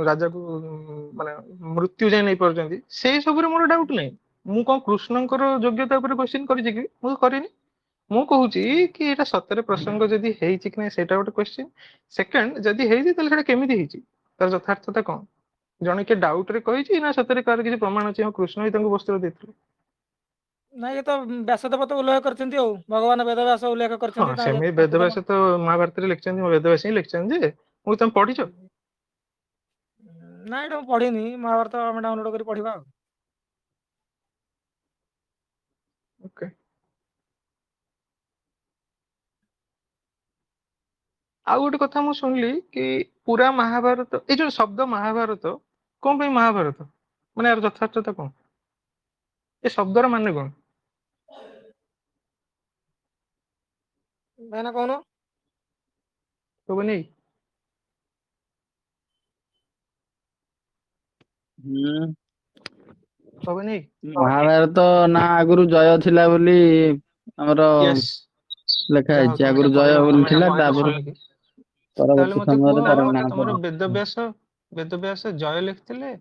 ରାଜାକୁ ମାନେ ମୃତ୍ୟୁ ଯାଏ ନେଇ ପାରୁଛନ୍ତି, ସେଇ ସବୁରେ ମୋର ଡାଉଟ ନାହିଁ। ମୁଁ କଣ କୃଷ୍ଣଙ୍କର ଯୋଗ୍ୟତା ଉପରେ କ୍ୱେଶ୍ଚିନ୍ କରିଛି କି? ମୁଁ କରିନି। ମୁଁ କହୁଛି କି ଏଇଟା ସତରେ ପ୍ରସଙ୍ଗ ଯଦି ହେଇଛି କି ନାହିଁ, ସେଇଟା ଗୋଟେ କ୍ୱେଶ୍ଚିନ୍। ସେକେଣ୍ଡ, ଯଦି ହେଇଛି ତାହେଲେ ସେଇଟା କେମିତି ହେଇଛି, ତାର ଯଥାର୍ଥତା କଣ? ଜଣେ କିଏ ଡାଉଟ ରେ କହିଛି ନା ସତରେ କାହାର କିଛି ପ୍ରମାଣ ଅଛି, ହଁ କୃଷ୍ଣ ହିଁ ତାଙ୍କୁ ବସ୍ତ୍ର ଦେଇଥିଲେ? ନାଇଁ, ଏ ତ ବ୍ୟାସଦେବ ତ ଉଲ୍ଲେଖ କରିଛନ୍ତି, ଆଉ ଭଗବାନ ବେଦ ବ୍ୟାସ ଉଲ୍ଲେଖ ହଁ, କରିଛନ୍ତି ସେମିତି ତାଙ୍କୁ ତ ବେଦବ୍ୟାସ ତ ମହାଭାରତରେ ଲେଖିଛନ୍ତି, ବେଦବ୍ୟାସ ହିଁ ଲେଖିଛନ୍ତି ଯେ ମୁଁ, ତମେ ପଢିଛ? ନାଇଁ, ଏଇଟା ମୁଁ ପଢିନି ମହାଭାରତ। ଆମେ ଡାଉନଲୋଡ କରି ପଢିବା ଆଉ। ଓକେ। ଆଉ ଗୋଟେ କଥା ମୁଁ ଶୁଣିଲି କି ପୁରା ମହାଭାରତ, ଏଇ ଯୋଉ ଶବ୍ଦ ମହାଭାରତ, କଣ ପାଇଁ ମହାଭାରତ? ମାନେ ଏହାର ଯଥାର୍ଥତା କଣ? ଏ ଶବ୍ଦର ମାନେ କଣ? ଭାଇନା କହୁନ। ଶୁଭୁନି? ହୁଁ। ଶୁଭୁନି? ମହାଭାରତ ନା ଆଗରୁ ଜୟ ଥିଲା ବୋଲି ଆମର ୟେସ୍। ଲେଖା ଯାହା ହଉ ହେଇଛି, ତମେ ଏଇଟା ଆଗରୁ ଜୟ କହିଲ, ବୋଲି ଭଲ ଥିଲା, ଲାଗିଲା ମତେ ତାପରେ ଶୁଣିକି। ତାହେଲେ ପରବର୍ତ୍ତୀ ମତେ ସମୟରେ କୁହ, ତାର ନାଁ ତମର ପରିବର୍ତ୍ତନ। ବେଦବ୍ୟାସ, ବେଦବ୍ୟାସ ଜୟ ଲେଖିଥିଲେ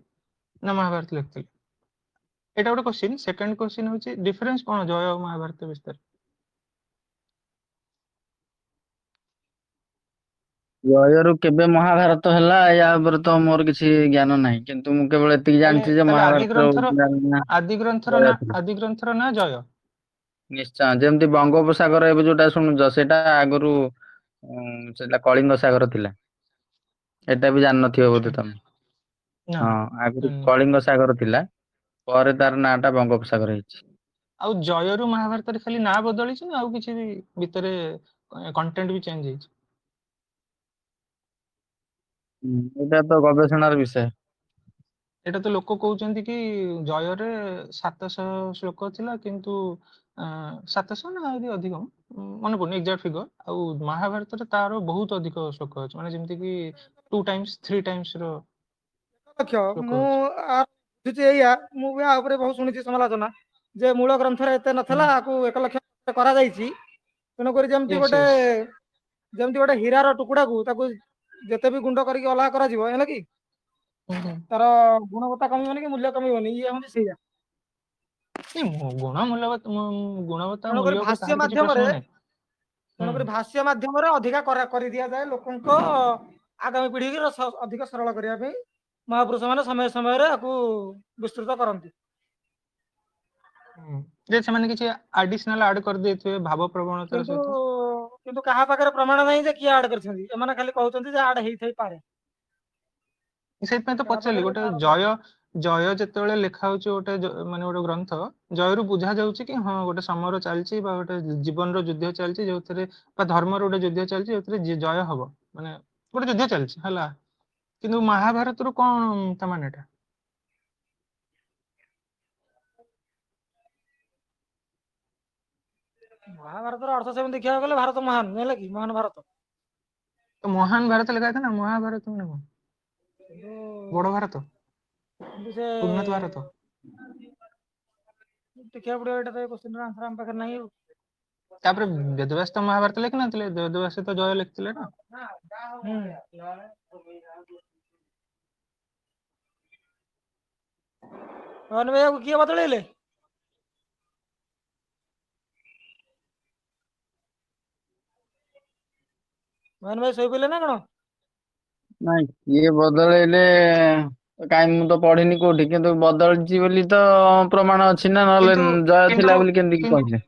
ନା ମହାଭାରତ ଲେଖିଥିଲେ? ଏଇଟା ଗୋଟେ କ୍ୱେଶ୍ଚିନ୍। ସେକେଣ୍ଡ କ୍ୱେଶ୍ଚିନ୍ ହଉଛି ଡିଫରେନ୍ସ କଣ ଜୟ ଆଉ ମହାଭାରତ ବିଷୟରେ? ଜୟରୁ କେବେ ମହାଭାରତ ହେଲା ୟା ଉପରେ ତ ମୋର କିଛି ଜ୍ଞାନ ନାହିଁ, କିନ୍ତୁ ମୁଁ କେବଳ ଏତିକି ତାହେଲେ ଜାଣିଛି ଯେ ତାହେଲେ ଆଦି ମହାଭାରତର ଗ୍ରନ୍ଥର ନାଁ ଆଦି ଗ୍ରନ୍ଥର ଜୟ ନା ଥିଲା। ଆଦି ଗ୍ରନ୍ଥର ନା ଜୟ? ନିଶ୍ଚୟ, ଯେମିତି ବଙ୍ଗୋପସାଗର ଏବେ ଯୋଉଟା ଶୁଣୁଛ, ସେଇଟା ଆଗରୁ ସେଟା କଳିଙ୍ଗ ସାଗର ଥିଲା। ଏଟା ବି ଜାଣିନଥିବ ଆଚ୍ଛା। ବୋଧେ ତମେ? ନା। ହଁ, ଆଗରୁ ଜାଣିନି। କଳିଙ୍ଗ ସାଗର ଥିଲା, ପରେ ତାର ନାଁ ଟା ବଙ୍ଗୋପସାଗର ହେଇଛି। ଆଉ ଜୟରୁ ମହାଭାରତରେ ଖାଲି ନାଁ ବଦଳିଛି ନା ଆଉ କିଛି ବି ଭିତରେ କଣ୍ଟେଣ୍ଟ ବି ଚେଞ୍ଜ ହେଇଛି? ଏଇଟା ତ ଗବେଷଣାର ବିଷୟ। ଏଇଟା ତ ଲୋକ କହୁଛନ୍ତି କି ଜୟରେ 700 ଶ୍ଲୋକ ଥିଲା, କିନ୍ତୁ 700 ନା ଆହୁରି ଅଧିକ, ମନେ ପଡୁନି ଏକ୍ଜାକ୍ଟ ଫିଗର, ଆଉ ମହାଭାରତରେ ତାର ବହୁତ ଅଧିକ ଶ୍ଲୋକ ଅଛି, ମାନେ ଯେମିତି କି 2 ଟାଇମ୍ସ 3 ଟାଇମ୍ସ ର ଲକ୍ଷ ଶ୍ଲୋକ ମୁଁ ଅଛି। ବୁଝୁଛି ଏଇଆ, ମୁଁ ବି ଆ ଉପରେ ବହୁତ ଶୁଣିଛି ସମାଲୋଚନା ଯେ ମୂଳ ଗ୍ରନ୍ଥରେ ଏତେ ନଥିଲା, ଆକୁ 1 ଲକ୍ଷ କରାଯାଇଛି। ତେଣୁକରି ଯେମିତି ୟେସ୍ ଗୋଟେ ୟେସ୍ ଯେମିତି ଗୋଟେ ହୀରାର ଟୁକୁଡାକୁ ତାକୁ ଯେତେ ବି ଗୁଣ୍ଡ କରିକି ଅଲଗା କରାଯିବ, ହେଲା କି, ହୁଁ ହୁଁ ତାର ଗୁଣବତ୍ତା କମିବନି କି ମୂଲ୍ୟ କମିବନି, ଇଏ ହଉଛି ସେଇଆ। ନାଇଁ, ଗୁଣ ମୂଲ୍ୟବତ, ଗୁଣବତ୍ତା ତେଣୁକରି ମୂଲ୍ୟ ଉପରେ ଭାଷ୍ୟ କାହାର କିଛି ମାଧ୍ୟମରେ ପ୍ରଶ୍ନ ନାହିଁ। ତେଣୁକରି ଭାଷ୍ୟ ମାଧ୍ୟମରେ ଅଧିକା କରି ଦିଆଯାଏ ଲୋକଙ୍କ ଆଗାମୀ ପିଢି ଅଧିକ ସରଳ କରିବା ପାଇଁ ମହାପୁରୁଷ ମାନେ ସମୟ ସମୟରେ ଆକୁ ବିସ୍ତୃତ କରନ୍ତି। ଯେ ସେମାନେ କିଛି ଆଡିସନାଲ ଆଡ କରିଦେଇଥିବେ ଭାବ ପ୍ରବଣତାର କିନ୍ତୁ ସହିତ। କିନ୍ତୁ କାହା ପାଖରେ ପ୍ରମାଣ ନାହିଁ ଯେ କିଏ ଆଡ କରିଛନ୍ତି। ଏମାନେ ଖାଲି କହୁଛନ୍ତି ଯେ ଆଡ ହେଇଥାଇପାରେ। ସେଇଥିପାଇଁ ତ କାହା ପଚାରିଲି। ପାଖରେ ଗୋଟେ ତାର ଜୟ, ଜୟ ଯେତେବେଳେ ଲେଖା ହଉଛି ଗୋଟେ ମାନେ ଗୋଟେ ଗ୍ରନ୍ଥ, ଜୟରୁ ବୁଝା ଯାଉଛି କି ହଁ, ଗୋଟେ ସମର ଚାଲିଛି ବା ଗୋଟେ ଜୀବନର ଯୁଦ୍ଧ ଚାଲିଛି ଯୋଉଥିରେ, ବା ଧର୍ମର ଗୋଟେ ଯୁଦ୍ଧ ଚାଲିଛି ଯୋଉଥିରେ ଜୟ ହବ, ମାନେ ଗୋଟେ ଯୁଦ୍ଧ ଚାଲିଛି, ହେଲା। କିନ୍ତୁ ମହାଭାରତରୁ କଣ ତା ମାନେଟା? ମହାଭାରତର ଅର୍ଥ ସେମିତି ଦେଖିବାକୁ ଗଲେ ଭାରତ ମହାନ, ହେଲା କି? ମହାନ ଭାରତ। ତ ମହାନ ଭାରତ ଲେଖା ହେଇଥିଲା ନା, ମହାଭାରତ ମାନେ କଣ? କିନ୍ତୁ ବଡ ଭାରତ, କିନ୍ତୁ ସେ ଉନ୍ନତ ଭାରତ। ଦେଖିବାକୁ ପଡିବ ଏଇଟା ତ, କୋଶ୍ଚିନ୍ ର ଆନ୍ସର ଆମ ପାଖରେ ନାହିଁ ଆଉ। ତାପରେ ବେଦବ୍ୟାସ ତ ମହାଭାରତ ଲେଖିନଥିଲେ, ବେଦବ୍ୟାସ ତ ଜୟ ଲେଖିଥିଲେ ନା। ହୁଁ। ଭବାନୀ ଭାଇ, ଆକୁ କିଏ ବଦଳେଇଲେ? ଭବାନୀ ଭାଇ ଶୋଇପଇଲେ ନା କଣ? ନାଇଁ, କିଏ ବଦଳେଇଲେ କାଇଁ, ମୁଁ ତ ପଢିନି କୋଉଠି, କିନ୍ତୁ ବଦଳିଛି ବୋଲି ତ ପ୍ରମାଣ ଅଛି ନା, ନହେଲେ କିନ୍ତୁ ଜୟ କିନ୍ତୁ ଥିଲା ବୋଲି କେମିତି କିନ୍ତୁ କହିଲେ?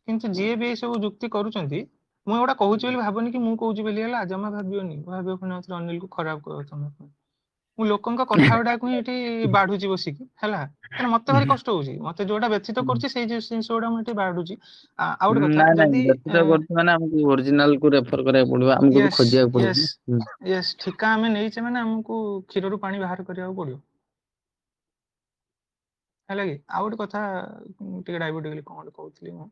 କିନ୍ତୁ ଯିଏ ବି ଏଇ ସବୁ ଯୁକ୍ତି କରୁଛନ୍ତି, ମୁଁ ଏଗୁଡା କହୁଛି ବୋଲି ଭାବନି କି ମୁଁ କହୁଛି ବୋଲି, ହେଲା? ଜମା ଭାବିବନି, ଭାବିବ ପୁଣି ଆଉଥରେ ଅନିଲକୁ ଖରାପ କହିବ ତମେ। ମୁଁ ଲୋକଙ୍କ କଥା ଗୁଡାକୁ ହିଁ ଏଠି ବାଢୁଛି ବସିକି, ହେଲା? କାରଣ ମତେ ଭାରି କଷ୍ଟ ହଉଛି, ମତେ ଯୋଉଟା ବ୍ୟଥିତ କରୁଛି ସେଇ ଜିନିଷ ଗୁଡା ମୁଁ ଏଠି ବାଢୁଛି। ଆଉ ଗୋଟେ କଥା, ନାଇଁ ନାଇଁ, ଯଦି ବ୍ୟତୀତ କରୁଛି ମାନେ ଆମକୁ ଓରିଜିନାଲ କୁ ରେଫର କରିବାକୁ ପଡିବ, ଆମକୁ ବି ୟେସ୍ ଖୋଜିବାକୁ ପଡିବ। ୟେସ୍ ହୁଁ। ୟେସ୍, ଠିକା ଆମେ ନେଇଛେ ମାନେ ଆମକୁ କ୍ଷୀରରୁ ପାଣି ବାହାର କରିବାକୁ ପଡିବ, ହେଲା କି? ଆଉ ଗୋଟେ କଥା, ଟିକେ ଡାଇଭର୍ଟ ହେଇଗଲି, କଣ ଗୋଟେ କହୁଥିଲି ମୁଁ?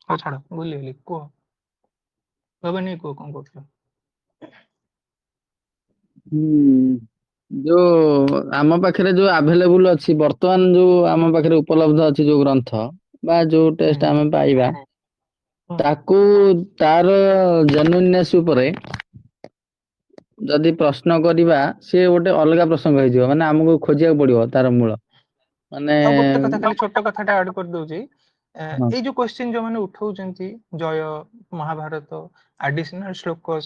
ହଉ ଛାଡ, ଭୁଲିଗଲି। କୁହ ଭବାନୀ, କୁହ କଣ କହୁଥିଲ? ହୁଁ, ଯୋଉ ଆମ ପାଖରେ ଯୋଉ ଆଭେଲେବୁଲ ଅଛି ବର୍ତ୍ତମାନ, ଯୋଉ ଆମ ପାଖରେ ଉପଲବ୍ଧ ଅଛି, ଯୋଉ ଗ୍ରନ୍ଥ ବା ଯୋଉ ଟେକ୍ସଟ ଆମେ ପାଇବା, ତାକୁ ତାର ଜେନୁଇନନେସ୍ ଉପରେ ଯଦି ପ୍ରଶ୍ନ କରିବା, ସିଏ ଗୋଟେ ଅଲଗା ପ୍ରସଙ୍ଗ ହେଇଯିବ। ମାନେ ଆମକୁ ଖୋଜିବାକୁ ପଡିବ ତାର ମୂଳ ମାନେ। ଆଉ ଗୋଟେ କଥା, ଖାଲି ଛୋଟ କଥାଟା ଆଡ କରିଦଉଛି। ହଁ। ଏଇ ଯୋଉ କ୍ୱେଶ୍ଚିନ୍ ଯୋଉମାନେ ଉଠଉଛନ୍ତି, ଜୟ, ମହାଭାରତ, ଆଡିସନାଲ ଶ୍ଲୋକ,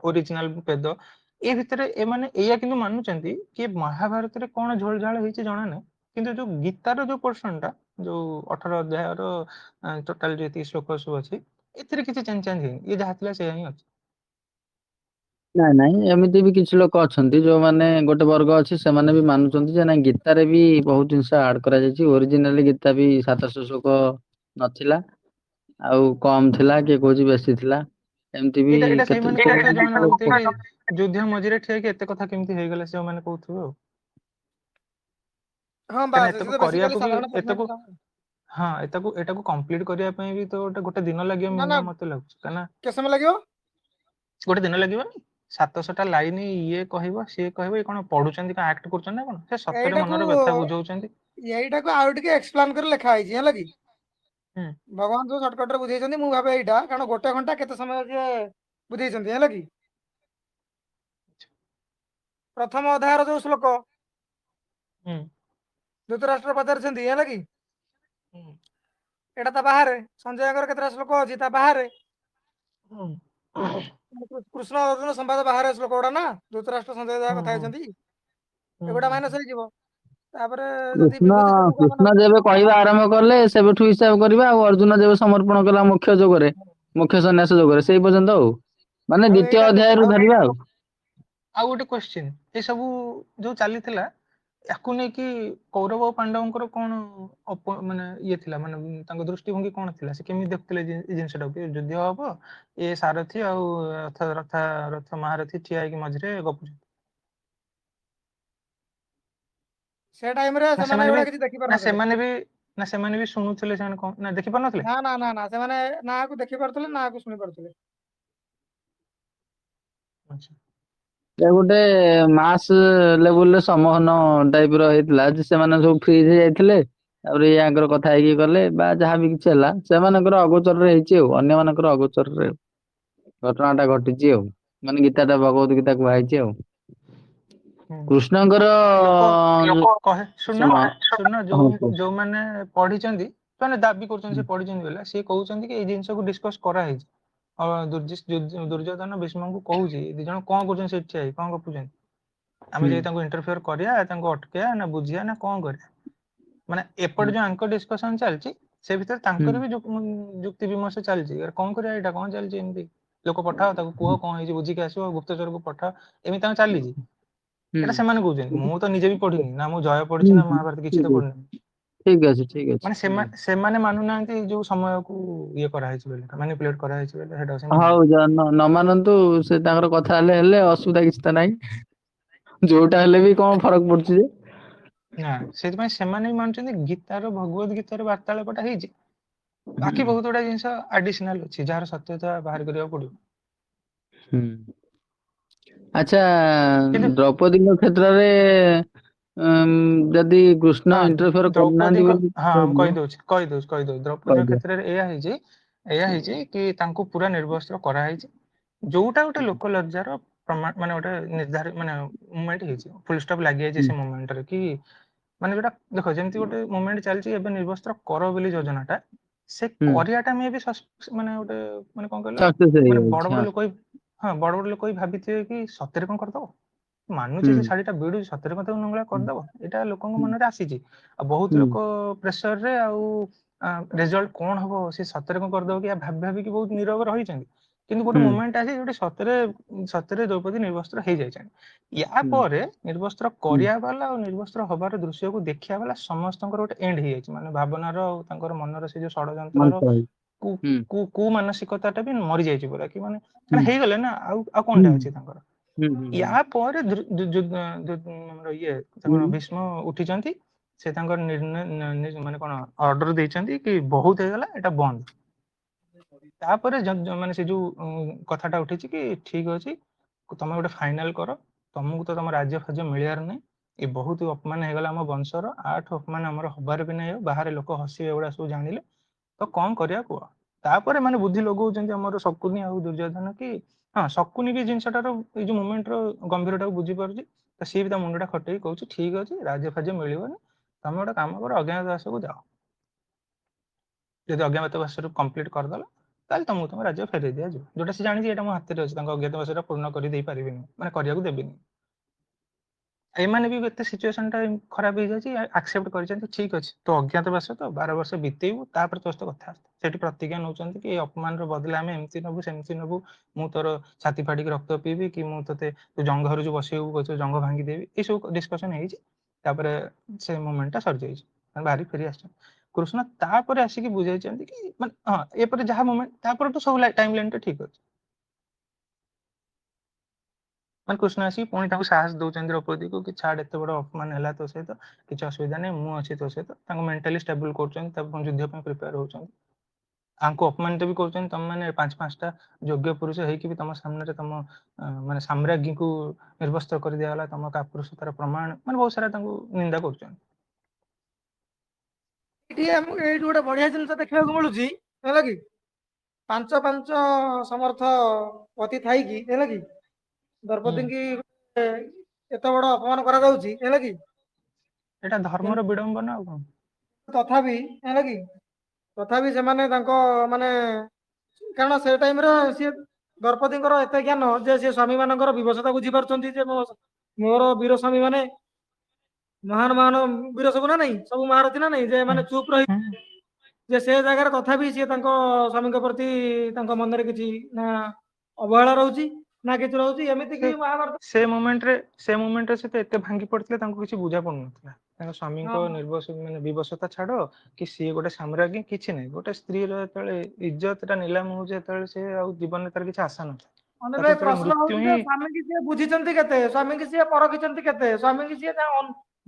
ଓରିଜିନାଲ ବେଦ, ଏ ଭିତରେ ଏମାନେ ଏଇଆ କିନ୍ତୁ ମାନୁଛନ୍ତି କି ମହାଭାରତରେ କଣ ଝୋଳଝାଳ ହେଇଛି ଜଣା ନାହିଁ, କିନ୍ତୁ ଯୋଉ ଗୀତାର ଯୋଉ ପୋର୍ସନ ଟା, ଯୋଉ 18 ଅଧ୍ୟାୟର ଟୋଟାଲ ଯେତିକି ଶ୍ଲୋକ ସବୁ ଅଛି, ଏଥିରେ କିଛି ଚେଞ୍ଜ ଚାଞ୍ଜ ହେଇନି, ଇଏ ଯାହା ଥିଲା ସେଇଆ ହିଁ ଅଛି। ନାଇଁ ନାଇଁ, ଏମିତି ବି କିଛି ଲୋକ ଅଛନ୍ତି, ଯୋଉମାନେ ଗୋଟେ ବର୍ଗ ଅଛି, ସେମାନେ ବି ମାନୁଛନ୍ତି ଯେ ନାଇଁ, ଗୀତାରେ ବି ବହୁତ ଜିନିଷ ଆଡ କରାଯାଇଛି, ଓରିଜିନାଲି ଗୀତା ବି 700 ଶ୍ଳୋକ ନଥିଲା, ଆଉ କମ ଥିଲା, କିଏ କହୁଛି ବେଶୀ ଥିଲା, ଏମିତି ବି ଏଇଟା ଏଇଟା କେତେ ସେଇମାନେ କହୁଥିବେ ଯୋଉମାନେ ଭାବୁଥିବେ କି ଯୁଦ୍ଧ ମଝିରେ ଠିଆ ହେଇକି ଏତେ କଥା କେମିତି ହେଇଗଲା, ସେମାନେ କହୁଥିବେ ଆଉ। ହଁ କାହିଁକିନା ବାସ୍, ଏତକ ସେ ତ କରିବାକୁ ବେସିକାଲି ବି ସାଧାରଣ ଏତକୁ ପର୍ସନାଲିଟି। ହଁ, ଏତାକୁ ଏଟାକୁ କମ୍ପ୍ଲିଟ କରିବା ପାଇଁ ବି ତ ଗୋଟେ ଗୋଟେ ଦିନ ଲାଗିବ ନା ନା ମିନିମମ୍ ମତେ ଲାଗୁଛି, କାହିଁକିନା କେତେ ସମୟ ଲାଗିବ? ଗୋଟେ ଦିନ ଲାଗିବନି? 700ଟା ଲାଇନ ଇଏ କହିବ, ସିଏ କହିବ, ଇଏ କଣ ପଢୁଛନ୍ତି, କଣ ଆକ୍ଟ କରୁଛନ୍ତି ନା କଣ? ସେ ସତରେ ଏଇଟାକୁ ମନର ବ୍ୟଥା ବୁଝଉଛନ୍ତି। ଏଇଟାକୁ ଆଉ ଟିକେ ଏକ୍ସପ୍ଲେନ କରି ଲେଖା ହେଇଛି, ହେଲା କି? ହୁଁ। ଭଗବାନ ଯୋଉ ସର୍ଟକଟ ରେ ବୁଝେଇଛନ୍ତି, ମୁଁ ଭାବେ ଏଇଟା, କାରଣ ଗୋଟେ ଘଣ୍ଟା କେତେ ସମୟ ସିଏ ବୁଝେଇଛନ୍ତି, ହେଲା କି? ପ୍ରଥମ ଅଧ୍ୟାୟର ଯୋଉ ଶ୍ଲୋକ ହୁଁ ଧୃତରାଷ୍ଟ୍ର ପଚାରିଛନ୍ତି, ହେଲା କି? ହୁଁ। ଏଇଟା ତା ବାହାରେ ସଞ୍ଜୟଙ୍କର କେତେଟା ଶ୍ଲୋକ ଅଛି ତା ବାହାରେ। ହୁଁ କୃଷ୍ଣ ଅର୍ଜୁନ ସମ୍ବାଦ ବାହାରେ ଶ୍ଲୋକ ଗୁଡା ନା, ଧୃତରାଷ୍ଟ୍ର ସଞ୍ଜୟ ଯାହା ହୁଁ କଥା ହୁଁ ହେଇଛନ୍ତି, ହୁଁ ଏଗୁଡା ହୁଁ ମାଇନସ ହେଇଯିବ। ତାପରେ ଯଦି କୃଷ୍ଣ ବିଭୂତି ଯୋଗକୁ ଆମେ କୃଷ୍ଣ ଯେବେ କହିବା ଆରମ୍ଭ କଲେ ସେବେଠୁ ହିସାବ କରିବା, ଆଉ ଅର୍ଜୁନ ଯେବେ ସମର୍ପଣ କଲା ମୋକ୍ଷ ଯୋଗରେ, ମୋକ୍ଷ ସନ୍ନ୍ୟାସ ଯୋଗରେ, ସେଇ ପର୍ଯ୍ୟନ୍ତ ଆଉ ମାନେ ଆଉ ଦ୍ଵିତୀୟ ଏଇଟା ଅଧ୍ୟାୟରୁ ଆଉ ଧରିବା ଆଉ। ଆଉ ଗୋଟେ କ୍ୱେଶ୍ଚିନ୍, ଏ ସବୁ ଯୋଉ ଚାଲିଥିଲା, ୟାକୁ ନେଇକି କୌରବ ଓ ପାଣ୍ଡବଙ୍କର କଣ ଅପ ମାନେ ଇଏ ଥିଲା, ମାନେ ତାଙ୍କ ଦୃଷ୍ଟିଭଙ୍ଗୀ କଣ ଥିଲା? ସେ କେମିତି ଦେଖୁଥିଲେ ଏଇ ଜିନିଷଟାକୁ କି ଯୁଦ୍ଧ ହବ, ଏ ସାରଥୀ ଆଉ ରଥ ରଥ ରଥ ମହାରଥୀ ଠିଆ ହେଇକି ମଝିରେ ଗପୁଛନ୍ତି? ସେ ଟାଇମ ରେ ନା ସେମାନେ ସେମାନେ ବି ଏଗୁଡା କିଛି ଦେଖି ନା ପାରୁନଥିଲେ। ସେମାନେ ବି ନା ସେମାନେ ବି ଶୁଣୁଥିଲେ, ସେମାନେ କଣ ନା ଦେଖି ପାରୁନଥିଲେ? ନା ନା ନା ନା, ସେମାନେ ନା ଆକୁ ଦେଖି ପାରୁଥିଲେ ନା ଆକୁ ଶୁଣି ପାରୁଥିଲେ। ଆଚ୍ଛା। ଏ ଗୋଟେ ମାସ ଲେବୁଲରେ ସମୋହନ ଟାଇପ ର ହେଇଥିଲା ଯେ ସେମାନେ ସବୁ ଫ୍ରିଜ ହେଇ ଯାଇଥିଲେ, ତାପରେ ୟାଙ୍କର କଥା ହେଇକି ଗଲେ ବା ଯାହାବି କିଛି ହେଲା, ସେମାନଙ୍କର ଅଗୋଚରରେ ହେଇଛି ଆଉ ଅନ୍ୟମାନଙ୍କର ଅଗୋଚରରେ ଘଟଣା ଟା ଘଟିଛି ଆଉ, ମାନେ ଗୀତାଟା ଭଗବତ ଗୀତା କୁହାଯାଇଛି ଆଉ। ହୁଁ। କୃଷ୍ଣଙ୍କର ଲୋକ କହେ, ଶୁଣ ଶୁଣ ଶୁଣ, ହଁ ଯୋଉ କୁହ। ଯୋଉମାନେ ପଢିଛନ୍ତି, ସେମାନେ ଦାବି କରୁଛନ୍ତି ସେ ପଢିଛନ୍ତି ବୋଲେ, ସିଏ କହୁଛନ୍ତି କି ଏଇ ଜିନିଷକୁ ଡିସକସ କରାହେଇଛି। ଦୁର୍ଯ୍ୟୋଧନ ଭୀଷ୍ମଙ୍କୁ କହୁଛି, ଦି ଜଣ କଣ କରୁଛନ୍ତି ସେଠି ଠିଆ ହେଇ, କଣ ଗପୁଛନ୍ତି? ଆମେ ହୁଁ ଯାଇ ତାଙ୍କୁ ଇଣ୍ଟରଫିୟର କରିବା, ତାଙ୍କୁ ଅଟକେଇବା ନା ବୁଝିବା ନା କଣ କରିବା? ମାନେ ଏପଟେ ହୁଁ ଯୋଉ ଆଙ୍କ ଡିସକସନ ଚାଲିଛି, ସେ ଭିତରେ ହୁଁ ତାଙ୍କର ବି ଯୁକ୍ତି ବିମର୍ଶ ଚାଲିଛି, କଣ କରିବା, ଏଇଟା କଣ ଚାଲିଛି ଏମିତି, ଲୋକ ପଠାଅ, ତାକୁ କୁହ କଣ ହେଇଛି, ବୁଝିକି ଆସିବ, ଗୁପ୍ତଚରକୁ ପଠାଅ, ଏମିତି ତାଙ୍କ ଚାଲିଛି। ହୁଁ ଏଇଟା ସେମାନେ କହୁଛନ୍ତି, ମୁଁ ତ ନିଜେ ବି ପଢିନି, ନା ମୁଁ ଜୟ ପଢିଛି ହୁଁ ନା ହୁଁ, ମହାଭାରତ କିଛି ଠିକ ତ ଅଛି, ପଢିନି। ଠିକ ଅଛି, ଠିକ ଅଛି। ମାନେ ହୁଁ। ସେମାନେ ମାନୁନାହାନ୍ତି ଯୋଉ ସମୟକୁ ଇଏ କରାହେଇଛି ବୋଲି, ମାନିପୁଲେଟ କରାହେଇଛି ବୋଲି, ସେଇଟା ସେ ହଉ ମାନୁନାହାନ୍ତି। ନ ମାନନ୍ତୁ, ସେ ତାଙ୍କର କଥା ହେଲେ ହେଲେ ଅସୁବିଧା କିଛି ତ ନାହିଁ, ଯୋଉଟା ହେଲେ ବି କଣ ଫରକ ପଡୁଛି ଯେ। ନା, ସେଥିପାଇଁ ସେମାନେ ବି ମାନୁଛନ୍ତି ଗୀତାର, ଭଗବତ ଗୀତାର ବାର୍ତ୍ତାଳାପଟା ହେଇଛି। ବାକି ବହୁତ ଗୁଡା ଜିନିଷ ଆଡିସନାଲ ଅଛି ଯାହାର ସତ୍ୟତା ବାହାର କରିବାକୁ ପଡିବ। ଆଚ୍ଛା, କିନ୍ତୁ ଦ୍ରୌପଦୀଙ୍କ କ୍ଷେତ୍ରରେ ଯଦି କୃଷ୍ଣ ଇଣ୍ଟରଫିୟର କରୁନାହାନ୍ତି ଦ୍ରୌପଦୀଙ୍କ ବୋଲି ହଁ, ମୁଁ କହିଦଉଛି କହିଦଉଛି କହିଦଉଛି ଦ୍ରୌପଦୀଙ୍କ କହିଦିଅ। କ୍ଷେତ୍ରରେ ଏଇଆ ହେଇଛି କି ତାଙ୍କୁ ପୁରା ନିର୍ବସ୍ତ୍ର କରାହେଇଛି, ଯୋଉଟା ଗୋଟେ ଲୋକ ଲଜ୍ଜାର ପ୍ରମାଣ, ମାନେ ଗୋଟେ ନିର୍ଦ୍ଧାରିତ ମାନେ ମୁଭମେଣ୍ଟ ହେଇଛି, ଫୁଲ ଷ୍ଟପ୍ ଲାଗିଯାଇଛି ସେ ମୁଭମେଣ୍ଟରେ। କି ମାନେ ଯୋଉଟା ଦେଖ, ଯେମିତି ଗୋଟେ ମୁଭମେଣ୍ଟ ଚାଲିଛି ଏବେ ନିର୍ବସ୍ତ୍ର କର ବୋଲି ଯୋଜନାଟା, ସେ କରିବାଟା ମେ ବି ମାନେ ଗୋଟେ ମାନେ କଣ କହିଲ, ସକ୍ସେସ୍ ମାନେ ବଡ ହେଇଯାଇଛି। ବଡ ଲୋକ ବି, ହଁ, ବଡ ବଡ ଲୋକ ବି ଭାବିଥିବେ କି ସତରେ କଣ କରିଦବ, ମାନୁଛି ସେ ଶାଢୀଟା ଭିଡୁଛି, ସତରେ କଣ ତାକୁ ନଙ୍ଗଳା କରିଦବ, ଏଇଟା ଲୋକଙ୍କ ମନରେ ଆସିଛି। ଆଉ ବହୁତ ଲୋକ ପ୍ରେସରରେ ଆଉ ରେଜଲ୍ଟ କଣ ହବ, ସେ ସତରେ କଣ କରିଦବ କି ଭାବି ଭାବିକି ବହୁତ ନିରବ ରହିଛନ୍ତି। କିନ୍ତୁ ଗୋଟେ ମୋମେଣ୍ଟ ଆସି ଯୋଉଠି ସତରେ ସତରେ ଦ୍ରୌପଦୀ ନିର୍ବସ୍ତ୍ର ହେଇଯାଇଛନ୍ତି। ୟା ପରେ ନିର୍ବସ୍ତ୍ର କରିବା ବାଲା ଆଉ ନିର୍ବସ୍ତ୍ର ହବାର ଦୃଶ୍ୟକୁ ଦେଖିବା ବାଲା ସମସ୍ତଙ୍କର ଗୋଟେ ଏଣ୍ଡ ହେଇଯାଇଛି, ମାନେ ଭାବନାର ଆଉ ତାଙ୍କର ମନର ସେ ଯୋଉ ଷଡଯନ୍ତ୍ରର କୁ କୁ କୁ ମାନସିକତାଟା ବି ମରିଯାଇଛି ପୁରା, କି ମାନେ ହେଇଗଲେ ନା ଆଉ ଆଉ କଣଟା ଅଛି ତାଙ୍କର। ୟା ପରେ ଆମର ଇଏ ତାଙ୍କର ଭୀଷ୍ମ ଉଠିଛନ୍ତି, ସେ ତାଙ୍କର ନିର୍ଣ୍ଣୟ ମାନେ କଣ ଅର୍ଡର ଦେଇଛନ୍ତି କି ବହୁତ ହେଇଗଲା, ଏଇଟା ବନ୍ଦ। ତାପରେ ମାନେ ସେ ଯୋଉ କଥାଟା ଉଠିଛି କି ଠିକ ଅଛି, ତମେ ଗୋଟେ ଫାଇନାଲ କର, ତମକୁ ତ ତମ ରାଜ୍ୟ ଫାଜ୍ୟ ମିଳିବାର ନାହିଁ, ଏ ବହୁତ ଅପମାନ ହେଇଗଲା ଆମ ବଂଶର, ଆଠ ଅପମାନ ଆମର ହବାର ବି ନାହିଁ, ବାହାରେ ଲୋକ ହସିବେ ଏଗୁଡା ସବୁ ଜାଣିଲେ, ତ କଣ କରିବା କୁହ। ତାପରେ ମାନେ ବୁଦ୍ଧି ଲଗଉଛନ୍ତି ଆମର ଶକୁନି ଆଉ ଦୁର୍ଯ୍ୟୋଧନ, କି ହଁ ଶକୁନି ବି ଜିନିଷଟାର ଏଇ ଯୋଉ ମୁଭମେଣ୍ଟର ଗମ୍ଭୀରଟାକୁ ବୁଝିପାରୁଛି, ତ ସିଏ ବି ତା ମୁଣ୍ଡଟା ଖଟେଇକି କହୁଛି ଠିକ ଅଛି, ରାଜ୍ୟ ଫାଜ୍ୟ ମିଳିବନି, ତମେ ଗୋଟେ କାମ କର, ଅଜ୍ଞାତବାସକୁ ଯାଅ, ଯଦି ଅଜ୍ଞାତବାସରୁ କମ୍ପ୍ଲିଟ କରିଦେଲ ତାହେଲେ ତମକୁ ତମ ରାଜ୍ୟ ଫେରେଇ ଦିଆଯିବ। ଯୋଉଟା ସେ ଜାଣିଛି ଏଇଟା ମୋ ହାତରେ ଅଛି, ତାଙ୍କ ଅଜ୍ଞାତବାସଟା ପୂର୍ଣ୍ଣ କରି ଦେଇପାରିବିନି, ମାନେ କରିବାକୁ ଦେବିନି। ଏମାନେ ବି ଏତେ ସିଚୁଏସନ ଟା ଖରାପ ହେଇଯାଇଛି, ଆକ୍ସେପ୍ଟ କରିଛନ୍ତି ଠିକ ଅଛି, ତୋ ଅଜ୍ଞାତବାସ ତ 12 ବର୍ଷ ବିତେଇବୁ, ତାପରେ ତୋ ସହିତ କଥା। ସେଠି ପ୍ରତିଜ୍ଞା ନଉଛନ୍ତି କି ଏଇ ଅପମାନର ବଦଲା ଆମେ ଏମିତି ନବୁ ସେମିତି ନବୁ, ମୁଁ ତୋର ଛାତି ଫାଟିକି ରକ୍ତ ପିଇବି, କି ମୁଁ ତୋତେ ତୁ ଜଙ୍ଘରୁ ଯୋଉ ବସେଇବୁ କହୁଛୁ ଜଙ୍ଘ ଭାଙ୍ଗିଦେବି, ଏଇସବୁ ଡିସ୍କସନ ହେଇଛି। ତାପରେ ସେ ମୁଭମେଣ୍ଟ ଟା ସରିଯାଇଛି, ବାହାରି ଫେରି ଆସିଛନ୍ତି। କୃଷ୍ଣ ତାପରେ ଆସିକି ବୁଝେଇଛନ୍ତି କି ମାନେ ହଁ ଏପରେ ଯାହା ମୁଭମେଣ୍ଟ ତାପରେ ତ ସବୁ ଟାଇମ ଲାଇନ ଟା ଠିକ ଅଛି। ମାନେ କୃଷ୍ଣ ଆସିକି ପୁଣି ତାଙ୍କୁ ସାହସ ଦଉଛନ୍ତି ଦ୍ରୌପଦୀକୁ କି ଛାଡ, ଏତେ ବଡ ଅପମାନ ହେଲା ତୋ ସହିତ, କିଛି ଅସୁବିଧା ନାହିଁ, ମୁଁ ଅଛି ତୋ ସହିତ। ତାଙ୍କୁ ମେଣ୍ଟାଲି ଷ୍ଟେବଲ କରୁଛନ୍ତି, ତାକୁ ପୁଣି ଯୁଦ୍ଧ ପାଇଁ ପ୍ରିପେୟାର ହଉଛନ୍ତି। ଆଙ୍କୁ ଅପମାନିତ ବି କରୁଛନ୍ତି, ତମେ ମାନେ 5-5ଟା ଯୋଗ୍ୟ ପୁରୁଷ ହେଇକି ବି ତମ ସାମ୍ନାରେ ତମ ମାନେ ସାମ୍ରାଜ୍ଞୀକୁ ନିର୍ବସ୍ତ୍ର କରିଦିଆଗଲା, ତମ କାପୁରୁଷତାର ପ୍ରମାଣ, ମାନେ ବହୁତ ସାରା ତାଙ୍କୁ ନିନ୍ଦା କରୁଛନ୍ତି। ଏଇଠି ଆମକୁ ଏଇଠି ଗୋଟେ ବଢିଆ ଜିନିଷ ଦେଖିବାକୁ ମିଳୁଛି, ହେଲା କି 5-5 ସମର୍ଥ ପତି ଥାଇକି, ହେଲା କି ଦ୍ରୌପଦୀଙ୍କୁ ଏତେ ବଡ ଅପମାନ କରାଯାଉଛି, ହେଲା କି ଏଇଟା ଧର୍ମର ବିଡମ୍ବନା ଆଉ କଣ। ତଥାପି ହେଲା କି ତଥାପି ସେମାନେ ତାଙ୍କ ମାନେ କାରଣ ସେ ଟାଇମରେ ସିଏ ଦ୍ରୌପଦୀଙ୍କର ଏତେ ଜ୍ଞାନ ଯେ ସେ ସ୍ୱାମୀ ମାନଙ୍କର ବିବଶତା ବୁଝିପାରୁଛନ୍ତି, ଯେ ମୋର ବୀର ସ୍ୱାମୀ ମାନେ ମହାନ ମହାନ ବୀର ସବୁ ନା ନାଇଁ, ସବୁ ମହାରଥୀ ନା ନାଇଁ, ଯେ ମାନେ ଚୁପ୍ ରହି ଯେ ସେ ଜାଗାରେ ତଥାପି ସିଏ ତାଙ୍କ ସ୍ୱାମୀଙ୍କ ପ୍ରତି ତାଙ୍କ ମନରେ କିଛି ନା ଅବହେଳା ରହୁଛି ନା କିଛି ରହୁଛି। ଏମିତି କି ମହାଭାରତ ସେ ମୋମେଣ୍ଟରେ ସେ ତ ଏତେ ଭାଙ୍ଗି ପଡିଥିଲେ, ତାଙ୍କୁ କିଛି ବୁଝା ପଡୁନଥିଲା। ତାଙ୍କ ସ୍ୱାମୀଙ୍କ ନିର୍ବସ ମାନେ ବିବଶତା ଛାଡ କି ସିଏ ଗୋଟେ ସାମ୍ରାଜ୍ଞୀ କିଛି ନାହିଁ, ଗୋଟେ ସ୍ତ୍ରୀର ଯେତେବେଳେ ଇଜ୍ଜତ ଟା ନିଲାମ ହଉଛି ସେତେବେଳେ ସେ ଆଉ ଜୀବନରେ ତାର କିଛି ଆଶା ନଥାଏ। ମାନେ ଭାଇ ପ୍ରଶ୍ନ ହଉଛି ଯେ ସ୍ୱାମୀକି ସିଏ ବୁଝିଛନ୍ତି କେତେ, ସ୍ୱାମୀକି ସିଏ ପରଖିଛନ୍ତି କେତେ, ସ୍ୱାମୀକି ସିଏ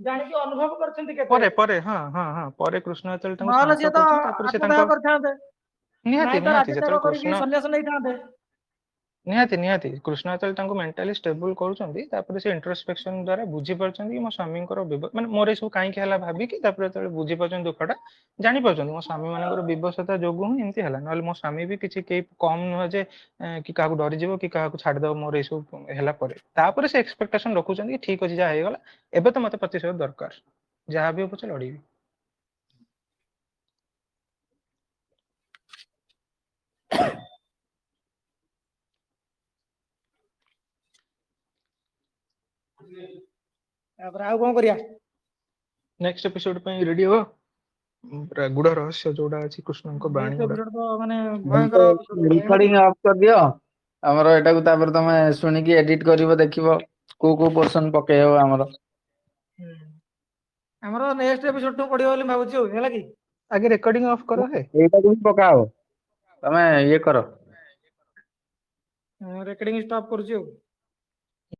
ଜାଣିକି ଅନୁଭବ କରିଛନ୍ତି କେତେ। ପରେ ପରେ ହଁ ହଁ ହଁ ପରେ କୃଷ୍ଣ ଯେତେବେଳେ ତାଙ୍କୁ ନହେଲେ ଶାନ୍ତ ସିଏ ତ କରୁଛନ୍ତି, ତାପରେ ସେ ଆତ୍ମଦାହ ତାଙ୍କ କରିଥାନ୍ତେ। ନିହାତି ନାଇଁ ତ ନିହାତି ରାଜ୍ୟ ତ୍ୟାଗ ଯେତେବେଳେ କରିକି କୃଷ୍ଣ ସନ୍ନ୍ୟାସ ନେଇଥାନ୍ତେ। ନିହାତି ନିହାତି କୃଷ୍ଣ ଯେତେବେଳେ ତାଙ୍କୁ ମେଣ୍ଟାଲି ଷ୍ଟେବଲ କରୁଛନ୍ତି, ତାପରେ ସେ ଇଣ୍ଟ୍ରୋସ୍ପେକ୍ସନ ଦ୍ଵାରା ବୁଝିପାରୁଛନ୍ତି କି ମୋ ସ୍ୱାମୀଙ୍କର ମାନେ ମୋର ଏସବୁ କାହିଁକି ହେଲା ଭାବିକି, ତାପରେ ଯେତେବେଳେ ବୁଝିପାରୁଛନ୍ତି ଦୁଃଖଟା ଜାଣିପାରୁଛନ୍ତି ମୋ ସ୍ୱାମୀ ମାନଙ୍କର ବିବଶତା ଯୋଗୁଁ ହିଁ ଏମିତି ହେଲା, ନହେଲେ ମୋ ସ୍ୱାମୀ ବି କିଛି କେହି କମ ନୁହେଁ ଯେ କି କାହାକୁ ଡରିଯିବ କି କାହାକୁ ଛାଡିଦବ ମୋର ଏସବୁ ହେଲା ପରେ। ତାପରେ ସେ ଏକ୍ସପେକ୍ଟେସନ ରଖୁଛନ୍ତି କି ଠିକ ଅଛି ଯାହା ହେଇଗଲା, ଏବେ ତ ମତେ ପ୍ରତିଶୋଧ ଦରକାର, ଯାହା ବି ହଉ ପଛେ ଲଢିବି। ତାପରେ ଆଉ କଣ କରିବା? ନେକ୍ସଟ ଏପିସୋଡ ପାଇଁ ରେଡି ହବ, ପୁରା ଗୁଢ ରହସ୍ୟ ଯୋଉଟା ଅଛି କୃଷ୍ଣଙ୍କ ବାଣୀ ନେକ୍ସଟ ଗୁଡା। ଏପିସୋଡ ତ ମାନେ ଭୟଙ୍କର episode ହେଲା କି? ରେକର୍ଡିଂ ଅଫ୍ କରିଦିଅ ଆମର ଏଟାକୁ, ତାପରେ ତମେ ଶୁଣିକି ଏଡିଟ କରିବ, ଦେଖିବ କୋଉ କୋଉ ପୋର୍ସନ ପକେଇବ ଆମର। ଆମର ନେକ୍ସଟ ଏପିସୋଡ ଠୁ ପଡିବ ବୋଲି ଭାବୁଛି ଆଉ, ହେଲା କି? ଆଗେ ରେକର୍ଡିଂ ଅଫ୍ କର ହେ। ଏଇଟାକୁ ବି ପକାଅ, ତମେ ଇଏ କର। ରେକର୍ଡିଂ ଷ୍ଟପ୍ କରୁଛି ଆଉ।